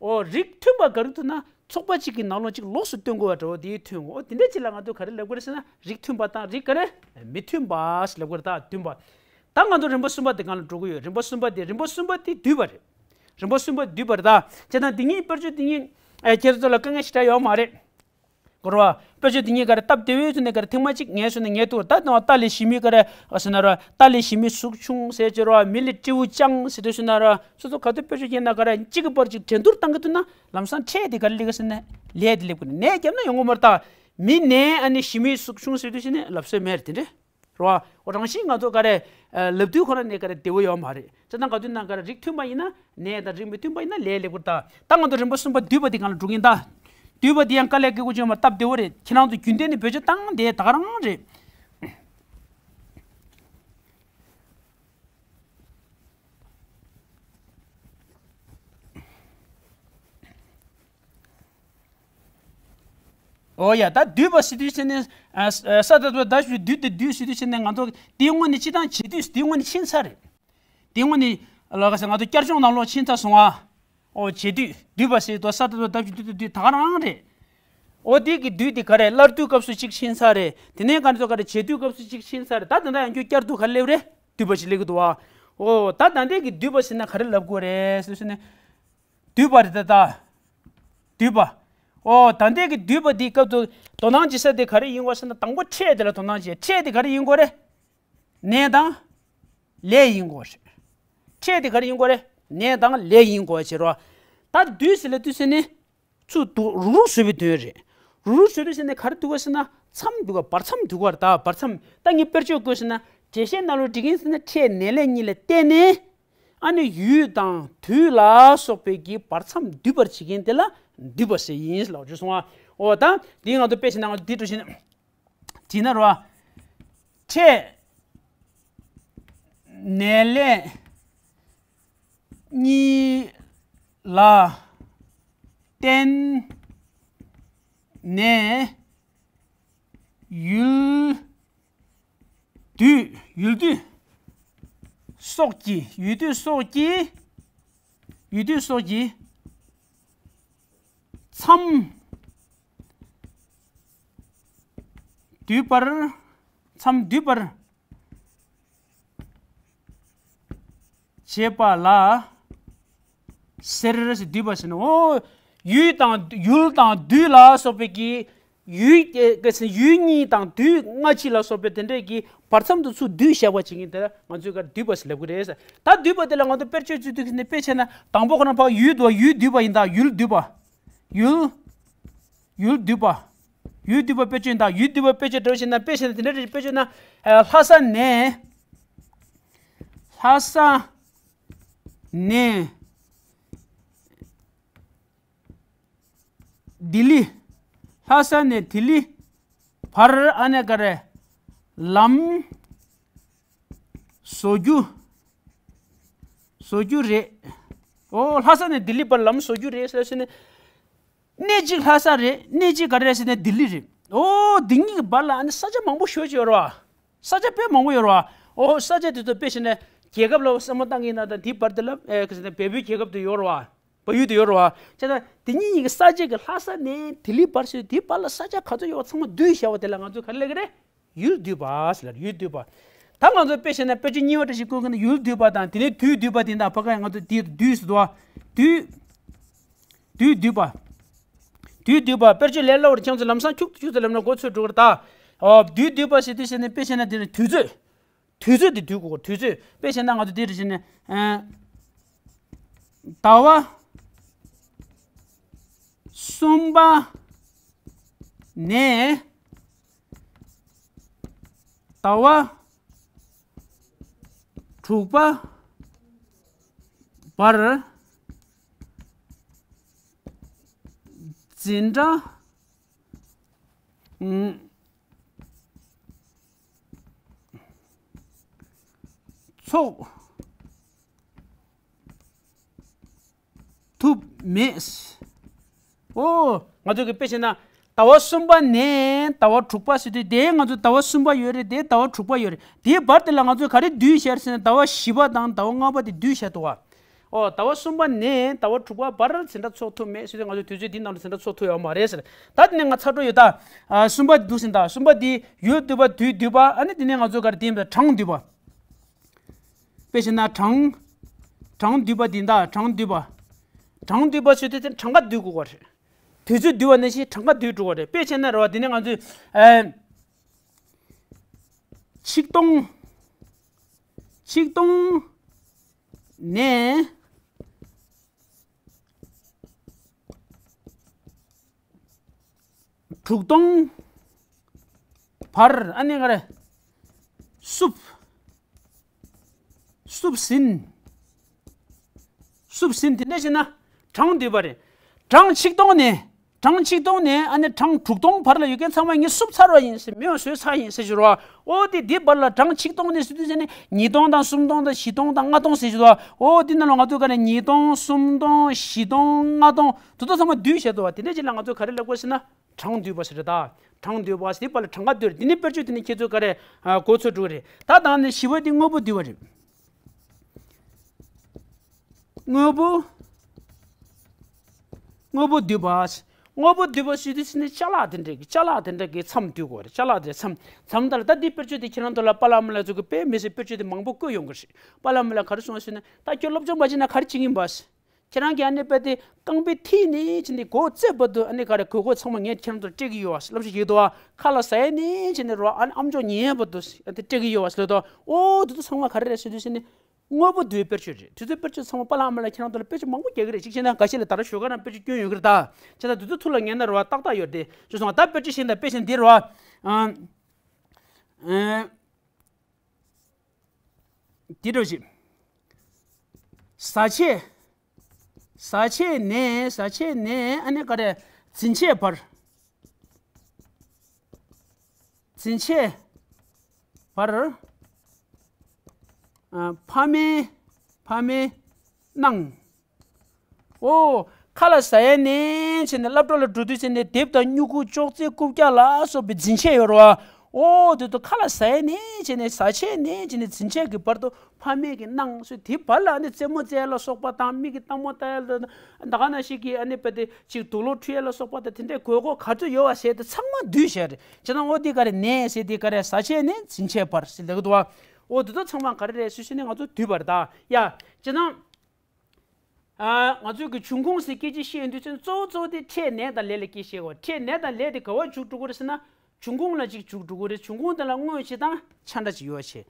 འོ་རིགས་མཐུན་པ་ག་རེ་ཐུག་ན་ཚོགས་པ་གཅིག་གི་ནང་ལོགས་གཅིག་ལོགས་སུ་སྟོན་དགོས་པ་འདྲ་བོ་དེ་ཐོན་འོ་དེ་འདྲ་ཅིག་ལ་ང་ཚོས་ག་རེ་ལབ་དགོས་རེད་ཟེར་ན་རིགས་མཐུན་པ་དང་རིགས་ག་རེ་མི་མཐུན་པ་ཞེས་ལབ་དགོས་རེད། ད་བདུན་པ། ད་ང་ཚོ་རིམ་པ་གསུམ་པ་དེ་སྒང་ལ་འགྲོ་གི་ཡོད། རིམ་པ་གསུམ་པ་དེ་རིམ་པ་གསུམ་པ་དེ་བསྡུས་པ་རེད། རིམ་པ་གསུམ་པ་བསྡུས་པ་རེད་ད། བྱས་ན་འདི་གཉིས་དཔེར་བརྗོད་འདི་གཉིས་ཨེ་ཁྱེད་ཚོ་ལ་དཀའ་ངལ་ཞེ་དྲག་ཡོད་མ་རེད། གོ་ར་བ། དཔེར་བརྗོད་འདི་གཉིས་ག་རེ་སྟབས་བདེ་བོའི་ཐོག་ནས་ག་རེ་ཐེངས་མ་གཅིག་ངས་སོང་ན་ངས་ཐུག་ད་དང་རྟ་ལས་ཞི་མི་ག་རེ་ཟེར་ན་ར་རྟ་ལས་ཞི་མི་གཟུགས་ཆུང་ཟེར་གྱི་ར་མི་ལས་སྤྲེའུ་སྤྱང་ཟེར་དུས་ཟེར་ན་ར་སོ་སོ་ག་དུས་དཔེར་བརྗོད་ཡིན་ན་ག་རེ་གཅིག་གི་བར་གཅིག་འགྲན་བསྡུར་བཏང་གི་ཐུག་ན་ལམ་སང་ཕྲད་དེ་ག་རེ་སླེབས་ཀྱི་ཟེར་ན་ལས་དེ་སླེབས་ཀྱི་ནས་རྒྱབ་ན་ཡོང་གི་མ་རེད་ད། མི་ནས་ཨ་ནི་ཞི་མི་གཟུགས་ཆུང་ཟེར་དུས་ཟེར་ན་ལབ་སྲོལ་མེད་རེད་དེ་འདྲ། རོ། འོ་རང་བཞིན་ང་ཚོ་ག་རེ། ལབ་དུས་ཁོ་རང་ནས་ག་རེ་བདེ་བོ་ཡོད་མ་རེད། ཅེ་ན་ག་དུས་ན་ག་རེ་རིགས་མཐུན་པ་ཡིན་ན་ནས་དང་རིགས་མི་མཐུན་པ་ཡིན་ན་ལས་ལེགས་པར་ད། ད་ང་ཚོ་རིམ་པ་གསུམ་པ་བསྡུས་པ་འདི་གང་ལ་འགྲོ་གིན་ད། བསྡུས་པ་འདི་ཡང་དཀའ་ལས་ཁག་པོ་ཅིག་ཡོད་མ་སྟབས་བདེ་བོ་རེད། ཁྱེད་རང་ཚོ་རྒྱུན་ལྡན་ནས་བེད་སྤྱོད་བཏང་དེ་ད་ག་རང་རེད། ཨོ་ཡ་ད་བསྡུས་པ་ཟེར་དུས་ཟེར་ནས་ས་ད་ད་ད་བསྡུས་ཏེ་བསྡུས་ཟེར་དུས་ཟེར་ནས་ང་ཚོ་དེའི་སྔོན་ནས་སྤྱི་བཏང་བྱེད་དུས་དེའི་སྔོན་ནས་ཕྱིན་ཚར་རེད། དེའི་སྔོན་ནས་ལ་ག་ས་ང་ཚོ་བསྐྱར་སྦྱོང་ནང་ལོགས་ཕྱིན་ཚར་སོང་ཨ། ཨོ་བྱེད་དུས་བསྡུས་པ་ཟེར་དུས་ས་ད་ད་ད་བསྡུས་ཏེ་བསྡུས་ད་ག་རང་རེད། ཨོ་དེ་གི་བསྡུས་དེ་ག་རེ་སླར་བསྡུ་སྐབས་སུ་གཅིག་ཕྱིན་ཚར་རེད། དེ་ནས་ག་ཚོ་ག་རེ་བྱེད་དུས་སྐབས་སུ་གཅིག་ཕྱིན་ཚར་རེད། ད་དེ་འདྲ་ཡང་ཁྱོད་བསྐྱར་དུ་ག་རེ་སླེབས་རེད། བསྡུས་པ་ཞིག་སླེབས་ཀྱི་འདུག་ཨ། ཨོ་ད་ད་ལྟའི་གི་བསྡུས་པ་ཟེར་ན་ག་རེ་ལབ་དགོས་རེད་ཟེར་ཟེར་ནས། བསྡུས་པ་རེད་ད་ད། བསྡུས་པ། ཨོ་ད་ལྟའི་གི་བསྡུས་པ་འདིའི་སྐབས་སུ་དོ་སྣང་བྱེད་ས་དེ་ག་རེ་ཡིན་དགོས་ཟེར་ན་དང་པོ་ཕྲད་དེ་ལ་དོ་སྣང་བྱེད། ཕྲད་དེ་ག་རེ་ཡིན་དགོས་རེད། ནས་དང་། ལས་ཡིན་དགོས་རེད། ཕྲད་དེ་ག་རེ་ཡིན་དགོས་རེད། ནས་དང་ལས་ཡིན་དགོས་བྱེད་རོགས། ད་བསྡུས་ཟེར་ལ་བསྡུས་ཟེར་ནས། ཚུར་འདུག་རུག་རུག་བཟོས་པའི་དོན་རེད། རུག་རུག་བཟོས་དུས་ཟེར་ནས་ག་རེ་འདུག་ག་ཟེར་ན་མཚམས་འདུག་ག་བར་མཚམས་འདུག་ག་རེད་ད་བར་མཚམས། ད་ངས་དཔེར་བརྗོད་བཀོད་ཟེར་ན་འགྲེལ་བཤད་ནང་ལོགས་འབྲི་མཁན་ཟེར་ན་ཕྲད་ནས་ལས་གཉིས་ལ་བརྟེན་ནས། ཨ་ནི་ཡུལ་དང་དུས་ལ་སོགས་པའི་གི་བར་མཚམས་སྡུད་པར་བྱེད་མཁན་དེ་ལ་སྡུད་པ་ཟེར་ཡིན་ལབ་བརྗོད་སོང་ཨ། འོ་ད་འདི་ང་ཚོ་དཔེ་བྱས་ན་ང་ཚོ་འདི་འགྲོ་བཞིན་བྲིས་ན་རོ། ཕྲད་ནས་ལས་གཉིས་ལ་བརྟེན་ནས་ཡུལ་དུས་ཡུལ་དུས་སོགས་ཀྱི་ཡུལ་དུས་སོགས་ཀྱི་ཡུལ་དུས་སོགས་ཀྱི་མཚམས་སྡུད་པར་མཚམས་སྡུད་པར་བྱེད་པ་ལ་ཟེར་ཟེར་སྡུད་པ་ཟེར་ན། འོ་ཡུལ་དང་ཡུལ་དང་དུས་ལ་སོགས་པའི་གི་ཡུལ་ག་ཟེར་ཡུལ་གཉིས་དང་དུས་སྔ་ཕྱི་ལ་སོགས་པའི་དེ་འདྲས་ཀྱི་བར་མཚམས་དུ་ཚུར་བསྡུས་བཞག་པ་བྱེད་མཁན་དེ་ལ་ང་ཚོས་ག་སྡུད་པ་ཟེར་ལབ་ཀྱི་རེད་ཟེར། ད་སྡུད་པ་དེ་ལ་ང་ཚོ་དཔེར་བརྗོད་བརྗོད་དུས་ནས་དཔེ་བྱས་ན་དང་པོ་ཁོ་རང་ཕར་ཡུལ་འདུག་པ་ཡུལ་སྡུད་པ་ཡིན་ད་ཡུལ་སྡུད་པ། ཡུལ། ཡུལ་སྡུད་པ། ཡུལ་སྡུད་པ་དཔེ་བརྗོད་ཡིན་ད་ཡུལ་སྡུད་པ་དཔེ་བརྗོད་འགྲོ་བཞིན་ན་དཔེ་བྱས་ན་དེ་འདྲ་རེད། དཔེ་བརྗོད་ན་ལྷ་ས་ནས་ལྷ་ས་ནས། ལྡི་ལི། ལྷ་ས་ནས་ལྡི་ལི་བར་ཨ་ནེ་ག་རེ་ལམ་བཟོ་རྒྱུ་བཟོ་རྒྱུ་རེད། ཨོ་ལྷ་ས་ནས་ལྡི་ལི་བར་ལམ་བཟོ་རྒྱུ་རེད་ཟེར་ཟེར་ནས། གནས་གཅིག་ལྷ་ས་རེད། གནས་གཅིག་ག་རེ་རེད་ཟེར་ན་ལྡི་ལི་རེད། ཨོ་འདི་གཉིས་ཀྱི་བར་ལ་ཨ་ནི་ས་ཆ་མང་པོ་ཞེ་ཅིག་ཡོད་རེད་བ། ས་ཆ་དཔེ་མང་པོ་ཡོད་རེད་བ། ཨོ་ས་ཆ་དེ་ཚོ་དཔེ་བྱས་ན་རྒྱལ་ཁབ་ལ་བསམ་བློ་བཏང་གི་ཡིན་ན་ད་འདིའི་བར་དེ་ལ་ཨེ་ག་ཟེར་ན་བལ་པོའི་རྒྱལ་ཁབ་དེ་ཡོད་རེད་བ། བལ་ཡུལ་དུ་ཡོད་རེད་བ། བྱས་ཙང་དེ་གཉིས་ཀྱི་ས་ཆ་གི་ལྷ་ས་ནས་ལྡི་ལི་བར་སོང་དེའི་བར་ལ་ས་ཆ་ག་ཚོད་ཡོད་པ་ཚང་མ་བསྡུས་བཞག་པ་དེ་ལ་ང་ཚོས་ག་རེ་ལབ་ཀྱི་རེད། ཡུལ་སྡུད་པ་ཟེར་ལ་ཡུལ་སྡུད་པ། ད་ང་ཚོས་དཔེ་བྱས་ན་དཔེ་ཆ་གཉིས་པ་འདྲ་ཞིག་བཀོད་མཁན་ནི་ཡུལ་སྡུད་པ་དང་དེ་ནས་དུས་སྡུད་པ་དེ་དང་ཕ་ག་ང་ཚོས་དེ་སྡུད་ཟེར་དུས་དུས་དུས་སྡུད་པ། དུས་བསྡུས་པ། དཔེར་བརྗོད་ལས་སླ་བོར་ཁྱེད་ཚོས་ལམ་སང་ཁྱུག་ཏུ་ཁྱུག་ཏུ་ལབ་ན་མགོ་ཚོས་འགྲོ་གི་རེད་ད། ཨོ། དུས་བསྡུས་པ་ཟེར་དུས་ཟེར་ནས་དཔེ་བྱས་ན་དེ་ནི་དུས་ཚོད། དུས་ཚོད་དེ་བསྡུས་དགོས། དུས་ཚོད། དཔེ་བྱས་ན་ང་ཚོ་དེ་རེ་བྱས་ནས། ཨ། ཟླ་བ་གསུམ་པ་ནས་ཟླ་བ་དྲུག་པ་བར་འཛིན་གྲྭ་ཚོགས་ཐུབ་མེད། ཨོ། ང་ཚོ་གི་དཔེ་བྱས་ན། ཟླ་བ་གསུམ་པ་ནས་ཟླ་བ་དྲུག་པ་ཟེར་དུས་དེ་ང་ཚོ་ཟླ་བ་གསུམ་པ་ཡོད་རེད། དེ་ཟླ་བ་དྲུག་པ་ཡོད་རེད། དེའི་བར་དེ་ལ་ང་ཚོས་ག་རེ་བསྡུས་བཞག་ཟེར་ན་ཟླ་བ་བཞི་པ་དང་ཟླ་བ་ལྔ་པ་དེ་བསྡུས་བཞག་འདུག་བ། ཨོ། ཟླ་བ་གསུམ་པ་ནས་ཟླ་བ་དྲུག་པ་བར་འཛིན་གྲྭ་ཚོགས་ཐུབ་མེད་ཟེར་དུས་ང་ཚོ་དུས་ཚོད་འདི་ནང་ལ་འཛིན་གྲྭ་ཚོགས་ཐུབ་ཡོད་མ་རེད་ཟེར། ད་དེ་ནས་ང་ཚར་འགྲོ་ཡོད་ད། ཨ། གསུམ་པ་འདུག་ཟིན་ད། གསུམ་པ་འདི་ཡུལ་བསྡུས་པ། དུས་བསྡུས་པ། ཨ་ནི་དེ་ནས་ང་ཚོ་ག་རེ་བསྡུས་པ། གྲངས་བསྡུས་པ། དཔེ་བྱས་ན་གྲངས། གྲངས་བསྡུས་པ་འདི་ད། གྲངས་བསྡུས་པ། གྲངས་བསྡུས་པ་ཟེར་དུས་དེ་གྲངས་ཀ་བསྡུས་དགོས་པ་རེད། དུས་ཚོད་བསྡུས་པ་ནང་བཞིན་གྲངས་ཀ་བསྡུས་འགྲོ་བ་རེད། དཔེ་བྱས་ན་རེད་བ། དེ་ནས་ང་ཚོས། ཨ། ཆིག་སྟོང་། ཆིག་སྟོང་ནས་དྲུག་སྟོང་བར། ཨ་ནི་ག་རེ། བསུབ། བསུབ་ཟིན། བསུབ་ཟིན། དེ་འདྲ་བྱས་ན་གྲངས་བསྡུས་པ་རེད། གྲངས་ཆིག་སྟོང་ནས། གྲངས་ཆིག་སྟོང་ནས་ཨ་ནི་གྲངས་དྲུག་སྟོང་བར་ལ་ཡོད་མཁན་ཚང་མ་ངས་བསུབ་ཚར་བ་ཡིན་ཟེར། མེད་པ་བཟོས་ཚར་ཡིན་ཟེར་ཞུ་རོགས། ཨོ། དེ་དེ་བར་ལ་གྲངས་ཆིག་སྟོང་ནས་ཟེར་དུས་ཟེར་ནས་ཉིས་སྟོང་དང་གསུམ་སྟོང་དང་བཞི་སྟོང་དང་ལྔ་སྟོང་ཟེར་ཞུ་རོགས། ཨོ། དེ་ནང་ལ་ང་ཚོ་ག་ནས་ཉིས་སྟོང་། གསུམ་སྟོང་། བཞི་སྟོང་། ལྔ་སྟོང་། དེ་ཚོ་ཚང་མ་བསྡུས་བཞག་འདུག་བ། དེ་འདྲ་ཅིག་ལ་ང་ཚོ་ག་རེ་ལབ་དགོས་ཟེར་ན། གྲངས་བསྡུས་པ་ཟེར་རེད་ད། གྲངས་བསྡུས་པ་ཟེར་དེ་བར་ལ་གྲངས་ཀ་བསྡུས་རེད། དེ་ནས་དཔེར་བརྗོད་དེ་ནས་ཁྱེད་ཚོ་ག་རེ། ཨ། གོ་ཚོད་འགྲོ་གི་རེད། ད་ད་ནི་བཞི་པ་དེ་དངོས་པོ་བསྡུས་པ་རེད། དངོས་པོ། དངོས་པོ་བསྡུས་པ། དངོས་པོ་བསྡུས་པ་ཟེར་དུས་ནི་ཅ་ལག་དེ་འདྲ་གི། ཅ་ལག་དེ་འདྲ་གི་མཚམས་བསྡུས་དགོས་རེད། ཅ་ལག་དེ་མཚམས། མཚམས་ད་ལ་ད་འདི་དཔེར་བརྗོད་དེ་ཁྱེད་རང་ཚོ་ལ་པཱ་ལགས་མ་ལགས་ཚོ་གི་དཔེ་མི་སྲིད་དཔེར་བརྗོད་དེ་མང་པོ་བཀོད་ཡོང་གི་རེད། པཱ་ལགས་མ་ལགས་ག་རེ་གསུངས་ཟེར་ན། ད་ཁྱོད་སློབ་སྦྱོང་མ་བྱས་ན་ག་རེ་བྱེད་ཀྱི་ཡིན་པ། ཁྱེད་རང་གིས་ཨ་ནི་དཔེ་དེ་རྐང་པའི་མཐིལ་ནས་བྱས་ནས་མགོ་བོ་རྩེ་བར་དུ་ཨ་ནི་ག་རེ་གོས་གོས་ཚང་མ་ངས་ཁྱེད་རང་ཚོར་སྤྲད་ཀྱི་ཡོད་པ་ལབ་ཞིག་ཡོད་དོ། ཁ་ལག་ཟ་ཡས་ནས་བྱས་ནས་རོ། ཨ་ནི་ཨམ་ཅོག་ཉན་ཡས་བར་དུ་ཨ་དེ་སྤྲད་ཀྱི་ཡོད་པ་ལབ་དོ། ཨོ། དེ་ཚོ་ཚང་མ་ག་རེ་རེད་ཟེར་དུས་ཟེར་ནས། དངོས་པོ་བསྡུས་དཔེར་བརྗོད་རེད། དེ་ཚོ་དཔེར་བརྗོད་ཚང་མ་པཱ་ལགས་མ་ལགས་ཁྱེད་རང་ཚོ་ལ་དཔེ་ཆ་མང་པོ་རྒྱག་གི་རེད། གཅིག་བྱས་ན་འགའ་ཤས་ལ་ད་ར་ཞོགས་ཀ་རང་དཔེ་ཆ་སྐྱོན་ཡོང་གི་རེད་ད། བྱས་ཙང་དེ་ཚོ་ཐུགས་ལ་ངེས་ན་རོ་ཏག་ཏག་ཡོད་རེད་དེ། ཅེས་སོང་ང་། ད་དཔེར་བརྗོད་བཞིན་དང་དཔེ་བཞིན་འདི་རོ། ཨ། ཨ། འདི་འདྲ་ཞིག། བཟའ་ཆས། བཟའ་ཆས་ནས། བཟའ་ཆས་ནས་ཨ་ནི་ག་རེ། འཛིན་ཆས་བར། འཛིན་ཆས་བར། ཨ། ཕ་མའི། ཕ་མའི་གནང་། ཨོ། ཁ་ལག་ཟ་ཡས་ནས་བྱས་ནས་སློབ་གྲྭ་ལ་འགྲོ་དུས་བྱས་ནས་དེབ་དང་སྨྱུ་གུ་ཅོག་ཙེ་རྐུབ་བཀྱག་ལ་སོགས་པའི་འཛིན་ཆས་ཡོད་རེད་བ། ཨོ། དེ་ཚོ་ཁ་ལག་ཟ་ཡས་ནས་བྱས་ནས། བཟའ་ཆས་ནས་བྱས་ནས། འཛིན་ཆས་ཀྱི་བར་དུ་ཕ་མས་ཀྱི་གནང་སོ། དེ་བར་ལ་ནི་རྩེད་མོ་རྩེ་ཡས་ལ་སོགས་པ་དང་། མིག་གི་སྟག་མོ་ལྟ་ཡས་ལ། ད་ག་ནང་བཞིན་གྱི་ཨ་ནི་དཔེ་དེ་ཅིག་དུག་ལོག་འཁྲུ་ཡས་ལ་སོགས་པ་དང་། དེ་འདྲའི་དགོས་མཁོ་ག་ཚོད་ཡོད་པ་ཟེར་དེ་ཚང་མ་བསྡུས་བཞག་རེད། བྱས་ཙང་ཨོ་དེ་ག་རེ། ནས་ཟེར་དེ་ག་རེ། བཟའ་ཆས་ནས་འཛིན་ཆས་བར་ཟེར་ལབ་ཀྱི་འདུག་བ། ཨོ་དེ་ཚོ་ཚང་མ་ག་རེ་རེད་ཟེར་ཞུས་ནས་ང་ཚོ་བསྡུས་པ་རེད་ད། ཡ། བྱས་ཙང་། ཨ། ང་ཚོས་ཀྱི་འབྱུང་ཁུངས་ཟེར་སྐད་ཆ་བཤད་ཡོང་དུས་ཙམ། གཙོ་བོ་གཙོ་བོ་དེ་འཕྲད་ནས་དང་ལས་ལ་སྐད་བཤད་དགོས། འཕྲད་ནས་དང་ལས་དེ་ག་པར་འཇུག་འགྲོ་གི་རེད་ཟེར་ན། འབྱུང་ཁུངས་ལ་ཅིག་འཇུག་འགྲོ་གི་རེད། འབྱུང་ཁུངས་དེ་ལ་དངོས་བྱེད་དང་ཆ་འདྲ་ཅིག་ཡོད་བྱས།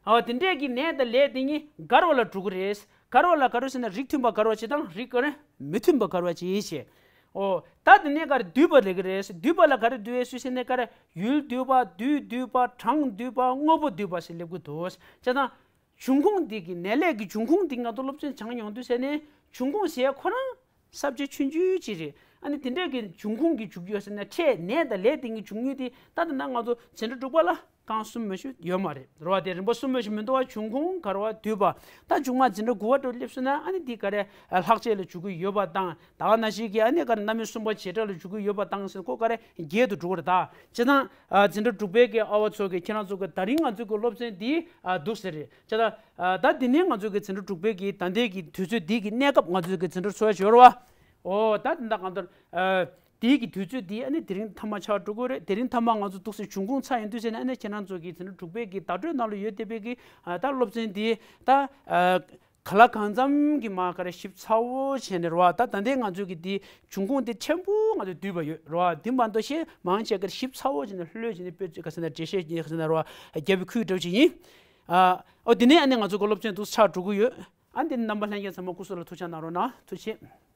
ཨ། དེ་འདྲས་ཀྱི་ནས་དང་ལས་དེ་གཉིས་འགལ་བ་ལ་འགྲོ་གི་རེད། འགལ་བ་ལ་ག་རེ་ཟེར་ན། རིགས་མཐུན་པ་འགལ་བ་ཅིག་དང་། རིགས་ག་རེ། མི་མཐུན་པ་འགལ་བ་ཅིག་བྱས། ཨོ། ད་དེ་ནས་ག་རེ། བསྡུས་པ་ལབ་ཀྱི་རེད། བསྡུས་པ་ལ་ག་རེ་བསྡུས་ཡས་ཟེར་ན། ག་རེ། ཡུལ་བསྡུས་པ། དུས་བསྡུས་པ། གྲངས་བསྡུས་པ། དངོས་པོ་བསྡུས་པ་ཟེར་ལབ་ཀྱི་འདུག། བྱས་ཙང་། འབྱུང་ཁུངས་འདི་གི། ནས་ལས་ཀྱི་འབྱུང་ཁུངས་འདི་ང་ཚོ་སློབ་ཚན་སྦྱང་ཡོང་དུས་ཟེར་ནས། འབྱུང་ཁུངས་ཟེར་ཁོ་རང་ས་བཅད་ཆུང་ཆུང་ཅིག་རེད། ཨ་ནི་དེ་འདྲས་ཀྱི་འབྱུང་ཁུངས་ཀྱི་འཇུག་ཡོད་ཟེར་ན། འཕྲད་ནས་དང་ལས་དེ་གཉིས་འཇུག་ནུས་དེ་ད་ལྟ་ན་ང་ཚོ་འཛིན་གྲྭ་དྲུག་པ་ལ་རྐང་གསུམ་མ་གཏོགས་ཡོད་མ་རེད། རེད་བ། དེ་རིམ་པ་གསུམ་མ་གཏོགས་མི་འདུག་བ། འབྱུང་ཁུངས། འགལ་བ། བསྡུས་པ། ད་མཇུག་མ་འཛིན་གྲྭ་དགུ་པ་དུ་སླེབས་སོང་ན། ཨ་ནི་འདི་ག་རེ། ལྷག་བཅས་ལ་འཇུག་གི་ཡོད་པ་དང་། ད་ག་ནང་བཞིན་གྱི་ཨ་ནི་ག་རེ། རྣམ་དབྱེ་གསུམ་པ་བྱེད་སྒྲ་ལ་འཇུག་གི་ཡོད་པ་དང་ཟེར། ཁོ་ག་རེ། བརྒྱད་དུ་འགྲོ་གི་རེད་ད། བྱས་ཙང་། ཨ། འཛིན་གྲྭ་དྲུག་པའི་གི་ཨ་བ་ཚོ་གིས་ཁྱེད་རང་ཚོ་གི་ད་རིང་ང་ཚོ་གི་སློབ་ཚན་འདི། ཨ། འདུག་ཟེར་རེད། བྱས་ཙང་། ཨ། ད་འདི་ནས་ང་ཚོ་གི་འཛིན་གྲྭ་དྲུག་པའི་གི་ད་ལྟའི་གི་དུས་ཚོད་འདི་གི་གནས་སྐབས་ང་ཚོ་གི་འཛིན་གྲྭ་འཚོགས་ཡ་ཡོད་རེད་བ། ཨོ། ད་འདི་འདྲ་གང་ལྟར། ཨ། དེའི་གི་དུས་ཚོད་འདི་ཨ་ནི་དེ་རིང་མཐའ་མ་ཆགས་འགྲོ་གི་རེད། དེ་རིང་མཐའ་མ་ང་ཚོ་འདུག་སེ་འབྱུང་ཁུངས་ཚར་ཡོང་དུས་ཟེར་ནས། ཨ་ནི་ཁྱེད་རང་ཚོ་གི་འཛིན་གྲྭ་དྲུག་པའི་གི་བརྡ་སྤྲོད་ནང་ལ་ཡོད་བསྡད་པའི་གི། ཨ། ད་སློབ་ཚན་འདི་ད། ཨ། ག་ལ་གང་འཚམ་གྱི་མ་ག་རེ་ཞིབ་ཚགས་པོ་བྱས་ནས་རེད་བ། ད་ད་ལྟའི་ང་ཚོ་གི་དེ་འབྱུང་ཁུངས་དེ་ཕྲན་བུ་ང་ཚོས་བསྡུས་པ་ཡོད་རེད་བ། དེ་མ་གཏོགས་ཞེ་མང་ཆེ་ག་རེ་ཞིབ་ཚགས་པོ་བྱས་ནས་ལྷོད་བྱས་ནས་དཔེ་ག་ཟེར་ན་འགྲེལ་བཤད་ཀྱི་ག་ཟེར་ན་རེད་བ། རྒྱབ་པའི་ཁུལ་འདྲ་བོ་ཅིག་ཡིན། ཨ། ཨོ་དེ་ནས་ཨ་ནི་ང་ཚོ་གི་སློབ་ཚན་འདུག་ཆགས་འགྲོ་གི་ཡོད། ཨ་འདི་ནི་རྣམ་པ་ལྷན་རྒྱས་ཚང་མ་སྐུ་གཟུགས་ལ་ཐུགས་ཅག་གནང་རོགས་གནང་། ཐུགས་རྗེ་ཆེ།